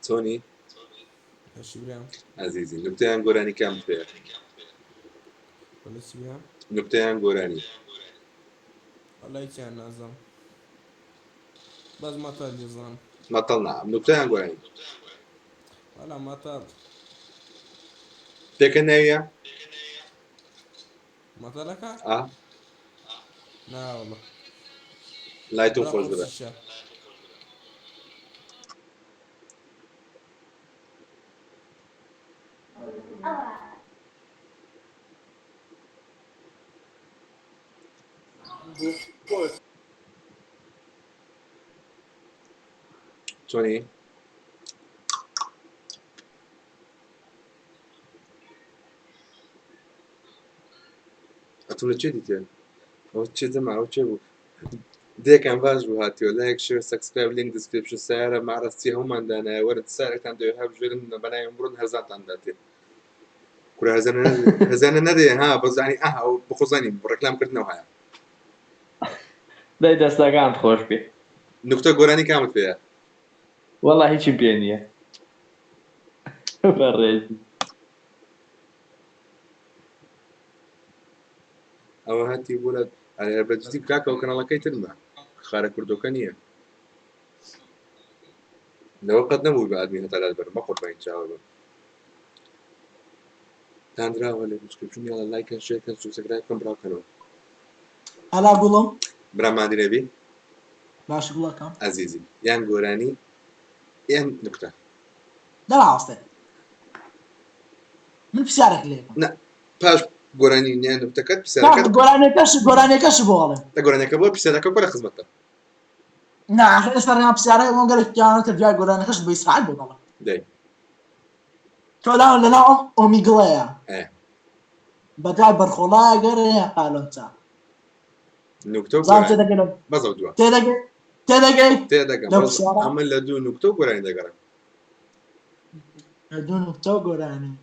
A: چۆنی؟
K: باشی برام.
A: ئازیزی نوکتەیان گۆرانی کام پێیە؟
K: وەڵا چی برام؟
A: نوکتەیان گۆرانی.
K: وەڵا هیچیان نازانم. بەس مەتەڵ دەزانم.
A: مەتەڵ نا نوکتەیان گۆرانی.
K: وەڵا مەتەڵ.
A: پێکە ناویە؟
K: مەتەڵەکە؟
A: ئا
K: نا وەڵا.
A: لای تۆ
K: برا
A: خۆش برا.
K: قورسیشە.
A: چۆنی؟ ئەتوو لە چێ دیتێ؟ ئەوە چێ دەما ئەو چێ بوو؟ دێکان باش بوو هاتیوە like share subscribe link description سیارە معرەز چی هەموومان دانایە وەرن سارێکتان دەوێ هەبژێرن بەناوی بڕۆن هەرزانتان داتێ کورە هەزانە هەزانە نەدێ ها بەزانی ئەها ئەو بخۆزانی ڕێکلام کردنەوە هەیە.
B: دەی دەستەکانت خۆش بێ.
A: نوکتە گۆرانی کامت پێیە؟
B: وەڵا هیچم پێ نییە بەڕێزی.
A: ئەوە هەتی بۆ لە ئەرێ بە جدی کاکە ئەو کەناڵەکەی ترمە خارە کوردۆکە نییە لەوە قەت نەبوو بە ئادمین هەتا لات بەرم بەقوربانی چاوە بم دانراوە لە description یاڵە like کەن share کەن subscribe کەن براوکەنەوە.
H: ئەلا گوڵم.
A: برا ماندی نەبی.
H: باشی گوڵەکەم.
A: ئەزیزی یان گۆرانی یان نوکتە.
H: دە مامۆستێ من پرسیارێک لێ بکەم.
A: نا پاش گۆرانی یان نوکتەکەت پرسیارەکەت.
H: گۆرانیەکەش گۆرانیەکەش بۆ ئەڵێم.
A: دە گۆرانیەکە بۆ پرسیارەکە بکە لە خزمەتتە.
H: نا ئاخر ئێستا ڕێیان پرسیارە ئەوە گەلێک پیاوانە دوای گۆرانیەکەش بە ئیسرائیل بۆ دەڵێم.
A: دەی.
H: تۆ لاو لەناو ئەم ئۆمیگڵەیە.
A: ئێ.
H: بەدوای بەرخۆڵایە گەڕێ یا قالۆنچە.
A: نوکتە و
H: زان
A: گۆرانی.
H: تێدەگەی لەم
A: بەس ئەو دووە.
H: تێدەگەی تێدەگەی
A: تێدەگەم
H: لەو
A: بەس
H: پرسیارە؟
A: ئەمن لە دوو نوکتە و گۆرانی دەگەڕێم.
H: لە دوو نوکتە و گۆرانی.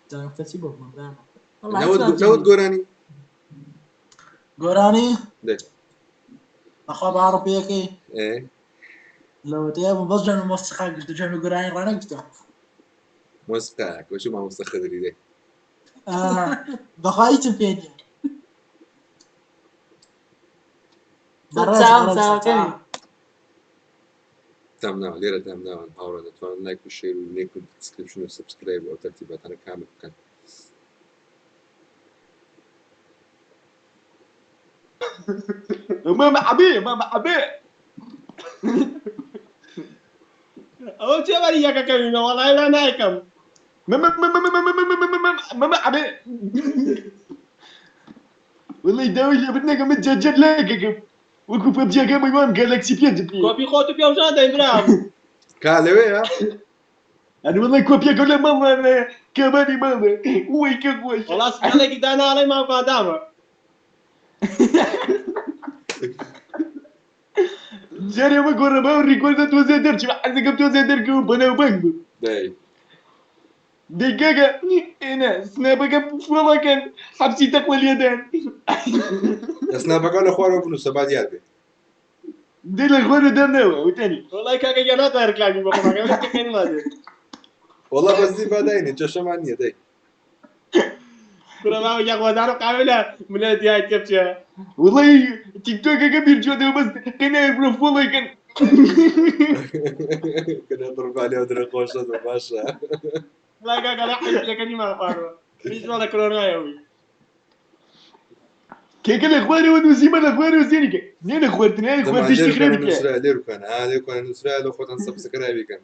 H: جا نوکتە چی بۆ بڵێم برام؟ وەڵا
A: نەوت
H: هیچ
A: نەوت گۆرانی.
H: گۆرانی؟
A: دەی.
H: بەخوا باوەڕ پێ ئەکەی؟
A: ئێ.
H: لەوەتەیە بوو بەس گوێم لە مۆسیقا گرت و گوێم لە گۆرانی ڕانەگرتووە.
A: مۆسیقا کۆچی مامۆستا خدری دەی.
H: بەخوا هیچم پێ نییە. بەڕێز
B: چاو
H: بەڕێز
B: چاوەکەمی.
A: دامناوە لێرە دامناوەن هاوڕێ دەتوانن لایک و share و لینک و description و subscribe و ئەو تەرتیباتانە کامل بکەن.
D: مامە عەبێ مامە عەبێ ئەوە چێ بەری یەکەکەوینە وەڵای لا نایکەم مامە عەبێ وەڵی داوی لێ بنەکەم من جەجەر لایکەکەم وەکو پەبجیەکە بەیوان گەلەکسی پێنج پێ
N: کۆپی خۆت و پێوژان دەی برام.
A: کا لەوێیە؟
D: ئەنی وەڵای کۆپیەکە لە ماڵانە کەمانی ماڵە وەی کە خۆشە.
N: وەڵا سمێڵێکی دانا ئەڵێ مام ڤادامە.
D: جارێ ئەمە گۆڕە با record ە تۆزێ دەرچم حەزەکەم تۆزێ دەرکەوم بەناوبانگ بم.
A: دەی.
D: دەی کاکە ئێنە سناپەکە follow کەن حەبسی تەقوە لێدان.
A: سناپەکە لە خوارەوە بنووسە با دیار بێ.
D: دەی لە خوارەوە دامناوە وتەنی.
N: وەڵای کاکە گیان ناتوانم ڕیکلامی بۆ خۆم بکەم هیچ کەم نادێ.
A: وەڵا بەس دی با داینێ کێشەمان نییە دەی.
N: کوڕە مامە گیان خۆزانم قابلە منە دیای تێ بچێ.
D: وەڵای تیکتۆکەکە بیر چۆتەوە بەس قەنایە بڕۆ فۆڵۆی کەن.
A: کە دڕبالێ و درە خۆشە دە باشە.
N: وەڵای کاکە ڵێ حەیفەکەنیمان خواردوە هیچ وەڵە کرۆنایە وی.
D: کێکە لە خوارەوە نووسیمە لە خوارەوە سێری کە نێ لە خواردنای
A: دەمان
D: خواردشتی
A: لێرکانە
D: خراپی تایە.
A: نووسرا لێرکانە ئا لێرکانە نووسرا لە خۆتان subscribe ی کەن.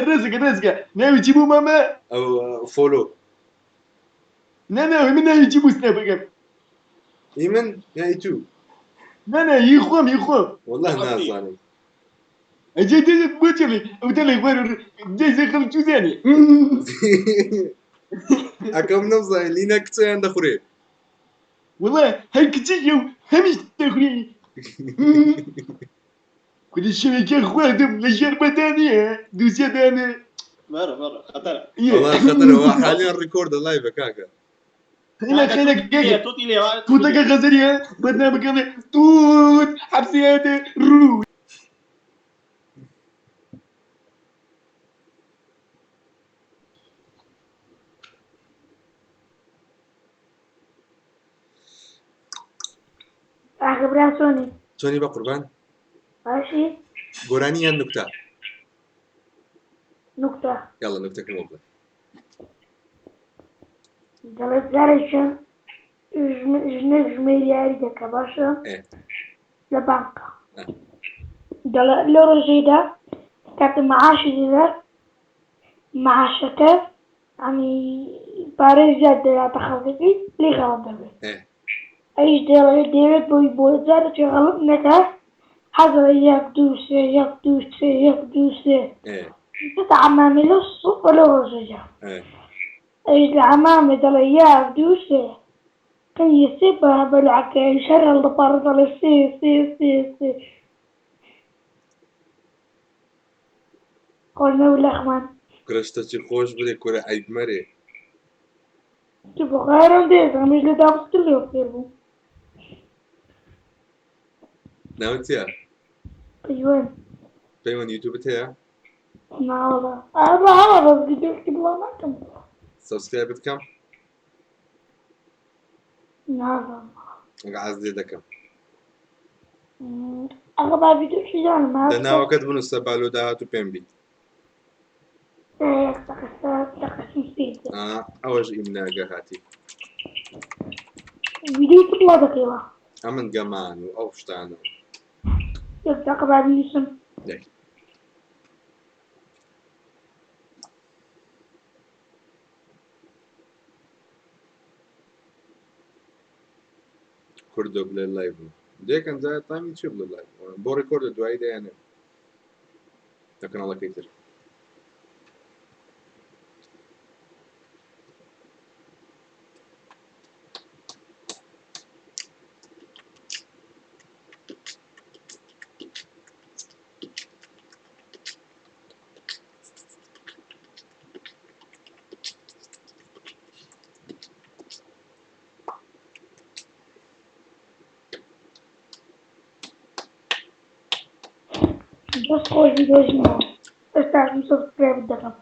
D: ڕێزەکە ڕێزەکە ناوی چی بوو مامە؟
A: ئەو follow.
D: نا نا من ناوی چی بوو سناپەکەم؟
A: ئی من یا ئی تو؟
D: نا نا هی خۆم هی خۆم.
A: والله نازانم.
D: ئەجێ دێ بۆ چڵی ئەو دەڵێ خوارە دێزێ خەڵک چوزانێ.
A: ئەکەم نەمزانی لینا کچەیان دەخورێ.
D: وەڵا هەر کچێکە و هەمیش دەخورێ. کوری شەوێکیان خواردم لە ژێر بەتانیە دووسێ دانە.
N: مەڕە مەڕە خەتەرە.
A: والله خەتەرە وا حالیان record ە live ە کاکە.
D: خێرە خێرە کاکە
N: توتی لێوە
D: توتەکە غەزەریە بەرنامەکە ئەڵێ توت حەبسیاتە ڕوو.
O: ئاخە برا چۆنی؟
A: چۆنی بە قوربان؟
O: باشی؟
A: گۆرانی یان نوکتە؟
O: نوکتە.
A: یاڵا نوکتەکەم بۆ بڵێ.
O: دەڵێ جارێکیان ژنێک ژمێریاری دەکا باشە لە بانکە دەڵێ لەو ڕۆژەیدا کاتێ معاشی دەدا معاشەکە یانی پارەی زیاد دەداتە خەڵکەکەی لێی غەڵەت دەبێت ئەویش دەڵێ دەیەوێت بۆی بۆ جارێکی غەڵەت نەکات حەزەڵێ یەک دوو سێ یەک دوو سێ یەک دوو سێ دەچێتە عەمامی لەو سوپە لەو ڕۆژەیدا ئەویش لە عەمامێ دەڵێ یەک دوو سێ کەی سێ بە بەلعەکە ئەویش هەر هەڵدەپەڕێ دەڵێ سێ سێ سێ سێ خۆش نەبوو لەخمان.
A: کورە شتەکی خۆش بلێ کورە عەیب مەرێ.
O: تو بخۆیان دێت ئەمیش لە دابستر لێ فێر بوو.
A: ناوت چییە؟
O: پەیوەند.
A: پەیوەند یوتیوبت هەیە؟
O: ناوەڵا ئەوە هەوا بەس ڤیدیۆکی بڵاو ناکەم.
A: subscribe ت کەم؟
O: نازانم.
A: ئەگە عەز لێ دەکەم.
O: ئەغە با ڤیدیۆکی دانم
A: دە ناوەکەت بنووسە با لۆ داهاتوو پێم بیت. ئەوەش ئیمناگە هاتی.
O: ڤیدیۆی چ بڵاو دەکەیەوە؟
A: ئەمن گەمان و ئەو شتانە.
O: یەک دەقە با بینووسم.
A: دەی. کوردۆ بڵێ live دێکەن جا تامی چی بڵێ live بۆ record ە دوایی دەیانێ لە کەناڵەکەی تر.
O: دەست خۆش بی دۆزیمەوە ئێستاش من subscribe ت دەکەم.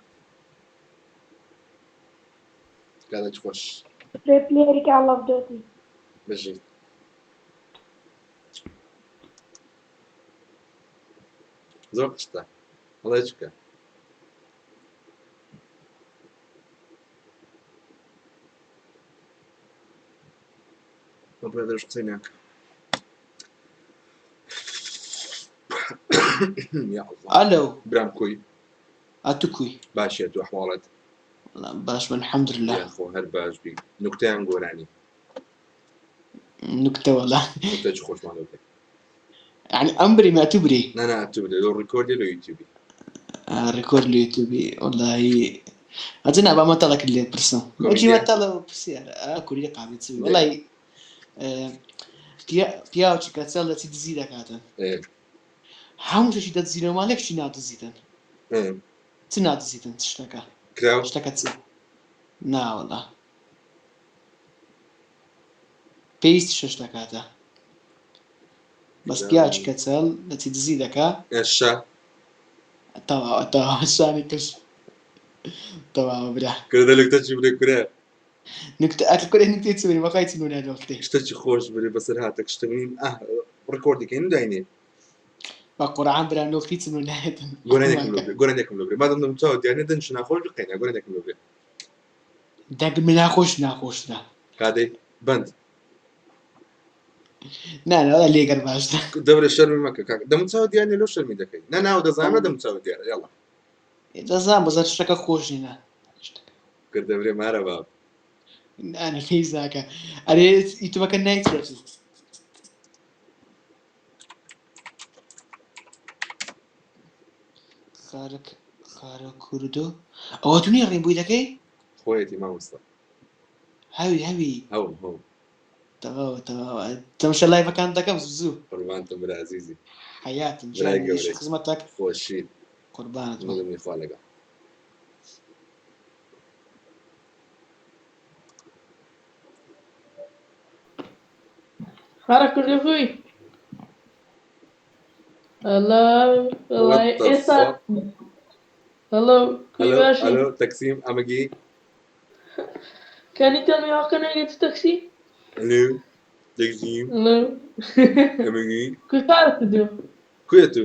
A: کاتت خۆش.
O: پلێ player ی Call of Duty.
A: بژیت. زۆر قشتە ئەڵێ چکە. برادەرش قسەی ناکە. یا الله.
E: ئەلو.
A: برام کوی؟
E: ئەتو کوی؟
A: باشی ئەتو ئەحواڵت؟
E: وەڵا باشم الحمدلله.
A: یاخۆ هەر باش بی. نوکتەیان گۆرانی؟
E: نوکتە وەڵا.
A: نوکتە چ خۆشمان لۆ بێ.
E: یعنی ئەم بریم ئەتو بری؟
A: نا نا ئەتو بدە لۆ record ی لۆ یوتیوبی.
E: record لۆ یوتیوبی وەڵاهی ئەجە نا با مەتەڵەکت لێ بپرسم. وەکی
A: کۆمیدیە؟
E: مەتەڵە و پرسیارە ئا کوردی قابل چ بی وەڵاهی پیاو چ کەچەڵ دەچی دزی دەکاتن.
A: ئێ.
E: هەموو شتێکی دەدزینەوە ماڵێک شتی نادزیتن. چ نادزیتن چ شتەکە؟
A: کراو؟
E: شتەکە چ؟ ناوەڵا پێویستی شەش دەکاتە بەس پیاچ کەچەل دەچی دزی دەکا.
A: ئێشە.
E: تەواوە تەواوە شانی کەش تەواوە برا.
A: کورە دە نوکتە چی برێ کورە.
E: نوکتە ئەخ کورە نوکتەی چ برێ بەخوای چ نونە نوکتەی.
A: شتەکی خۆش برێ بەسەر هاتەک شتە بنین ئاه ڕیکۆردی کەین و داینێ.
E: بە قورعان برا نوکتی چ نونایەتن.
A: گۆرانیەکم لۆ برێ گۆرانیەکم لۆ برێ مادەم دەم چاوت دیار نیە دەنگش ناخۆش بی قەینا گۆرانیەکم لۆ برێ.
E: دەنگ من ناخۆش ناخۆشترە.
A: کادەی بەند.
E: نا نا وەڵا لێگەر باشترە.
A: دەبرێ شەرمی مەکە کاکە دەم چاوت دیار نیە لۆ شەرمی دەکەی نا ناوە دەزانم نە دەم چاوت دیارە یاڵا.
E: دەزانم بەس هەر شتەکە خۆش نیە.
A: کورد دەبرێ مارە باب.
E: نا نا پێویست ناکا ئەرێ یوتوبەکە نای چیە؟ خارک خارە کوردۆ ئەوە تو نیە ڕێن بووی دەکەی؟
A: خۆیەتی مامۆستا.
E: هەوی هەوی.
A: هەوم هەوم.
E: تەواوە تەواوە تەماشا لایڤەکان دەکەم زوو زوو.
A: قوربانتم برا ئەزیزی.
E: حەیاتم
A: برای
E: گیانی ئیش
A: گەورەی.
E: خزمەتەک.
A: خۆشیت.
E: قوربانت بم.
A: دڵم خوا لەگەڵ.
Q: خارە کوردی خوی هەلۆ
A: What
Q: وەڵای
A: the
Q: ئێستا
A: fuck?
Q: هەلۆ کوی
A: Hello,
Q: باشی
A: hello, Taksim, Amagi.
Q: Can you tell me how can I get to taxi?
A: Hello, Taksim,
Q: Hello.
A: Amagi.
Q: کوی خارە کوردی
A: کوێ تو؟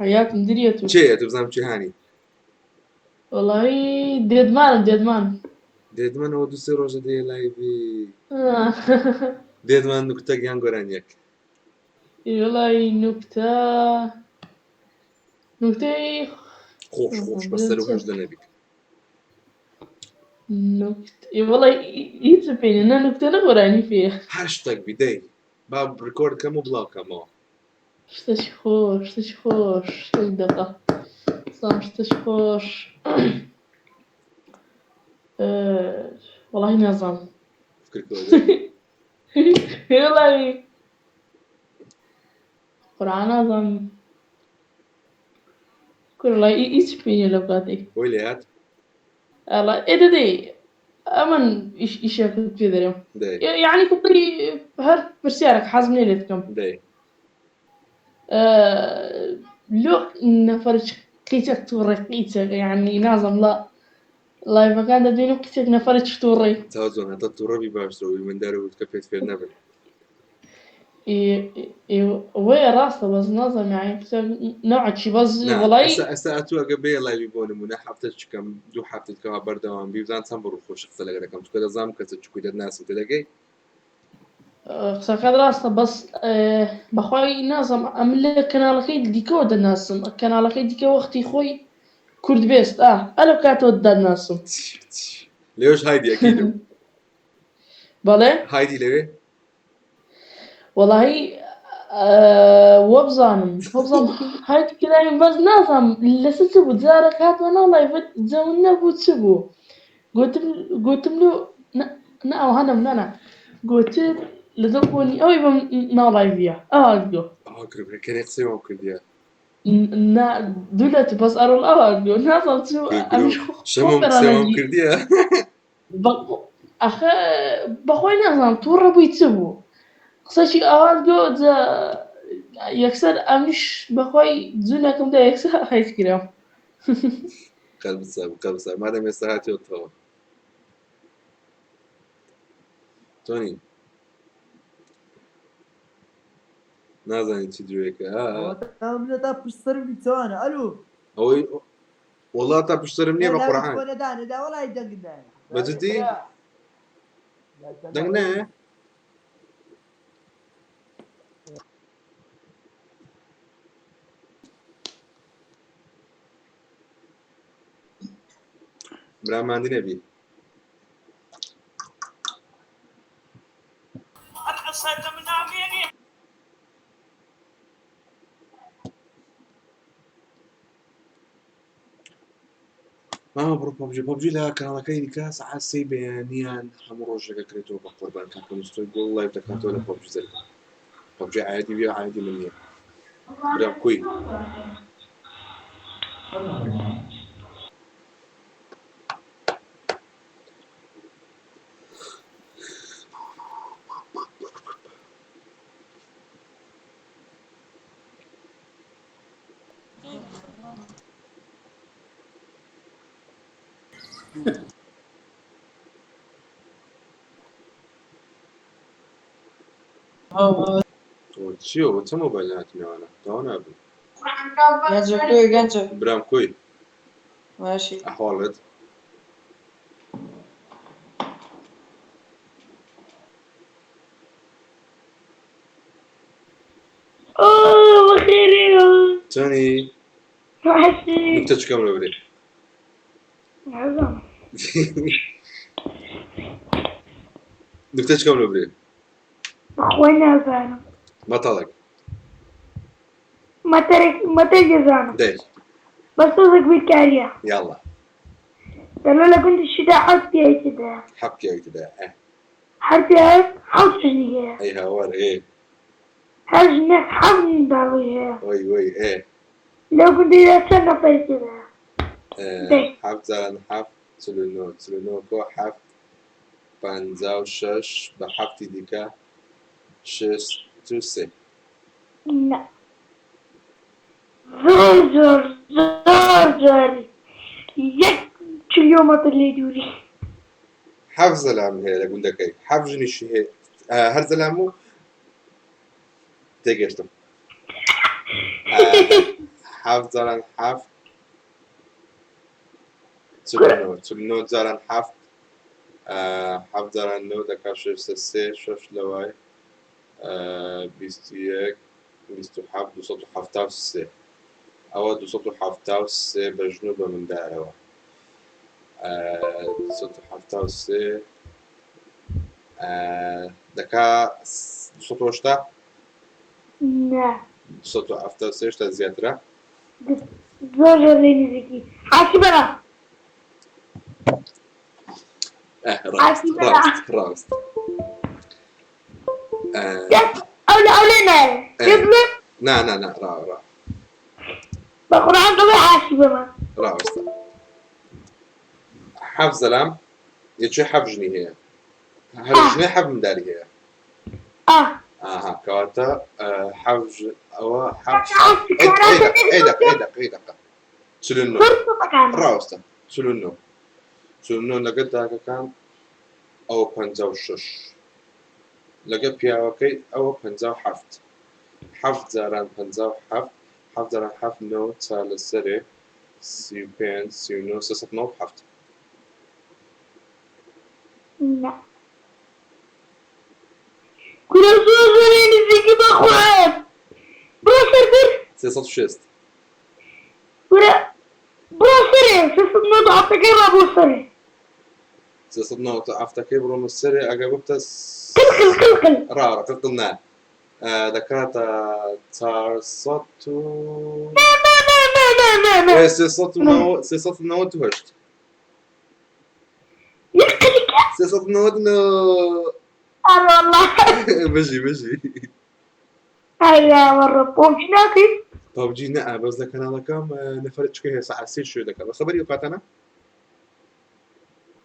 Q: حياتم دريتو
A: چێ تو بزانم چی هانی؟
Q: وەڵی دێدمانم دێدمان
A: دێدمانەوە دوو سێ ڕۆژە دێ لایڤی. دێدمان نوکتەک یان گۆرانیەک.
Q: وەڵی نوکتە نوکتەی
A: خۆش خۆش بەسەر و هەژدە نەبیت.
Q: نوکت وەڵی هیچ پێ نە نوکتە نە گۆرانی پێیە.
A: هەر شتێک بی دەی با ڕیکۆرد کەم و بڵاو کەمەوە.
Q: شتێکی خۆش شتێکی خۆش یەک دەقە سام شتێکی خۆش وەڵی نازانم.
A: فکر کەوە دەی.
Q: وەڵی قورئان نازانم کورە وەڵی هیچ پێ نییە لەو کاتەی.
A: بۆی لێهات؟
Q: ئەڵا ئێ دەدەی ئەمن ئیش ئیشەکەت پێ دەرێم.
A: دەی.
Q: یعنی کوڕی هەر پرسیارێک حەزم لێ لێت بکەم.
A: دەی.
Q: لۆ نەفەر قیچەک تووڕێ قیچەک یعنی نازم لە لایڤەکان دەبینم قیچەک نەفەرێک تووڕێ.
A: چاو جوان هەتا تووڕە بی باشترە وی مندار و وتکە پێت فێر نەبن.
Q: وەیە ڕاستە بەس نازم یعنی قیچەک نەوعەکی بەس
A: نا
Q: وەڵی
A: ئێستا ئێستا ئەتوو ئەگە بێ لایڤی بۆ نموونە هەفتە چکەم دوو هەفتەت کەوا بەردەوام بی بزان چەند بڕ خۆش قسە لەگە دەکەم چونکە دەزانم کەسە چکوی دەتناسم تێدەگەی؟
Q: قسەکەت ڕاستە بەس بەخوای نازم ئەمن لە کەناڵەکەی دیکەوە دەناسم کەناڵەکەی دیکە وەختی خۆی کورد بێست ئا ئەلەو کاتەوە دەناسم.
A: لێوش هایدی ئەکیدم.
Q: بەڵێ؟
A: هایدی لەوێ؟
Q: وەڵاهی وەبزانم وەبزانم هایدی کرایم بەس نازانم لەسەر چ بوو جارێک هاتمە ناو لایڤت جەون نەبوو چ بوو گوتم گوتم لۆ نا ئەوها نەبوو نا نا گوتت لەدڵ بۆنی ئەوەی بەم ناو لایڤیە ئەوها گۆ.
A: ئەوها کرد کەنێ قسەی وام کردیە.
Q: نا دوو لەت بەس ئەرۆڵ ئەوها گۆ نازانم چ بوو ئەمیش خۆ
A: شەمم قسەی وام کردیە.
Q: ئەخە بەخۆی نازانم تووڕە بووی چ بوو قسەکی ئاوات گۆ جا یەکسەر ئەمیش بەخۆی جوونەکەم دا یەکسەر هەیت کرام.
A: قەلبت ساغ بی قەلبت ساغ مادەم ئێستا هاتیەوە تۆنی نازانی چی درۆیەکە
H: تا پشت سەرم چۆنە ئەلو
A: ئەوەی وەڵا تا پشت سەرم نییە بە قورعان
H: وەڵی دەنگ نایە
A: بە جدی دەنگ نایە برا ماندی نەبی. مامە بڕۆ پەبجی پەبجی لە کەناڵەکەی دیکە سەعات سێی بەیانیان هەموو ڕۆژێکە کرێتەوە بە قوربان کاکە مستۆی گوڵ لایڤ دەکاتەوە لە پەبجی زەرگە پەبجی عادی بێ عادی من نییە. برام کوی؟ چییە بۆ چە مۆبایل ناتنەوانە تەواو نابن.
S: گەنجە کوێ گەنجە؟
A: برام کوی؟
S: ماشی.
A: ئەحواڵت؟
O: ئۆ بەخێرێ.
A: چۆنی؟
O: ماشی.
A: نوکتە چکەم لە برێ.
O: نازانم.
A: نوکتە چکەم لە برێ.
O: بەخوای نازانم.
A: مەتەڵێک.
O: مەتەرێک مەتەر دەزانم.
A: دەی.
O: بەس تۆزێک بیرکارییە.
A: یاڵڵا.
O: دەڵێ لە گوندی شیدا حەوت پیاوی تێدایە.
A: حەفت پیاوی تێدایە ئێ.
O: هەر پیاوێک حەوت ژنی هەیە.
A: ئەی هاوار ئێ.
O: هەر ژنێک حەوت منداڵی هەیە.
A: وەی وەی ئێ.
O: لەو گوندەیدا چەند نەفەری تێدایە؟ دەی.
A: حەفت جاران حەفت 49، 49 کۆ حەفت 56 بە حەفتی دیکە 63.
O: نا. زۆر زۆر زۆر زۆری یەک کیلۆمەتر لێی دووری.
A: حەفت زەلام هەیە لە گوندەکەی حەفت ژنیشی هەیە هەر زەلام و تێگەشتم حەفت جاران حەفت 49، 49 جاران حەفت حەفت جاران نۆ دەکا شەش سێ شەش لەوای 21 27 273 ئەوە 273 بە ژن و بە مندارەوە 273 دەکا 280.
O: نا.
A: 273 شتا زیاترە.
O: زۆر زۆر لێی نزیکی. حاسی بەرە.
A: ڕاست.
O: حاسی بەرە.
A: ڕاست ڕاست.
O: ئەو لە ئەو لێ نایە. پێ بڵێ.
A: نا نا نا ڕا ڕا.
O: بە قورئان دەڵێ حاسی بەمە.
A: ڕاوەستە. حەفت زەلام یەکێ حەفت ژنی هەیە. هەر ژنێ حەفت منداری هەیە. ئاها کەواتە حەفت ئەوە حەفت ئەی دەقە ئەی دەقە ئەی دەقە 49 ڕاوەستە 49 49 لەگەڵ داکەکان ئەوە 56 لەگە پیاوەکەی ئەوە 57 حەفت جاران 57 حەفت جاران حەفت نۆ چار لەسەرێ 35 39 397.
O: نا کورە زۆر زۆر نزیکی بە خۆت بڕۆ سەرتر.
A: 360.
O: کورە بڕۆ سەرێ 397ەکەی ڕا بۆ سەرێ.
A: 397ەکەی بڕۆمە سەرێ ئەگەر ببتە
O: قلقل قلقل.
A: ڕا ڕا قلقل نا دەکاتە 400 و
O: نا نا نا نا نا نا نا.
A: 398.
O: یەک قلقە.
A: 399.
O: ئەرێ وەڵا.
A: بژی بژی.
O: ئەیا وەڕە پۆبجی ناکەی؟
A: پەبجی نە بەس لە کەناڵەکەم نەفەر چکە هەیە سەعات سێ شوێ دەکات بە خەبەری ئەو کاتانە؟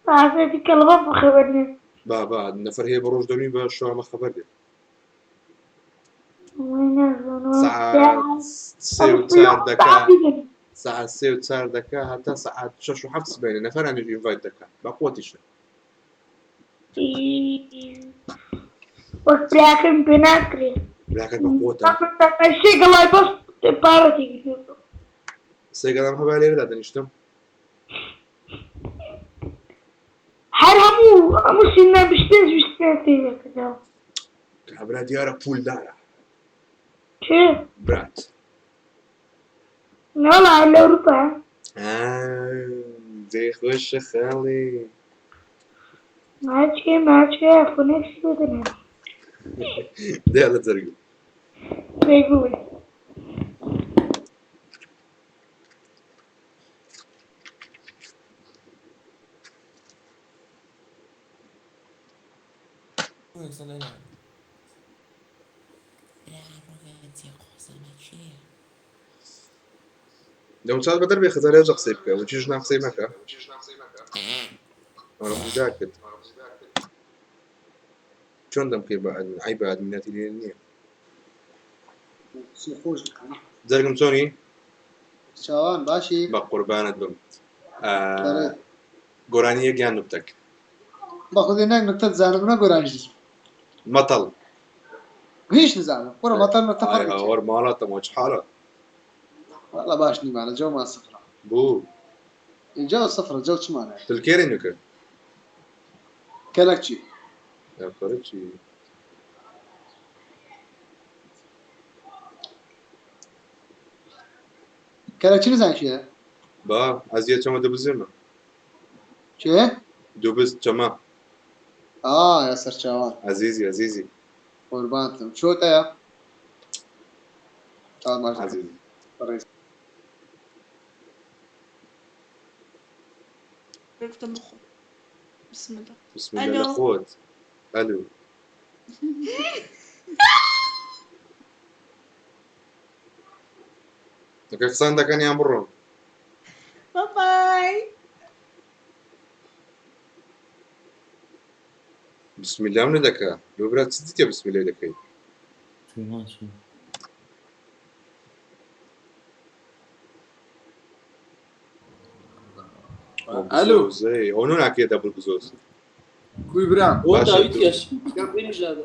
O: سەعات کەڵبە بە خەبەر نیم.
A: با با نەفەر هەیە بە ڕۆژ دەروین بە شەوامە خەبەر دێت. سەعات سێ و چار دەکا سەعات سێ و چار دەکا هەتا سەعات شەش و حەفت سبەینێ نەفەرانیش invite دەکا بە قوەتیشە.
O: وەک براکەم پێ ناکرێ.
A: براکەت بە قوەتە.
O: سێ گەڵای بەس پارەتی گرتووە.
A: سێ گەڵام هەبا لێرە دادەنیشتم.
O: هەر هەموو هەموو سینا 25 25 پێ دەکردەوە.
A: کابرا دیارە پولدارە.
O: کێ؟
A: برات.
O: نەوەڵا لە ئەوروپا.
A: جێی خۆشە خاڵی.
O: ماچکێ ماچکێ فۆنێکسی بۆ دەنێ.
A: دێ لە جەرگم.
O: بێگوڵی.
A: دەموچاوت بەدەر بێ خەزار هێجە قسەی بکە وچی ژنان قسەی مەکە ئەوە خودا کرد چۆن دەمکەی بە ئەدمین عەیبە ئەدمیناتی لێ نییە جەرگم چۆنی
J: چاوان باشی
A: بە قوربانت بم گۆرانی یەک یان نوکتەک
J: بە خودی نەک نوکتە دەزانم نە گۆرانیش دەزانم
A: مەتەڵ
J: هیچ نزانم کوڕە مەتەڵ نوکتە فەرقی چییە
A: ئەوەر ماڵاتە مۆچ حاڵە
J: والله باش نیمانە جەومان سفرە
A: بوو
J: جەو سفرە جەو چمانە
A: تلکێرێ نوکە
J: کەلەک چی
A: کەلەک چی
J: کەلەک چی نزانانی چیە
A: با ئەزیە چەمە دوبزێمە
J: چێ
A: دوبز چەمە
J: ئا یا سەرچاوان
A: عەزیزی عەزیزی
J: قوربانتم چۆتەیە
A: عەزیزی
J: بەڕێز
Q: بسم الله
A: بسم الله لە خۆت ئەلو دەکە قسان دەکەن یان بڕۆن
Q: بای
A: بسم الله منە دەکە لۆ برا چ دیتە بسم الله دەکەی
F: ئەلو
A: ئەو نۆ ناکرێت دەبل بزۆز
F: کوی برا
A: باشە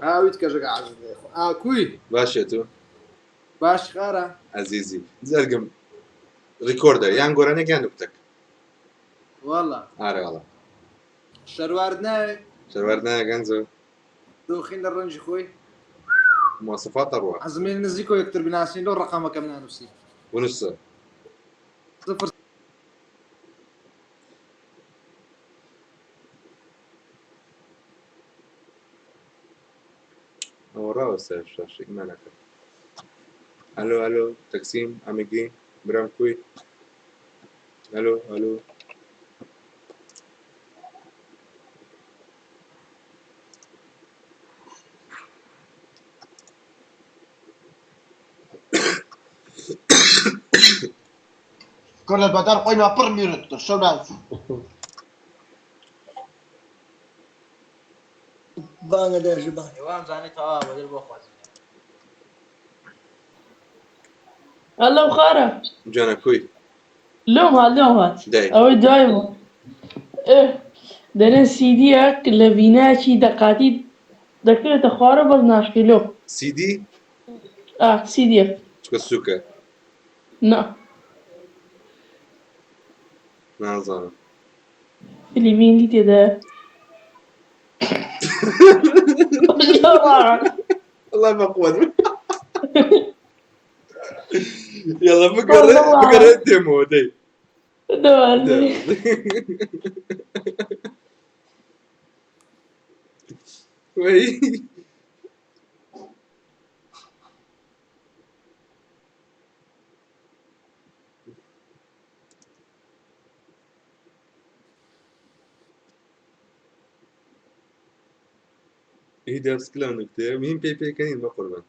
F: ئاویت کەژەکە عەزیز ئا کوی
A: باشە تو
F: باش خارە
A: عەزیزی زەرگم ڕیکۆردە یان گۆرانێک یان نوکتەک
F: والله
A: ئارە وەڵا
F: شەروارت ناوێ
A: شەروارت ناوێ گەنجە
F: دۆخین لە ڕەنجی خۆی
A: مواصفات ئەڕوا
F: عەزمێن نزیکۆ یەکتر بناسین لۆ ڕەقەمەکەم نانووسی
A: بنووسە
F: صفر
A: ئەوە ڕاوەستە شاشە ئیمانەکە ئەلۆ ئەلۆ تەکسیم ئەمەگی برام کوی ئەلۆ ئەلۆ
D: كل البدر قوينا بر ميرت شو نانسي
H: بانگە دەژی بانگ
M: وام زانی تەواو بەدر بۆ خوازی
Q: ئەلو خارە
A: جانە کوی
Q: لۆم هات لۆم هات
A: دەی
Q: ئەوەی دوای بوو ئێ دەرێن سیدیەک لە بینایەکی دەقاتی دەکەوێتە خوارەوە بەس ناشکێ لۆ
A: سیدی
Q: ئا سیدیەک
A: چکە سوکە
Q: نا
A: نازانم
Q: فلیمینگی تێدایە
A: والله ما قوة يلا بقرا بقرا ديمو دي
Q: دوازی
A: وي ايه ده بس كلام نكتة مين بي بي كانين ما قربان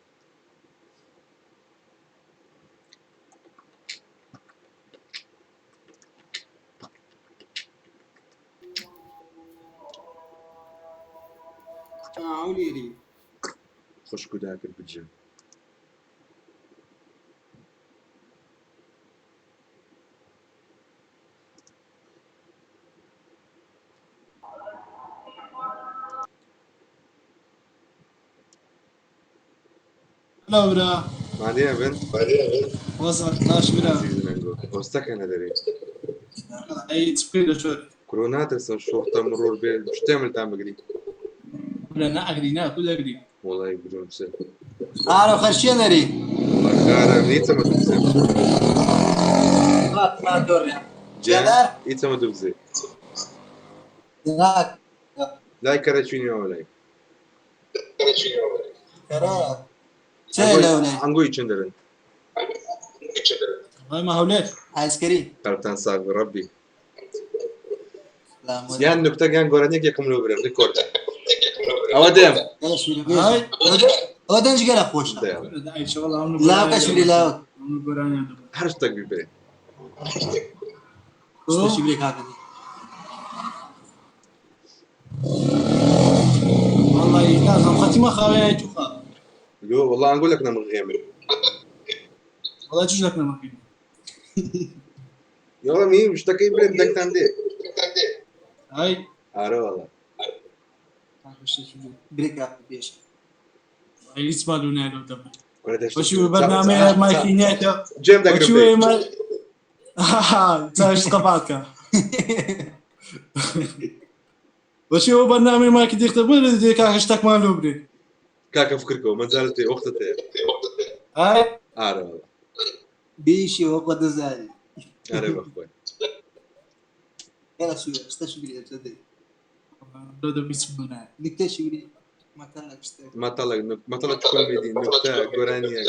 F: هەولێری
A: خوش كداك بالجيم
F: لا برا
A: بعدين يا بنت
F: وصل باش برا
A: واستكن دري
F: اي تسبيل شو
A: كورونا ترسم الشرطة مرور بي مش تعمل تعمل قريب
F: ولا نا اقري نا كل اقري
A: والله بدون بسيط
F: اعرف خرشين اري
A: والله خارة من إيتا ما تبزي
F: ما دور
A: جان إيتا ما تبزي
F: لا
A: لا كراتشيني ولا
F: كرا
A: عنقوي تشندرن
F: ما هوليت عسكري
A: قلبتان ساق بربي یان نوکتە یان گۆرانیەک یەکەم لۆ برێم ڕیکۆرد ئەوە دێم
F: هاي
J: ئەوە دەنج گەلە خۆشە لاوکە شوری لاوک
A: هەر شتێک ببێ
J: شتێکی برێ کاکە
E: والله لازم خاتي ما خاوي توخا
A: لو والله نقول لك انا مغيمر
E: والله تشوف لك ما
A: يلا مين مش تكي برين دك تندي
E: هاي
A: اره والله
J: برێ کاکە بێش
E: هیچ ما لو نالو دم
A: كرة
E: وشو برنامج مايكينياتا
A: جيم دك
E: وشو ما تاش قفاك وشو برنامج مايك دي يختبر دي كاش ما لو بري
A: كاكا فكركو ما زالت وقتها
E: هاي
A: اره والله
J: بيشي وقت دزاري
A: اره بخوي
J: يلا شو شتاش بري تصدق
E: لو دم يسمونا
J: نكتة شو بري ما طلع شتاك
A: ما طلع ما طلع كوميدي نكتة قرانية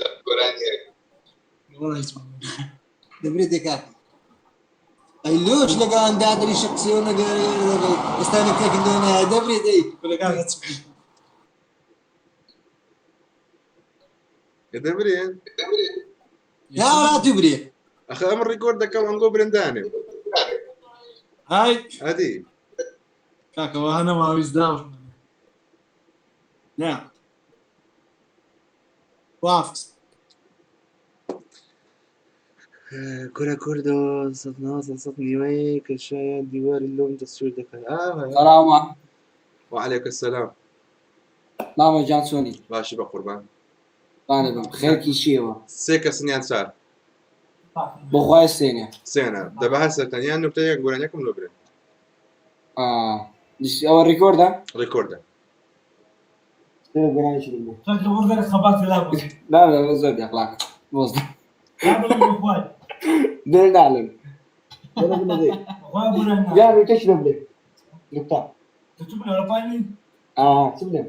E: والله يسمونا
J: دبري ديكاك اي لوش لقى عند ادري شخصي وانا استنى كيف انا دبري دي
A: دبري
J: يا ولا تبري
A: اخي امر ريكورد كم انقو برنداني
E: هاي
A: هادي
E: كاكا وهنا ما ويزداو نعم وافز
A: كرة كوردو صد ناصر صد نيوي كشايا ديوار اللوم تصوير دكان آه
T: السلام عليكم
A: وعليك السلام
T: مامە جان چۆنی
A: باشی بە قوربان
T: بانە بم خێرکی شێوە
A: سێ کەسنیان چار
T: بۆخوای سێنە
A: سێنە دەبە هەر سەرتان یان نوکتە یان گۆرانیەکم لۆ برێن
T: ئەوە ڕیکۆردە
A: ڕیکۆردە
T: لا لا زۆر بێخلاق بۆز دل ناڵم یا نوکتەش لۆ بلێ نوکتە آه چ بلێم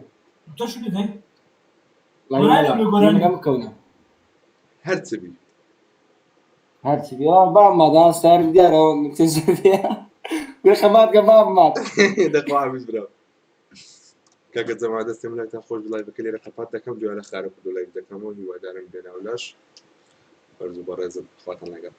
T: بکەونە
A: هەر چ بی
T: هەرچی بی بام مادا سەر دیارەوە نوکتە زۆر بێ خەمات کە بام مات
A: دەخوا عەبیز برا کاکە جەما دەستم لایتان خۆش بڵای بکە لێرە قەپات دەکەم دوارە خارە کوردو لایڤ دەکەمەوە هیوادارم بێناولاش بەرز و بەڕێزم خواتان لەگەڵ.